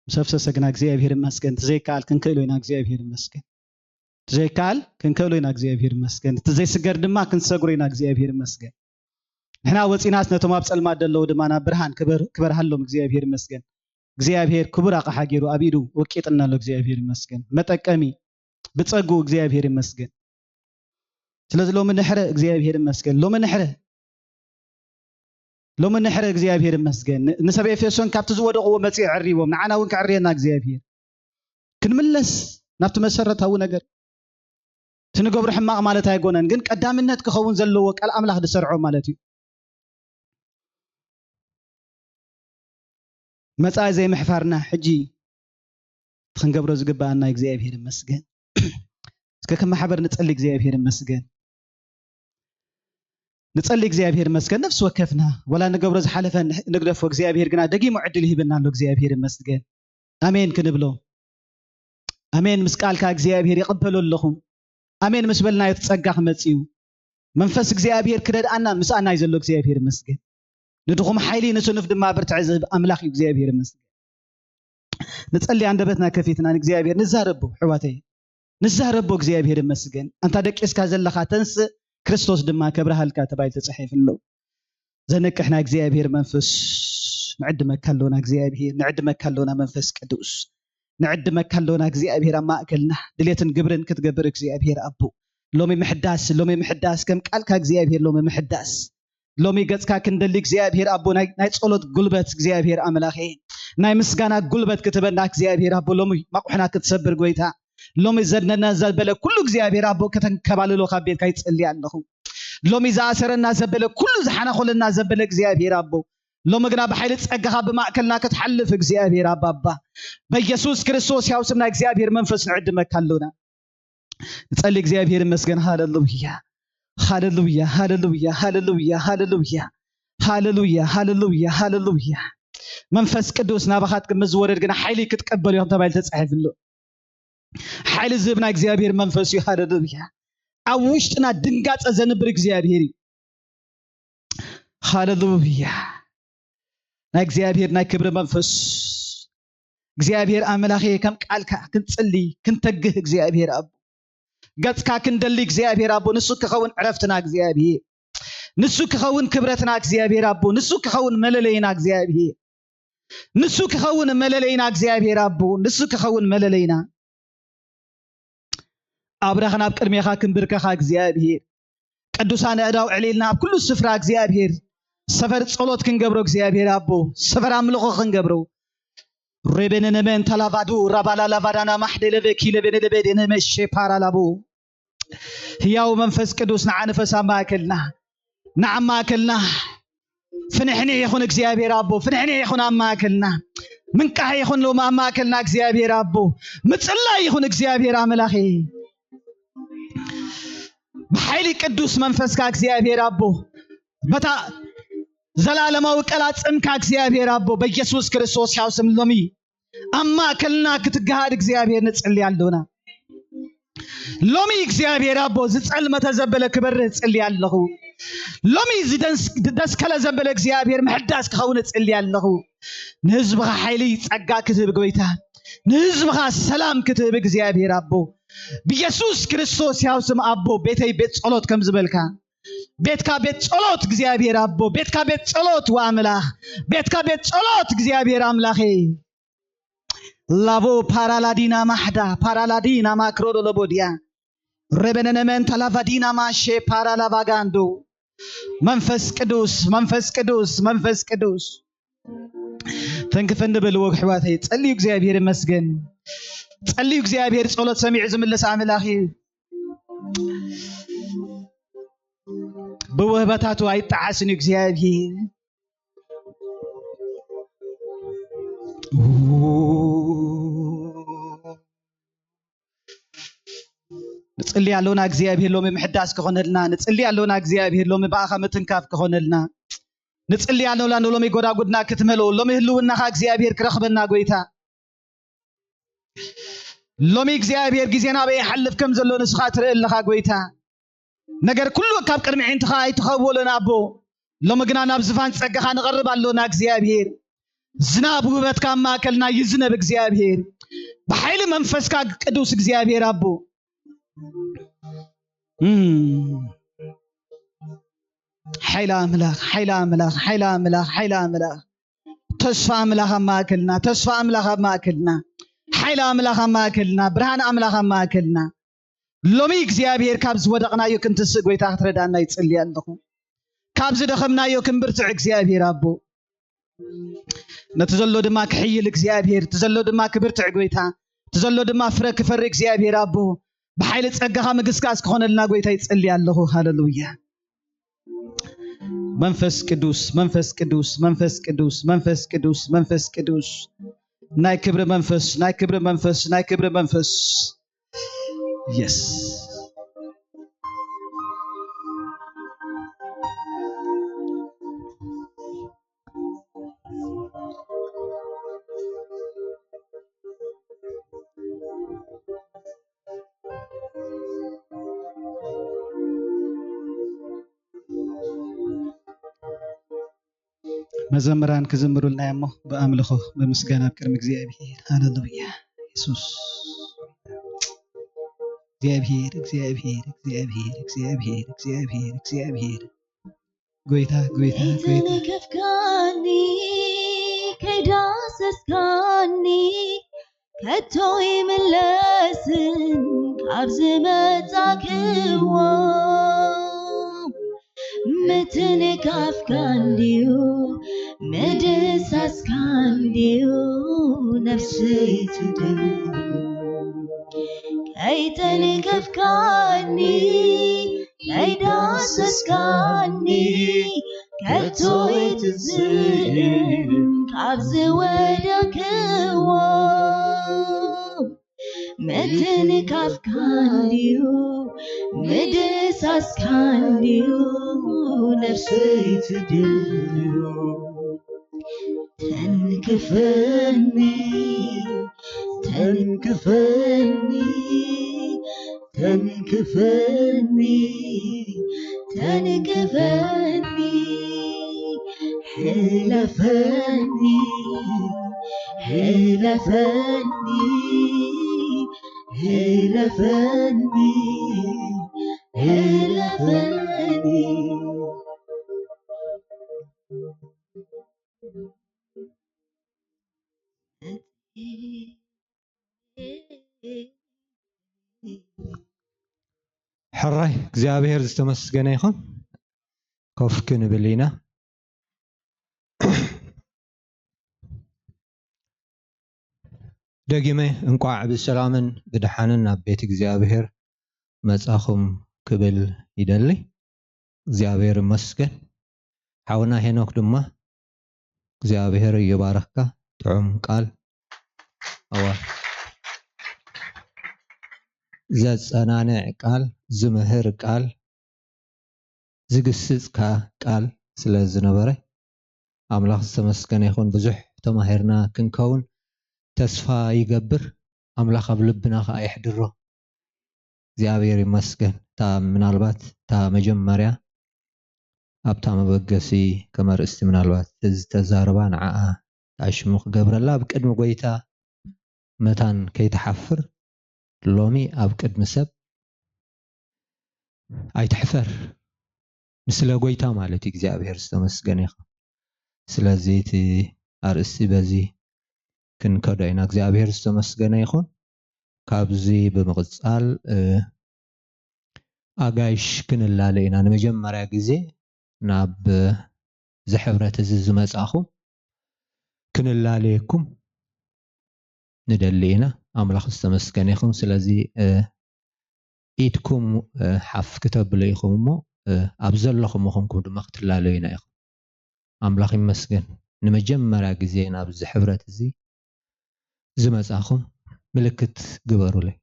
ምስ ኣፍሰሰ ግና እግዚኣብሔር ይመስገን። እቲ ዘይከኣል ክንክእሎ ኢና። እግዚኣብሔር ይመስገን። እቲ ዘይከኣል ክንክእሎ ኢና። እግዚኣብሔር ይመስገን። እቲ ዘይስገር ድማ ክንሰግሮ ኢና። እግዚኣብሔር ይመስገን። ንሕና ወጺናስ ነቶም ኣብ ጸልማት ዘለዉ ድማ ናብ ብርሃን ክበር-፣ ክበርሃሎም እግዚኣብሔር ይመስገን። እግዚኣብሔር ክቡር ኣቕሓ ገይሩ ኣብ ኢዱ ወቂጥና ኣሎ። እግዚኣብሔር ይመስገን። መጠቀሚ ብጸግኡ እግዚኣብሔር ይመስገን። ስለዚ ሎሚ ንሕረ እግዚኣብሔር ይመስገን። ሎሚ ንሕረ፣ ሎሚ ንሕረ እግዚኣብሔር ይመስገን። ን-፣ ንሰብ ኤፌሶን ካብቲ ዝወደቕዎ መጺኡ ኣዕሪዎም፣ ንዓና እውን ከዕርየና እግዚኣብሔር። ክንምለስ ናብቲ መሰረታዊ ነገር። እቲ ንገብሮ ሕማቕ ማለት ኣይኮነን፣ ግን ቀዳምነት ክኸውን ዘለዎ ቃል ኣምላኽ ዝሰርዖ ማለት እዩ። መጻኢ ዘይምሕፋርና ሕጂ እቲ ክንገብሮ ዝግብኣና እግዚኣብሔር ይመስገን። እስከ ከም ማሕበር ንጸሊ እግዚኣብሔር ይመስገን። ንጸሊ እግዚኣብሔር ይመስገን። ነፍሲ ወከፍና ዋላ ንገብሮ ዝሓለፈ ንግደፎ፣ እግዚኣብሔር ግና ደጊሙ ዕድል ይህበና ኣሎ። እግዚኣብሔር ይመስገን። ኣሜን ክንብሎ። ኣሜን። ምስ ቃልካ እግዚኣብሔር ይቕበሎ ኣለኹ። ኣሜን ምስ በልና እቲ ጸጋ ክመጽእ እዩ። መንፈስ እግዚኣብሔር ክረድኣና ምሳና እዩ ዘሎ። እግዚኣብሔር ይመስገን። ንድኹም ሓይሊ ንስኑፍ ድማ ብርትዒ ዝህብ ኣምላኽ እዩ። እግዚኣብሔር ይመስገን። ንጸሊ፣ ኣንደበትና ከፊትና ንእግዚኣብሔር ንዛረቦ፣ ኣሕዋተይ፣ ንዛረቦ። እግዚኣብሔር ይመስገን። ኣንታ ደቂስካ ዘለኻ ተንስእ፣ ክርስቶስ ድማ ከብርሃልካ ተባሂሉ ተጻሒፉ ኣሎ። ዘንቅሕ ናይ እግዚኣብሔር መንፈስ ንዕድመካ ኣሎና። እግዚኣብሔር ንዕድመካ ኣሎና። መንፈስ ቅዱስ ንዕድመካ ኣሎና እግዚኣብሔር ኣብ ማእከልና ድሌትን ግብርን ክትገብር እግዚኣብሔር ኣቦ። ሎሚ ምሕዳስ፣ ሎሚ ምሕዳስ፣ ከም ቃልካ እግዚኣብሔር ሎሚ ምሕዳስ። ሎሚ ገጽካ ክንደሊ እግዚኣብሔር ኣቦ ናይ፣ ናይ ጸሎት ጉልበት እግዚኣብሔር ኣምላኸ። ናይ ምስጋና ጉልበት ክትበና እግዚኣብሔር ኣቦ ሎሚ ማቑሕና ክትሰብር ጎይታ። ሎሚ ዘድነና ዘበለ ኩሉ እግዚኣብሔር ኣቦ ከተንከባልሎ ካብ ቤትካ ይጸሊ ኣለኹ። ሎሚ ዝኣሰረና ዘበለ ኩሉ ዝሓናኾለና ዘበለ እግዚኣብሔር ኣቦ ሎሚ ግና ብሓይሊ ጸጋኻ ብማእከልና ክትሓልፍ እግዚኣብሔር ኣባባ በኢየሱስ ክርስቶስ ያው ስም ናይ እግዚኣብሔር መንፈስ ንዕድመካ ኣሎና። ንጸሊ እግዚኣብሔር ይመስገን። ሃሌሉያ፣ ሃሌሉያ፣ ሃሌሉያ፣ ሃሌሉያ፣ ሃሌሉያ፣ ሃሌሉያ፣ ሃሌሉያ፣ ሃሌሉያ። መንፈስ ቅዱስ ናባኻትኩም ምስ ዝወረድ ግና ሓይሊ ክትቀበሉ ኢኹም ተባሂሉ ተጻሒፉ ኣሎ። ሓይሊ ዝህብና እግዚኣብሔር መንፈስ እዩ። ሃሌሉያ። ኣብ ውሽጥና ድንጋጸ ዘንብር እግዚኣብሔር እዩ። ሃሌሉያ። ናይ እግዚኣብሔር ናይ ክብሪ መንፈስ እግዚኣብሔር ኣምላኸ ከም ቃልካ ክንጽሊ ክንተግህ እግዚኣብሔር ኣቦ ገጽካ ክንደሊ እግዚኣብሔር ኣቦ ንሱ ክኸውን ዕረፍትና እግዚኣብሔር ንሱ ክኸውን ክብረትና እግዚኣብሔር ኣቦ ንሱ ክኸውን መለለይና እግዚኣብሔር ንሱ ክኸውን መለለይና እግዚኣብሔር ኣቦ ንሱ ክኸውን መለለይና ኣብራኽን ኣብ ቅድሜኻ ክንብርከኻ እግዚኣብሔር ቅዱሳን ኣእዳው ዕሊልና ኣብ ኩሉ ስፍራ እግዚኣብሔር ሰፈር ጸሎት ክንገብሮ እግዚኣብሔር ኣቦ ሰፈር ኣምልኾ ክንገብሮ ሬቤነነመን ታላቫዱ ራባላላቫዳና ማሕደለቨ ኪለቤነለቤ ደነመ ሼፓራላቡ ህያው መንፈስ ቅዱስ ንዓ ንፈስ ኣብ ማእከልና ንዓ ኣብ ማእከልና ፍንሕኒ ይኹን እግዚኣብሔር ኣቦ ፍንሕኒ ይኹን ኣብ ማእከልና ምንቃሕ ይኹን ሎም ኣብ ማእከልና እግዚኣብሔር ኣቦ ምጽላይ ይኹን እግዚኣብሔር ኣምላኸ ብሓይሊ ቅዱስ መንፈስካ እግዚኣብሔር ኣቦ በታ ዘላለማዊ ቀላጽምካ እግዚኣብሔር ኣቦ በኢየሱስ ክርስቶስ ያው ስም ሎሚ ኣብ ማእከልና ክትገሃድ እግዚኣብሔር ንጽሊ ኣሎና ሎሚ እግዚኣብሔር ኣቦ ዝጸልመተ ዘበለ ክበርህ እጽሊ ኣለኹ ሎሚ ዝደስከለ ዘበለ እግዚኣብሔር ምሕዳስ ክኸውን እጽሊ ኣለኹ ንህዝብኻ ሓይሊ ጸጋ ክትህብ ጎይታ ንህዝብኻ ሰላም ክትህብ እግዚኣብሔር ኣቦ ብየሱስ ክርስቶስ ያው ስም ኣቦ ቤተይ ቤት ጸሎት ከም ዝበልካ ቤትካ ቤት ጸሎት እግዚኣብሔር ኣቦ ቤትካ ቤት ጸሎት ወኣምላኽ ቤትካ ቤት ጸሎት እግዚኣብሔር ኣምላኸ ላቮ ፓራላዲና ማሕዳ ፓራላዲና ማክሮዶ ለቦድያ ረበነነመን ታላቫዲና ማሼ ፓራላቫጋንዶ መንፈስ ቅዱስ መንፈስ ቅዱስ መንፈስ ቅዱስ ተንክፈ እንበልዎ ኣሕዋተይ ጸልዩ እግዚኣብሔር ይመስገን ጸልዩ እግዚኣብሔር ጸሎት ሰሚዑ ዝምልስ ኣምላኽ እዩ ብውህበታቱ ኣይጠዓስን እዩ እግዚኣብሔር ንጽሊ ኣለውና እግዚኣብሔር ሎሚ ምሕዳስ ክኾነልና ንጽሊ ኣለውና እግዚኣብሔር ሎሚ ብኣኻ ምትንካፍ ክኾነልና ንጽሊ ኣለውና ንሎሚ ጎዳጉድና ክትመልኦ ሎሚ ህልውናኻ እግዚኣብሔር ክረኽበና ጎይታ ሎሚ እግዚኣብሔር ግዜ ናበይ ይሓልፍ ከም ዘሎ ንስኻ ትርኢ ኣለኻ ጎይታ ነገር ኩሉ ካብ ቅድሚ ዕንትኻ ኣይትኸወሎን ኣቦ ሎሚ ግና ናብ ዝፋን ጸጋኻ ንቐርብ ኣሎና እግዚኣብሔር ዝናብ ውህበትካ ኣብ ማእከልና ይዝነብ እግዚኣብሔር ብሓይሊ መንፈስካ ቅዱስ እግዚኣብሔር ኣቦ ሓይላ ኣምላኽ ሓይላ ኣምላኽ ሓይላ ኣምላኽ ሓይላ ኣምላኽ ተስፋ ኣምላኽ ኣብ ማእከልና ተስፋ ኣምላኽ ኣብ ማእከልና ሓይላ ኣምላኽ ኣብ ማእከልና ብርሃን ኣምላኽ ኣብ ማእከልና ሎሚ እግዚኣብሔር ካብ ዝወደቕናዮ ክንትስእ ጎይታ ክትረዳና ይጽሊ ኣለኹ ካብ ዝደኸምናዮ ክንብርትዕ እግዚኣብሔር ኣቦ ነቲ ዘሎ ድማ ክሕይል እግዚኣብሔር እቲ ዘሎ ድማ ክብርትዕ ጎይታ እቲ ዘሎ ድማ ፍረ ክፈሪ እግዚኣብሔር ኣቦ ብሓይሊ ጸጋኻ ምግስጋስ ክኾነልና ጎይታ ይጸሊ ኣለኹ ሃለሉያ መንፈስ ቅዱስ መንፈስ ቅዱስ መንፈስ ቅዱስ መንፈስ ቅዱስ መንፈስ ቅዱስ ናይ ክብሪ መንፈስ ናይ ክብሪ መንፈስ ናይ ክብሪ መንፈስ የስ መዘምራን ክዝምሩልና እሞ ብኣምልኾ ብምስጋና ኣብ ቅድሚ እግዚኣብሔር ሃለሉያ የሱስ እግዚኣብሔር እግዚኣብሔር እግዚኣብሔር እግዚኣብሔር እግዚኣብሔር እግዚኣብሔር ጎይታ ጎይታ ጎይታ ከፍካኒ ከይዳሰስካኒ ከቶ ይምለስን ካብ ዝመጻክዎ ምትንካፍካ እንድዩ ምድሳስካ እንድዩ ነፍሰይ ትድል ከይተንከፍካኒ ከይዳሰስካኒ ከቶ ኣይትዝእን ካብ ዝወደክዎ ምትንካፍካ እንድዩ ምድሳስካ እንድዩ ነፍሰይ ትድልዩ ተንክፈኒ ተንክፈኒ ተንክፈኒ ተንክፈኒ ሕለፈኒ ሕለፈኒ ሕለፈኒ ሕለፈኒ ሕራይ እግዚኣብሔር ዝተመስገነ ይኹን። ኮፍ ክንብል ኢና። ደጊመ እንቋዕ ብሰላምን ብድሓንን ናብ ቤት እግዚኣብሔር መጻኹም ክብል ይደሊ። እግዚኣብሔር ይመስገን። ሓውና ሄኖክ ድማ እግዚኣብሔር ይባርኽካ። ጥዑም ቃል ኣዋ ዘጸናንዕ ቃል ዝምህር ቃል ዝግስጽካ ቃል ስለ ዝነበረ ኣምላኽ ዝተመስገነ ይኹን። ብዙሕ ተማሂርና ክንከውን ተስፋ ይገብር። ኣምላኽ ኣብ ልብና ኸኣ የሕድሮ። እግዚኣብሔር ይመስገን። እታ ምናልባት እታ መጀመርያ ኣብታ መበገሲ ከም ኣርእስቲ ምናልባት ዝተዛረባ ንዓኣ ኣሽሙ ክገብረላ ኣብ ቅድሚ ጎይታ መታን ከይትሓፍር ሎሚ ኣብ ቅድሚ ሰብ ኣይትሕፈር። ንስለ ጎይታ ማለት እዩ እግዚኣብሔር ዝተመስገነ ይኹን። ስለዚ እቲ ኣርእስቲ በዚ ክንከዶ ኢና። እግዚኣብሔር ዝተመስገነ ይኹን። ካብዚ ብምቕጻል ኣጋይሽ ክንላለ ኢና። ንመጀመርያ ግዜ ናብ እዚ ሕብረት እዚ ዝመጻኹም ክንላለየኩም ንደሊ ኢና። ኣምላኽ ዝተመስገነ ይኹን። ስለዚ ኢድኩም ሓፍ ክተብሉ ኢኹም እሞ ኣብ ዘለኹም ኾንኩም ድማ ክትላለዩና ኢኹም። ኣምላኽ ይመስገን። ንመጀመርያ ግዜ ናብዚ ሕብረት እዚ ዝመጻኹም ምልክት ግበሩለይ።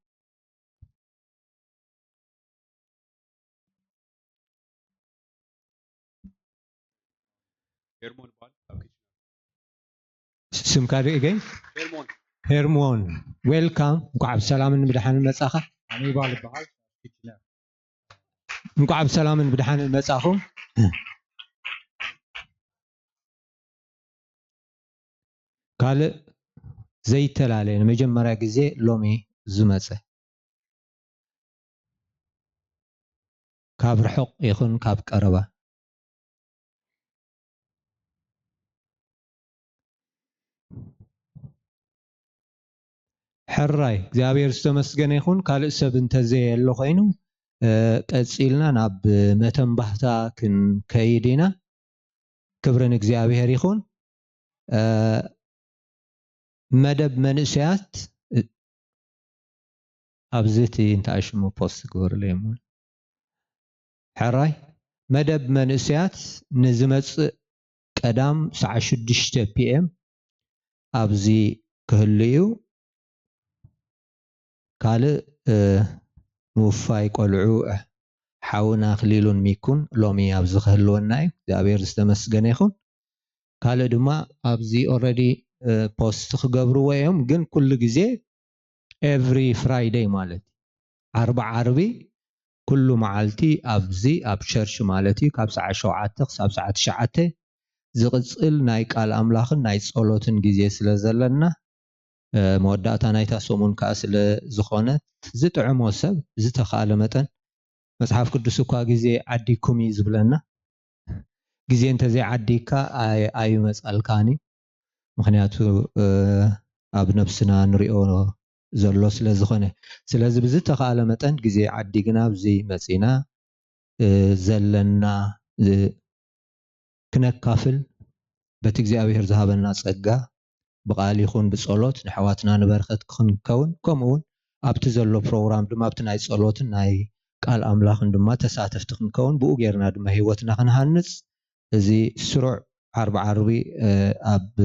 ሄርሞን በል ኣብ ኪችነር። ስምካ ዶ ኢገኝ? ሄርሞን ሄርሞን፣ ዌልካም። እንኳዕ ብሰላምን ብድሓንን መጻኻ። ሃኒባል ይበሃል። ኪችነር እንኳዕ ብሰላምን ብድሓንን መጻኹም። ካልእ ዘይተላለየ ንመጀመርያ ግዜ ሎሚ ዝመጸ ካብ ርሑቕ ይኹን ካብ ቀረባ ሕራይ እግዚኣብሔር ዝተመስገነ ይኹን። ካልእ ሰብ እንተዘየሎ ኮይኑ ቀጺልና ናብ መተንባህታ ክንከይድ ኢና። ክብሪ ንእግዚኣብሔር ይኹን። መደብ መንእሰያት ኣብዚ እቲ እንታይ ሽሙ ፖስት ግበሩለይ እሞ ሕራይ መደብ መንእሰያት ንዝመጽእ ቀዳም ሰዓት ሽዱሽተ ፒኤም ኣብዚ ክህሉ እዩ። ካልእ ምውፋይ ቆልዑ ሓውና ኣኽሊሉን ሚኩን ሎሚ ኣብዚ ክህልወና እዩ። እግዚኣብሔር ዝተመስገነ ይኹን። ካልእ ድማ ኣብዚ ኦረዲ ፖስት ክገብርዎ እዮም፣ ግን ኩሉ ግዜ ኤቭሪ ፍራይደይ ማለት ዓርቢ ዓርቢ ኩሉ መዓልቲ ኣብዚ ኣብ ቸርች ማለት እዩ ካብ ሰዓት ሸውዓተ ክሳብ ሰዓት ትሽዓተ ዝቕጽል ናይ ቃል ኣምላኽን ናይ ጸሎትን ግዜ ስለ ዘለና መወዳእታ ናይታ ሰሙን ከኣ ስለ ዝኾነት ዝጥዕሞ ሰብ ዝተኻእለ መጠን መጽሓፍ ቅዱስ እኳ ግዜ ዓዲኩም እዩ ዝብለና። ግዜ እንተዘይዓዲካ ኣይመጻልካን እዩ። ምኽንያቱ ኣብ ነብስና ንሪኦ ዘሎ ስለ ዝኾነ። ስለዚ ብዝተኻእለ መጠን ግዜ ዓዲግና ኣብዚ መጺና፣ እ፣ ዘለና፣ እ፣ ክነካፍል በቲ እግዚኣብሔር ዝሃበና ጸጋ ብቓል ይኹን ብጸሎት ንኣሕዋትና ንበረኸት ክንከውን፣ ከምኡ እውን ኣብቲ ዘሎ ፕሮግራም ድማ ኣብቲ ናይ ጸሎትን ናይ ቃል ኣምላኽን ድማ ተሳተፍቲ ክንከውን፣ ብኡ ጌርና ድማ ህይወትና ክንሃንጽ እዚ ስሩዕ ዓርቢ ዓርቢ፣ እ፣ ኣብ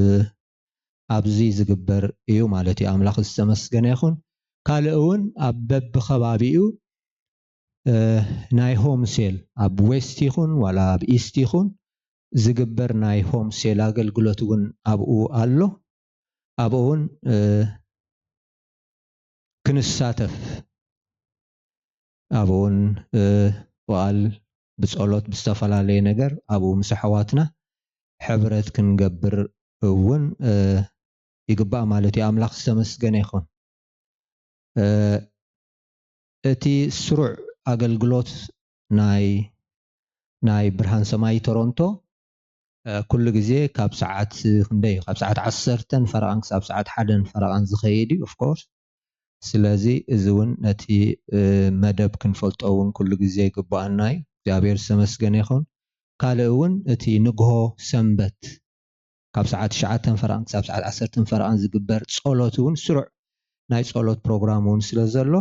ኣብዚ ዝግበር እዩ ማለት እዩ። ኣምላኽ ዝተመስገነ ይኹን። ካልእ እውን ኣብ በብኸባቢኡ፣ እ፣ ናይ ሆም ሴል ኣብ ዌስት ይኹን ዋላ ኣብ ኢስት ይኹን ዝግበር ናይ ሆም ሴል ኣገልግሎት እውን ኣብኡ ኣሎ። ኣብኡ እውን፣ እ፣ ክንሳተፍ ኣብኡ እውን፣ እ፣ ብቓል ብጸሎት ብዝተፈላለየ ነገር ኣብኡ ምስ ኣሕዋትና ሕብረት ክንገብር እውን፣ እ፣ ይግባእ ማለት እዩ። ኣምላኽ ዝተመስገነ ይኹን። እ፣ እቲ ስሩዕ ኣገልግሎት ናይ፣ ናይ ብርሃን ሰማይ ቶሮንቶ፣ እ፣ ኩሉ ግዜ ካብ ሰዓት ክንደይ እዩ? ካብ ሰዓት ዓሰርተን ፈረቓን ክሳብ ሰዓት ሓደን ፈረቓን ዝኸይድ እዩ፣ ኦፍ ኮርስ። ስለዚ እዚ እውን ነቲ፣ እ፣ መደብ ክንፈልጦ እውን ኩሉ ግዜ ይግባኣና እዩ። እግዚኣብሔር ዝተመስገነ ይኹን። ካልእ እውን እቲ ንግሆ ሰንበት ካብ ሰዓት ትሽዓተን ፈረቓን ክሳብ ሰዓት ዓሰርተን ፈረቓን ዝግበር ጸሎት እውን ስሩዕ ናይ ጸሎት ፕሮግራም እውን ስለ ዘሎ፣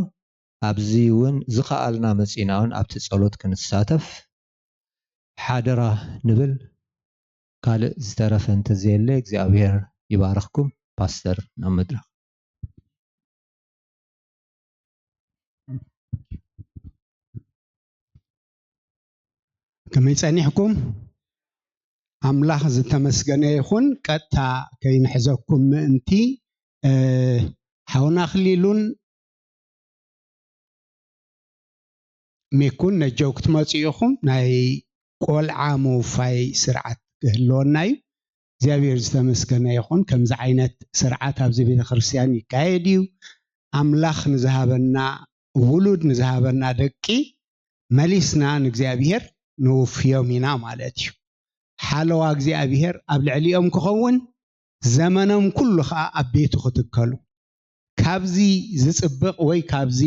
ኣብዚ እውን ዝኸኣልና መጺና እውን ኣብቲ ጸሎት ክንሳተፍ ሓደራ ንብል። ካልእ ዝተረፈ እንተዘየለ እግዚኣብሔር ይባርኽኩም። ፓስተር ናብ መድረኽ። ከመይ ጸኒሕኩም? ኣምላኽ ዝተመስገነ ይኹን። ቀጥታ ከይንሕዘኩም ምእንቲ፣ እ፣ ሓውና ኣኽሊሉን ሜኩን ነጀው ክትመጹ ኢኹም። ናይ ቆልዓ ምውፋይ ስርዓት ክህልወና እዩ። እግዚኣብሔር ዝተመስገነ ይኹን። ከምዚ ዓይነት ስርዓት ኣብዚ ቤተ ክርስቲያን ይካየድ እዩ። ኣምላኽ ንዝሃበና ውሉድ፣ ንዝሃበና ደቂ መሊስና ንእግዚኣብሔር ንውፍዮም ኢና ማለት እዩ። ሓለዋ እግዚኣብሔር ኣብ ልዕሊኦም ክኸውን፣ ዘመኖም ኩሉ ኸኣ ኣብ ቤቱ ክትከሉ። ካብዚ ዝጽብቕ ወይ ካብዚ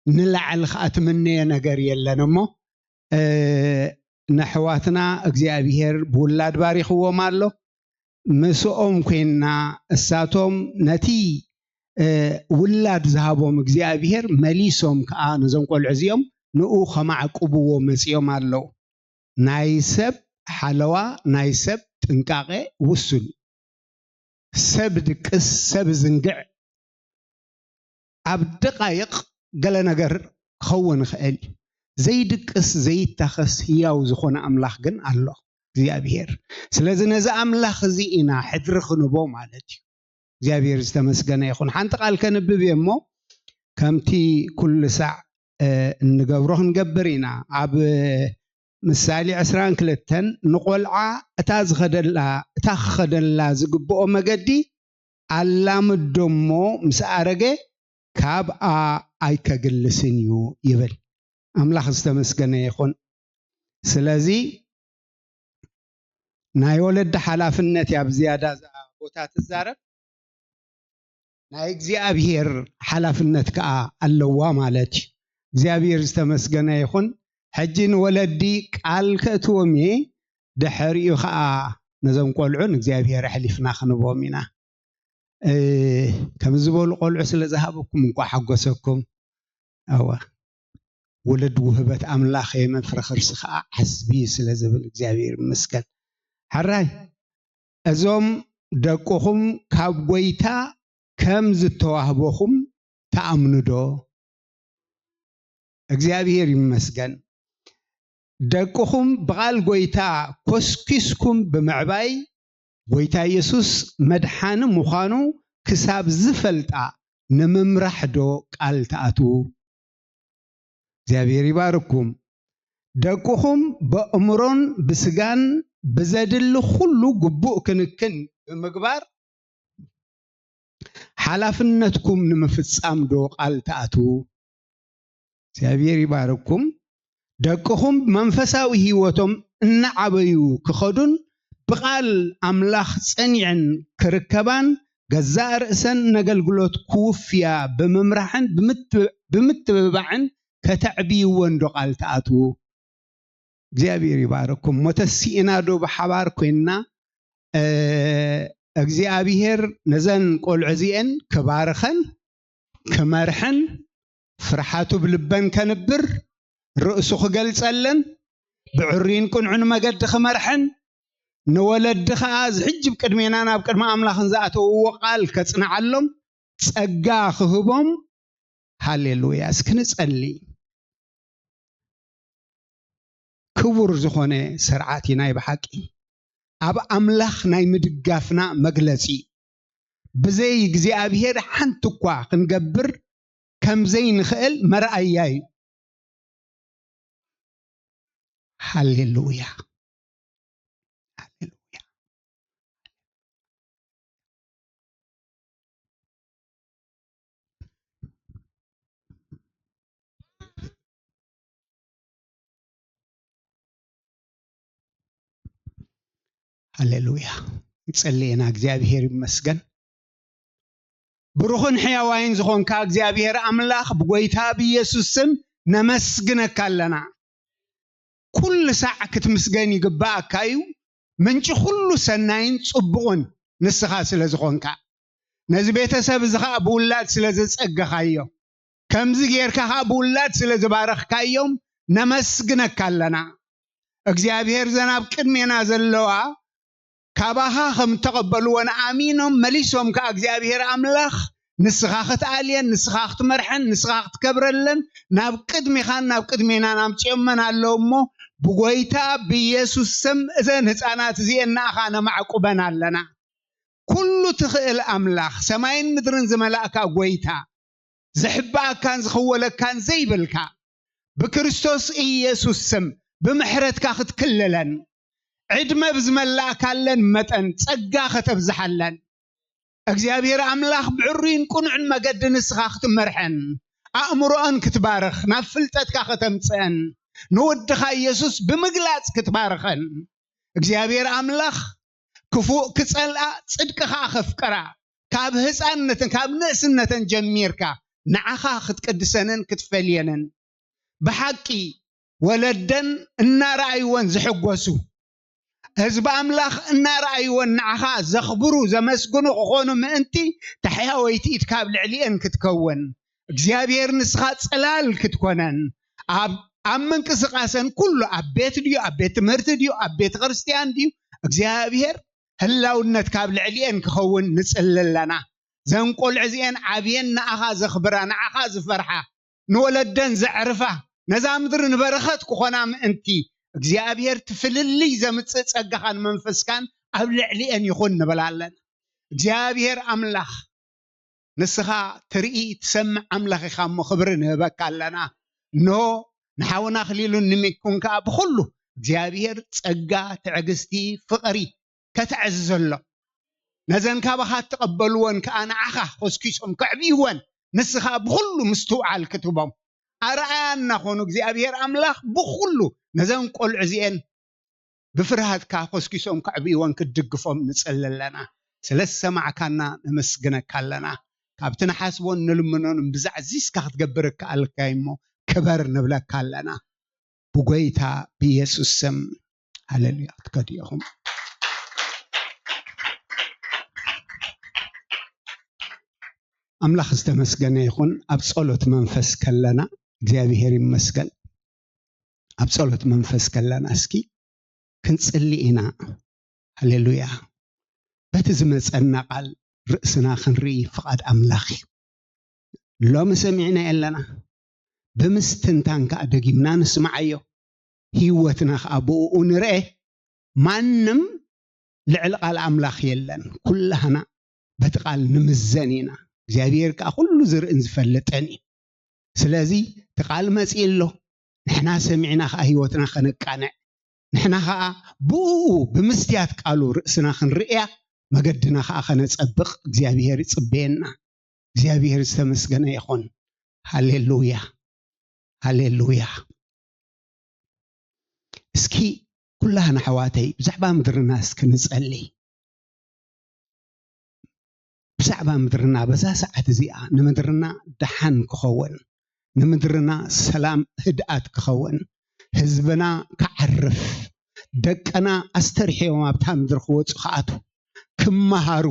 ንላዕሊ ኸኣ ትምነዮ ነገር የለን እሞ፣ እ፣ ነሕዋትና እግዚኣብሔር ብውላድ ባሪኽዎም ኣሎ። ምስኦም ኮይንና እሳቶም ነቲ፣ እ፣ ውላድ ዝሃቦም እግዚኣብሔር መሊሶም ከኣ ነዞም ቆልዑ እዚኦም ንኡ ከማዕቅብዎ መጺኦም ኣለዉ። ናይ ሰብ ሓለዋ፣ ናይ ሰብ ጥንቃቐ ውሱን እዩ። ሰብ ድቅስ፣ ሰብ ዝንግዕ፣ ኣብ ደቃይቕ ገለ ነገር ክኸውን ይኽእል እዩ። ዘይድቅስ፣ ዘይታኸስ፣ ህያው ዝኾነ ኣምላኽ ግን ኣሎ፣ እግዚኣብሔር። ስለዚ ነዚ ኣምላኽ እዚ ኢና ሕድሪ ክንቦ ማለት እዩ። እግዚኣብሔር ዝተመስገነ ይኹን። ሓንቲ ቃል ከንብብ እየ እሞ፣ ከምቲ ኩሉ ሳዕ፣ እ፣ እንገብሮ ክንገብር ኢና። ኣብ ምሳሌ ዕስራን ክልተን፣ ንቆልዓ እታ ዝኸደላ፣ እታ ክኸደላ ዝግብኦ መገዲ ኣላምዶ እሞ ምስ ኣረገ ካብኣ ኣይከግልስን እዩ ይብል። ኣምላኽ ዝተመስገነ ይኹን። ስለዚ ናይ ወለዲ ሓላፍነት እያ ብዝያዳ እዛ ቦታ ትዛረብ። ናይ እግዚኣብሔር ሓላፍነት ከኣ ኣለዋ ማለት እዩ። እግዚኣብሔር ዝተመስገነ ይኹን። ሕጂ ንወለዲ ቃል ከእትዎም እየ፣ ድሕሪኡ ከኣ ነዞም ቆልዑ ንእግዚኣብሔር ኣሕሊፍና ክንቦም ኢና። እ፣ ከም ዝበሉ ቆልዑ ስለ ዝሃበኩም እንኳዕ ሓጎሰኩም። እወ፣ ውሉድ ውህበት ኣምላኽ እየ፣ መፍረ ከርሲ ኸኣ ዓስቢ እዩ ስለ ዝብል እግዚኣብሔር ይመስገን። ሕራይ፣ እዞም ደቅኹም ካብ ጐይታ ከም ዝተዋህበኹም ትኣምኑ ዶ? እግዚኣብሔር ይመስገን። ደቅኹም ብቓል ጐይታ ኰስኲስኩም ብምዕባይ፣ ጐይታ የሱስ መድሓኒ ምዃኑ ክሳብ ዝፈልጣ ንምምራሕ ዶ ቃል ትኣትዉ? እግዚኣብሔር ይባርኩም። ደቅኹም በእምሮን ብስጋን ብዘድሊ ኹሉ ግቡእ ክንክን ብምግባር፣ ሓላፍነትኩም ንምፍጻም ዶ ቃል ትኣትዉ? እግዚኣብሔር ይባርኩም። ደቅኹም መንፈሳዊ ህይወቶም እናዓበዩ ክኸዱን ብቓል ኣምላኽ ጸኒዐን ክርከባን ገዛእ ርእሰን ነገልግሎት ክውፍያ ብምምራሕን ብምት-፣ ብምትብባዕን ከተዕብይወን ዶ ቃል ትኣትዉ? እግዚኣብሔር ይባርኩም። ሞተሲእና ዶ ብሓባር ኮይንና፣ እ፣ እግዚኣብሔር ነዘን ቆልዑ እዚኤን ክባርኸን ክመርሐን፣ ፍርሓቱ ብልበን ከንብር፣ ርእሱ ክገልጸለን፣ ብዕሩይን ቅንዑን መገዲ ክመርሐን፣ ንወለዲ ኸኣ እዚ ሕጂ ብቅድሜና ናብ ቅድሚ ኣምላኽን ዝኣተውዎ ቃል ከጽንዓሎም ጸጋ ክህቦም። ሃሌሉያ። እስኪ ንጸሊ። ክቡር ዝኾነ ስርዓት እዩ ናይ ብሓቂ። ኣብ ኣምላኽ ናይ ምድጋፍና መግለጺ። ብዘይ እግዚኣብሔር ሓንቲ እኳ ክንገብር ከም ዘይንኽእል መርኣያ እዩ። ሃሌሉያ። ሃሌሉያ። ሃሌሉያ። ንጸሊ ኢና። እግዚኣብሔር ይመስገን። ብሩኽን ሕያዋይን ዝኾንካ እግዚኣብሔር ኣምላኽ፣ ብጎይታ ብኢየሱስ ስም ነመስግነካ ኣለና። ኩሉ ሳዕ ክትምስገን ይግብኣካ እዩ። ምንጪ ኩሉ ሰናይን ጽቡቕን ንስኻ ስለ ዝኾንካ፣ ነዚ ቤተሰብ እዚ ኸኣ ብውላድ ስለ ዘጸገኻዮ፣ ከምዚ ጌርካ ኸኣ ብውላድ ስለ ዝባረኽካዮም ነመስግነካ ኣለና። እግዚኣብሔር፣ ዘን ኣብ ቅድሜና ዘለዋ ካባኻ ከም እተቐበልወን ኣሚኖም መሊሶም ከኣ እግዚኣብሔር ኣምላኽ ንስኻ ክትኣልየን፣ ንስኻ ክትመርሐን፣ ንስኻ ክትከብረለን ናብ ቅድሚኻን ናብ ቅድሜናን ኣምጺኦመን ኣለዉ እሞ፣ ብጎይታ ብኢየሱስ ስም እዘን ህጻናት እዚኤን ንኣኻ ነማዕቁበን ኣለና። ኩሉ ትኽእል ኣምላኽ፣ ሰማይን ምድርን ዝመላእካ ጎይታ፣ ዝሕብኣካን ዝኽወለካን ዘይብልካ፣ ብክርስቶስ ኢየሱስ ስም ብምሕረትካ ክትክልለን፣ ዕድመ ብዝመላእካለን መጠን ጸጋ ከተብዝሓለን፣ እግዚኣብሔር ኣምላኽ ብዕሩይን ቅኑዕን መገዲ ንስኻ ክትመርሐን፣ ኣእምሮኣን ክትባርኽ፣ ናብ ፍልጠትካ ከተምጽአን፣ ንወድኻ ኢየሱስ ብምግላጽ ክትባርኸን፣ እግዚኣብሔር ኣምላኽ ክፉእ ክጸልኣ፣ ጽድቂ ኸኣ ከፍቅራ፣ ካብ ህጻንነትን ካብ ንእስነተን ጀሚርካ ንዓኻ ክትቅድሰንን ክትፈልየንን፣ ብሓቂ ወለደን እናረኣይወን ዝሕጎሱ፣ ህዝቢ ኣምላኽ እናረኣይወን ንዓኻ ዘኽብሩ ዘመስግኑ ክኾኑ ምእንቲ፣ ታሕያወይቲ ኢድካ ኣብ ልዕሊኤን ክትከውን፣ እግዚኣብሔር ንስኻ ጽላል ክትኮነን፣ ኣብ፣ ኣብ ምንቅስቓሰን ኩሉ፣ ኣብ ቤት ድዩ፣ ኣብ ቤት ትምህርቲ ድዩ፣ ኣብ ቤተ ክርስትያን ድዩ፣ እግዚኣብሔር ህላውነትካ ኣብ ልዕሊኤን ክኸውን ንጽሊ ኣለና። ዘን ቆልዑ እዚኤን ዓብየን ንኣኻ ዘኽብራ፣ ንዓኻ ዝፈርሓ፣ ንወለደን ዘዕርፋ፣ ነዛ ምድሪ ንበረኸት ክኾና ምእንቲ፣ እግዚኣብሔር እቲ ፍልልይ ዘምጽእ ጸጋኻን መንፈስካን ኣብ ልዕሊኤን ይኹን ንብል ኣለና። እግዚኣብሔር ኣምላኽ፣ ንስኻ ትርኢ ትሰምዕ ኣምላኽ ኢኻ እሞ ክብሪ ንህበካ ኣለና። እንሆ ንሓውና ኣኽሊሉን ንሚኩን ከኣ ብኹሉ እግዚኣብሔር ጸጋ፣ ትዕግስቲ፣ ፍቕሪ ከተዕዝዘሎም፣ ነዘን ካባኻ እተቐበልወን ከኣ ንዓኻ ኮስኪሶም ከዕብይወን፣ ንስኻ ብኹሉ ምስትውዓል ክትህቦም፣ ኣርኣያ እናኾኑ እግዚኣብሔር ኣምላኽ ብኹሉ ነዘን ቆልዑ እዚኤን ብፍርሃትካ ኮስኪሶም ከዕብይወን ክትድግፎም ንጽሊ ኣለና። ስለ ዝሰማዕካና ነመስግነካ ኣለና። ካብቲ ንሓስቦን ንልምኖን እምብዛሕ እዚስካ ክትገብር እከኣልካ እዩ እሞ ክበር ንብለካ ኣለና። ብጎይታ ብኢየሱስ ስም። ሃሌሉያ። ክትከዱ ኢኹም። ኣምላኽ ዝተመስገነ ይኹን። ኣብ ጸሎት መንፈስ ከለና እግዚኣብሔር ይመስገን። ኣብ ጸሎት መንፈስ ከለና እስኪ ክንጽሊ ኢና። ሃሌሉያ። በቲ ዝመጸና ቃል ርእስና ክንርኢ ፍቓድ ኣምላኽ እዩ። ሎሚ ሰሚዕና ኣለና። ብምስትንታን ከኣ ደጊምና ንስምዓዮ። ህይወትና ከኣ ብእኡ ንርኤ። ማንም ልዕሊ ቃል ኣምላኽ የለን። ኩላህና በቲ ቃል ንምዘን ኢና። እግዚኣብሔር ከኣ ኩሉ ዝርእን ዝፈልጥን እዩ። ስለዚ እቲ ቃል መጺኡ ኣሎ። ንሕና ሰሚዕና ከኣ ህይወትና ከነቃንዕ፣ ንሕና ከኣ ብእኡ ብምስትያት ቃሉ ርእስና ክንርእያ፣ መገድና ከኣ ከነጸብቕ እግዚኣብሔር ይጽበየና። እግዚኣብሔር ዝተመስገነ ይኹን። ሃሌሉያ፣ ሃሌሉያ። እስኪ ኩላህና ኣሕዋተይ ብዛዕባ ምድርና እስኪ ንጸሊ። ብዛዕባ ምድርና በዛ ሰዓት እዚኣ ንምድርና ደሓን ክኸውን፣ ንምድርና ሰላም ህድኣት ክኸውን፣ ህዝብና ክዓርፍ፣ ደቅና ኣስተርሕዮም ኣብታ ምድሪ ክወፁ ክኣቱ ክመሃሩ።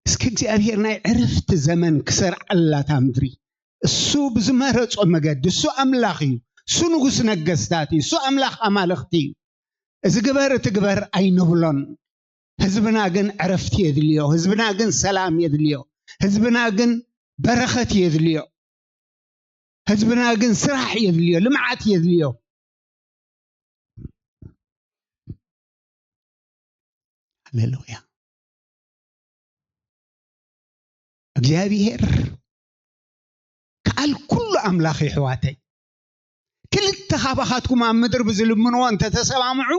እስኪ እግዚኣብሔር ናይ ዕርፍቲ ዘመን ክሰርዓላ እታ ምድሪ፣ እሱ ብዝመረጾ መገዲ። እሱ ኣምላኽ እዩ። እሱ ንጉስ ነገስታት እዩ። እሱ ኣምላኽ ኣማልኽቲ እዩ። እዚ ግበር እቲ ግበር ኣይንብሎን። ህዝብና ግን ዕረፍቲ የድልዮ። ህዝብና ግን ሰላም የድልዮ። ህዝብና ግን በረኸት የድልዮ። ህዝብና ግን ስራሕ የድልዮ፣ ልምዓት የድልዮ። ሃሌሉያ። እግዚኣብሔር ከኣል ኩሉ ኣምላኽ እዩ፣ ኣሕዋተይ። ክልተ ካባኻትኩም ኣብ ምድሪ ብዝልምንዎ እንተተሰማምዑ፣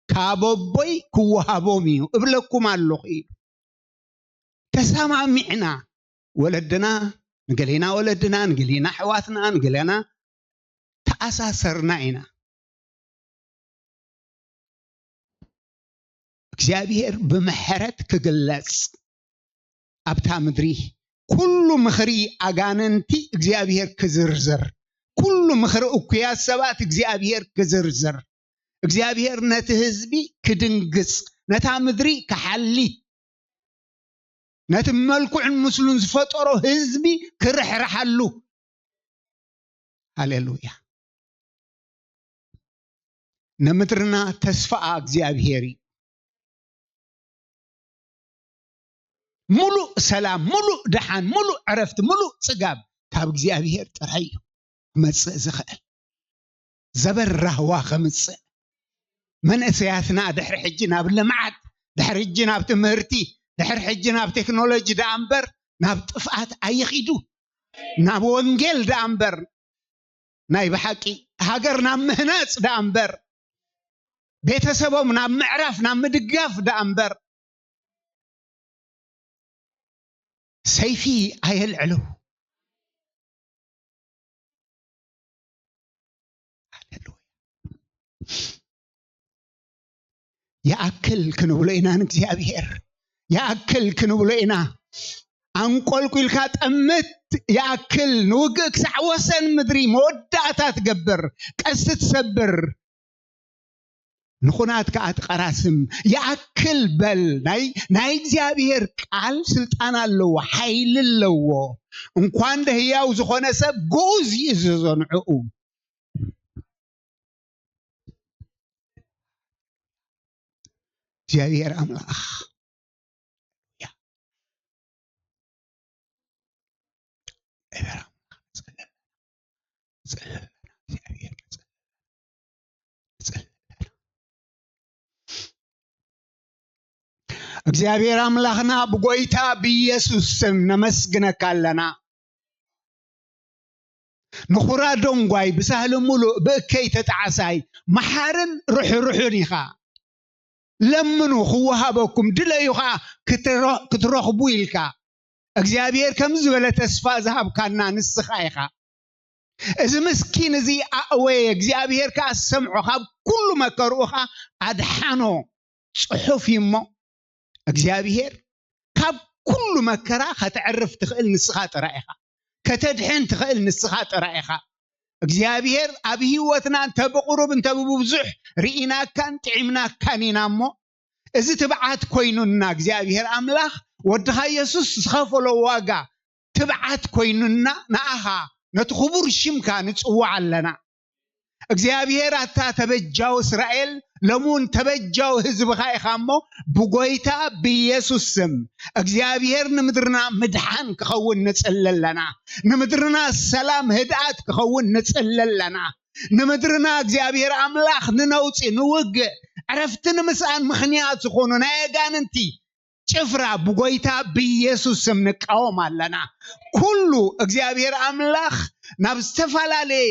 ካብ ኣቦይ ክወሃቦም እዩ እብለኩም ኣለኹ ኢሉ። ተሰማሚዕና፣ ወለድና ንገሌና፣ ወለድና ንገሌና፣ ኣሕዋትና ንገሌና ተኣሳሰርና ኢና። እግዚኣብሔር ብምሕረት ክግለጽ ኣብታ ምድሪ፣ ኩሉ ምኽሪ ኣጋንንቲ እግዚኣብሔር ክዝርዝር፣ ኩሉ ምኽሪ እኩያት ሰባት እግዚኣብሔር ክዝርዝር፣ እግዚኣብሔር ነቲ ህዝቢ ክድንግጽ፣ ነታ ምድሪ ክሓሊ፣ ነቲ መልክዑን ምስሉን ዝፈጠሮ ህዝቢ ክርሕርሓሉ። ሃሌሉያ። ንምድርና ተስፋኣ እግዚኣብሔር እዩ። ሙሉእ ሰላም፣ ሙሉእ ደሓን፣ ሙሉእ ዕረፍቲ፣ ሙሉእ ጽጋብ ካብ እግዚኣብሔር ጥራይ እዩ ክመጽእ ዝኽእል። ዘበን ራህዋ ከምጽእ፣ መንእሰያትና ድሕሪ ሕጂ ናብ ልምዓት፣ ድሕሪ ሕጂ ናብ ትምህርቲ፣ ድሕሪ ሕጂ ናብ ቴክኖሎጂ ደኣ እምበር ናብ ጥፍኣት ኣይኺዱ። ናብ ወንጌል ደኣ እምበር፣ ናይ ብሓቂ ሃገር ናብ ምህናጽ ደኣ እምበር፣ ቤተሰቦም ናብ ምዕራፍ፣ ናብ ምድጋፍ ደኣ እምበር፣ ሰይፊ ኣየልዕሉ። ሃሌሉያ። ይኣክል ክንብሎ ኢና ንእግዚኣብሔር፣ ይኣክል ክንብሎ ኢና። ኣንቆልቁልካ ጠምት፣ ይኣክል ንውግእ ክሳዕ ወሰን ምድሪ መወዳእታ ትገብር፣ ቀስቲ ትሰብር፣ ንኹናት ከኣ ትቐራስም። ይኣክል በል። ናይ፣ ናይ እግዚኣብሔር ቃል ስልጣን ኣለዎ፣ ሓይሊ ኣለዎ። እንኳን ደህያው ዝኾነ ሰብ ግኡዝ ይእዝዞ ንዕኡ። እግዚኣብሔር ኣምላኽ፣ ያ፣ እግዚኣብሔር ኣምላኽ፣ ንጸለለና፣ ንጸለለና፣ እግዚኣብሔር ንጸለለና፣ ንጸለለና። እግዚኣብሔር ኣምላኽና፣ ብጎይታ ብኢየሱስ ስም ነመስግነካ ኣለና። ንኹራ ደንጓይ ብሳህሊ ሙሉእ ብእከይ ተጣዓሳይ መሓርን ርሕሩሕን ኢኻ። ለምኑ ክወሃበኩም፣ ድለዩ ኸዓ ክትረ-፣ ክትረኽቡ ኢልካ እግዚኣብሔር ከም ዝበለ ተስፋ ዝሃብካና ንስኻ ኢኻ። እዚ ምስኪን እዚ ኣእወየ፣ እግዚኣብሔር ከኣ ሰምዖ፣ ካብ ኩሉ መከርኡ ኸኣ ኣድሓኖ። ጽሑፍ እዩ እሞ፣ እግዚኣብሔር ካብ ኩሉ መከራ ከተዕርፍ ትኽእል ንስኻ ጥራይ ኢኻ። ከተድሕን ትኽእል ንስኻ ጥራይ ኢኻ። እግዚኣብሔር ኣብ ህይወትና እንተ ብቑሩብ እንተ ብብዙሕ ርኢናካን ጥዒምናካን ኢና እሞ፣ እዚ ትብዓት ኮይኑና እግዚኣብሔር ኣምላኽ ወድኻ የሱስ ዝኸፈሎ ዋጋ ትብዓት ኮይኑና ንኣኻ ነቲ ክቡር ሽምካ ንጽውዕ ኣለና። እግዚኣብሔር ኣታ ተበጃዊ እስራኤል፣ ሎሚ እውን ተበጃዊ ህዝብኻ ኢኻ እሞ፣ ብጎይታ ብኢየሱስ ስም እግዚኣብሔር ንምድርና ምድሓን ክኸውን ንጽሊ ኣለና። ንምድርና ሰላም ህድኣት ክኸውን ንጽሊ ኣለና። ንምድርና እግዚኣብሔር ኣምላኽ ንነውጺ፣ ንውግእ፣ ዕረፍቲ ንምስኣን ምኽንያት ዝኾኑ ናይ ኣጋንንቲ ጭፍራ ብጎይታ ብኢየሱስ ስም ንቃወም ኣለና። ኩሉ እግዚኣብሔር ኣምላኽ ናብ ዝተፈላለየ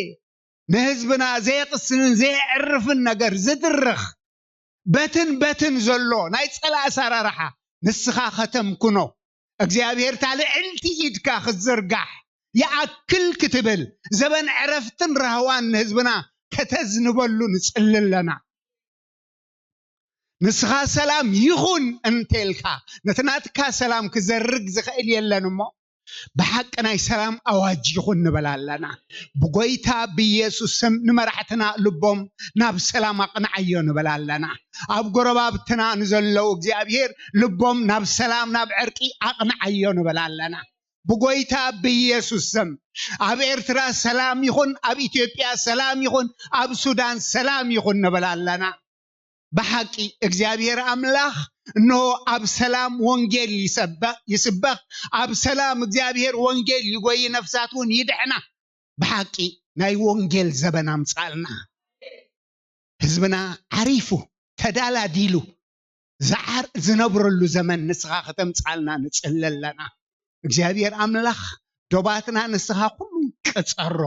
ንህዝብና ዘየቕስንን ዘየዕርፍን ነገር ዝድርኽ በትን በትን ዘሎ ናይ ጸላኢ ኣሰራርሓ ንስኻ ከተምክኖ፣ እግዚኣብሔር እታ ልዕልቲ ኢድካ ክትዝርጋሕ ይኣክል ክትብል፣ ዘበን ዕረፍትን ራህዋን ንህዝብና ከተዝንበሉ ንጽሊ ኣለና። ንስኻ ሰላም ይኹን እንተልካ፣ ነቲ ናትካ ሰላም ክዘርግ ዝኽእል የለን እሞ፣ ብሓቂ ናይ ሰላም ኣዋጅ ይኹን ንበል ኣለና። ብጎይታ ብኢየሱስ ስም ንመራሕትና ልቦም ናብ ሰላም ኣቕንዓዮ ንበል ኣለና። ኣብ ጎረባብትና ንዘለዉ እግዚኣብሔር ልቦም ናብ ሰላም ናብ ዕርቂ ኣቕንዓዮ ንበል ኣለና። ብጎይታ ብኢየሱስ ስም ኣብ ኤርትራ ሰላም ይኹን፣ ኣብ ኢትዮጵያ ሰላም ይኹን፣ ኣብ ሱዳን ሰላም ይኹን ንበል ኣለና። ብሓቂ እግዚኣብሔር ኣምላኽ እንሆ ኣብ ሰላም ወንጌል ይሰበ-፣ ይስበኽ፣ ኣብ ሰላም እግዚኣብሔር ወንጌል ይጎይ፣ ነፍሳት እውን ይድሕና። ብሓቂ ናይ ወንጌል ዘበን ኣምጻልና። ህዝብና ዓሪፉ ተዳላዲሉ ዝዓር-፣ ዝነብረሉ ዘመን ንስኻ ከተምጻልና ንጽሊ ኣለና። እግዚኣብሔር ኣምላኽ ዶባትና ንስኻ ኩሉ ቅጸሮ፣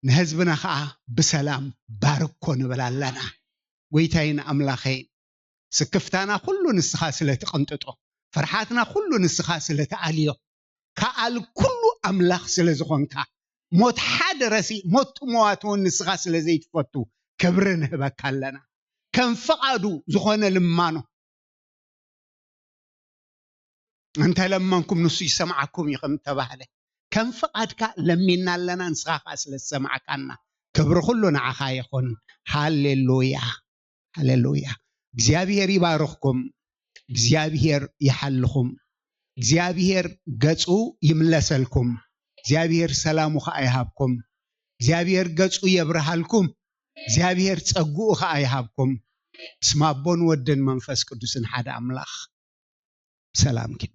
ንህዝብና ኸኣ ብሰላም ባርኮ ንብል ኣለና። ጎይታይን ኣምላኸይን፣ ስክፍታና ኩሉ ንስኻ ስለ ትቕንጥጦ፣ ፍርሓትና ኩሉ ንስኻ ስለ ትኣልዮ፣ ከኣል ኩሉ ኣምላኽ ስለ ዝኾንካ፣ ሞት ሓደ ረሲ፣ ሞት ትመዋት እውን ንስኻ ስለ ዘይትፈቱ፣ ክብሪ ንህበካ ኣለና። ከም ፍቓዱ ዝኾነ ልማኖ፣ "እንተ ለመንኩም ንሱ ይሰምዓኩም እዩ" ከም እተባህለ፣ ከም ፍቓድካ ለሚንና ኣለና፣ ንስኻ ከኣ ስለ ዝሰማዕካና፣ ክብሪ ኩሉ ንዓኻ ይኹን። ሃሌሉያ፣ ሃሌሉያ። እግዚኣብሔር ይባርኽኩም፣ እግዚኣብሔር ይሓልኹም፣ እግዚኣብሔር ገጹ ይምለሰልኩም፣ እግዚኣብሔር ሰላሙ ከኣ ይሃብኩም፣ እግዚኣብሔር ገጹ የብርሃልኩም፣ እግዚኣብሔር ጸግኡ ከኣ ይሃብኩም። ብስመ ኣቦን ወድን መንፈስ ቅዱስን ሓደ ኣምላኽ። ሰላም ኪን።